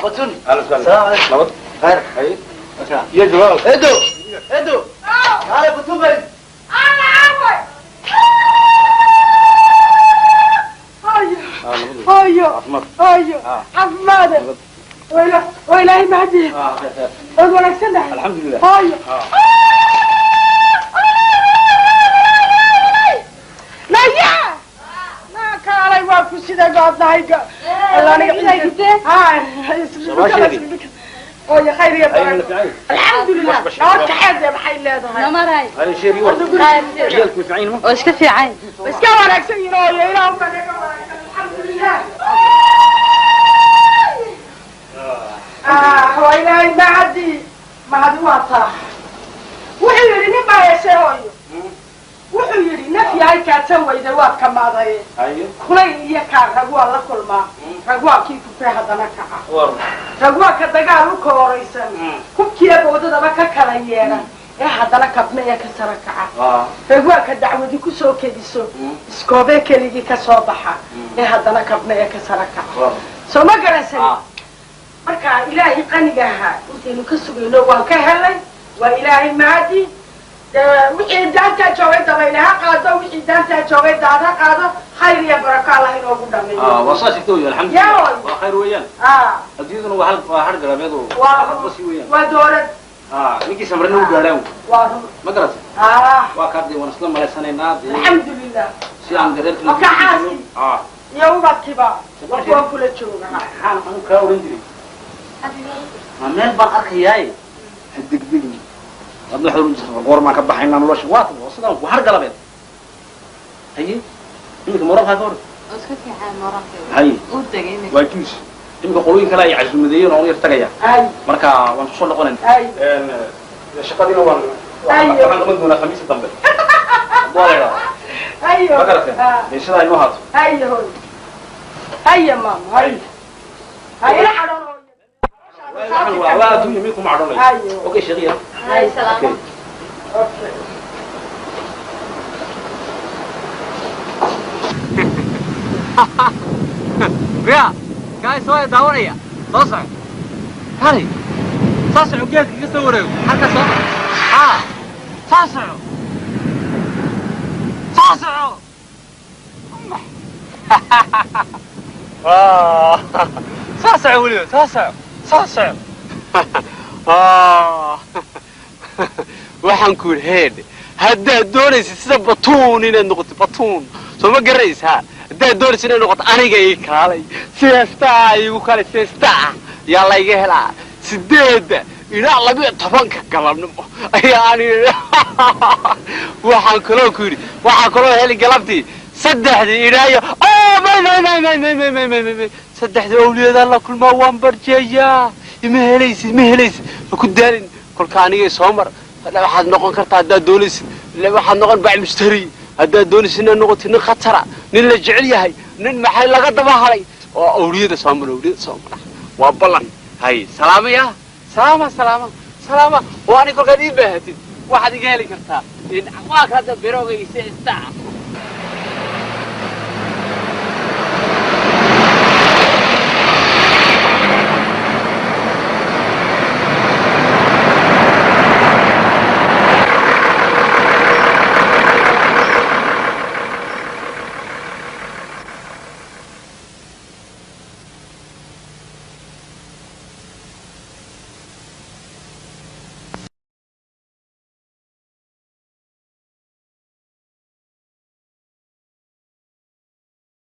C: Batun. السلام عليكم. خير.
A: يا جواب.
C: ادو ادو. تعالى بتون بني.
G: انا عوي. ايوه ايوه عفمادة. ويلا ويلا مهدي. wanaagsan tahay.
A: الحمد لله.
G: Hooyo. Naya! Naa kaalay waa ku siday baad nahay. Allah aniga hooyo khayr iyo barako. Alxamdulilah. Nabar kaxeed maxay leedahay?
B: Namaray.
A: هاي شيري عيالك مفعين ما؟
B: Oo iska fiican.
G: Iska wanaagsan yihiin hooyo ilaah baa naga wanaagsan. Alxamdulilah. Ah, waa ilaahay mahadi. Mahadi waa taa. Wuxuu yidhi nin baa yeeshay hooyo. Wuxuu yidhi naf yahay kaatan weyday waad kamaaday. Kulayl iyo kaar rag waa la kulmaa. Rag waa kii kufee haddana kaca. Rag waa ka dagaal u kooraysan. Kubkiya boodadaba ka kala yeera. Ee haddana kabna ee ka sara kaca. Rag waa ka dacwadi ku soo kediso. Iskoobee keligii ka soo baxa. Ee haddana kabna ee ka sara kaca. Soo ma garansan. Marka ilaahay qaniga ahaa intaynu ka sugayno waan ka helay. Waa ilaahay mahadi. Wixii daantaa joogay dabayle ha qaado, wixii daantaa joogay daad ha qaado, khayr iyo barako Allah inoogu dhameeyo.
A: Waa saas igtooyo alxamdulilah. Waa khayr weeyaan. Adduunyaduna waa hal waa har garabeed oo basi weeyaan.
G: Waa dowlad.
A: Ninkii samrina u gaadhaan.
G: Waa run.
A: Ma garatay? Waa kaa dee waan isla malaysanaynaa dee.
G: Alxamdulilah.
A: Si aan dareerkii.
G: Waa ka xaaski. Iyo ubadkiiba waa kula jooga.
A: Maxaan anu kaa oran jiray? Ma meel baan arkayaaye. Ha degdegin. Adna waxaad oran jirtay goormaan ka baxaynaa nolosha. Waa tan waa sidaan waa har galabeed. Haye iminka moraalkaa ka hor.
B: Iska fiican moraalkayga.
A: Haye.
B: Uu degay iminka.
A: Waa juus. Iminka qolooyin kale ay casuumadeeyeen oo yar tagaya. Marka waan kusoo noqonaynaa. Shaqadiina waan waxaan qaban doonaa khamiista dambe. Hadduu la yidhaahdo. Ma garateen? Dee sidaa inoo haato.
G: Haye hooyo. Haye maama haye. Haye ila cadhoon hooyo.
A: Waa adduunya mid kuma cadhoonayo. Okay sheekhiya.
B: Haye salaamo.
G: Okay.
F: Ya. Hayso waa daawanaya. Soo soco, kaalay, soo soco, geedka ka soo wareego halka soo mar. Haa, soo soco, soo soco, soo soco weliba, soo soco, soo soco. Waxaan ku yidhi heedhe, haddaad doonaysid sida batuun inaad noqoto, batuun soo ma garanaysaa? Haddaad doonaysid inaad noqoto aniga ii kaalay, siestaa iigu kaalay, siestaa yaa layga helaa 8 ilaa 12 galabnimo ayaa aan. Waxaan kaloo ku yidhi, waxaan kaloo heli galabtii 3dii ilaayo may may may may may may may may may may 3dii awliyadaa la kulmaa, waan barjeeyaa. Ima helaysid, ma helaysid, ha ku daalin. Kolka anigay soo mar, waxaad noqon kartaa haddaad doonaysid, waxaad noqon bac mushtari. Haddaad doonaysid inaad noqotid nin khatara, nin la jecel yahay, nin maxay laga daba haray oo awliyada soo mar, awliyada soo mara, waa ballan. Hay, salaamaya, salaama, salaama, salaama. Oo ani kolkaad ii baahatid waxaad iga heli kartaa waa ka hadda birogaysa istaa.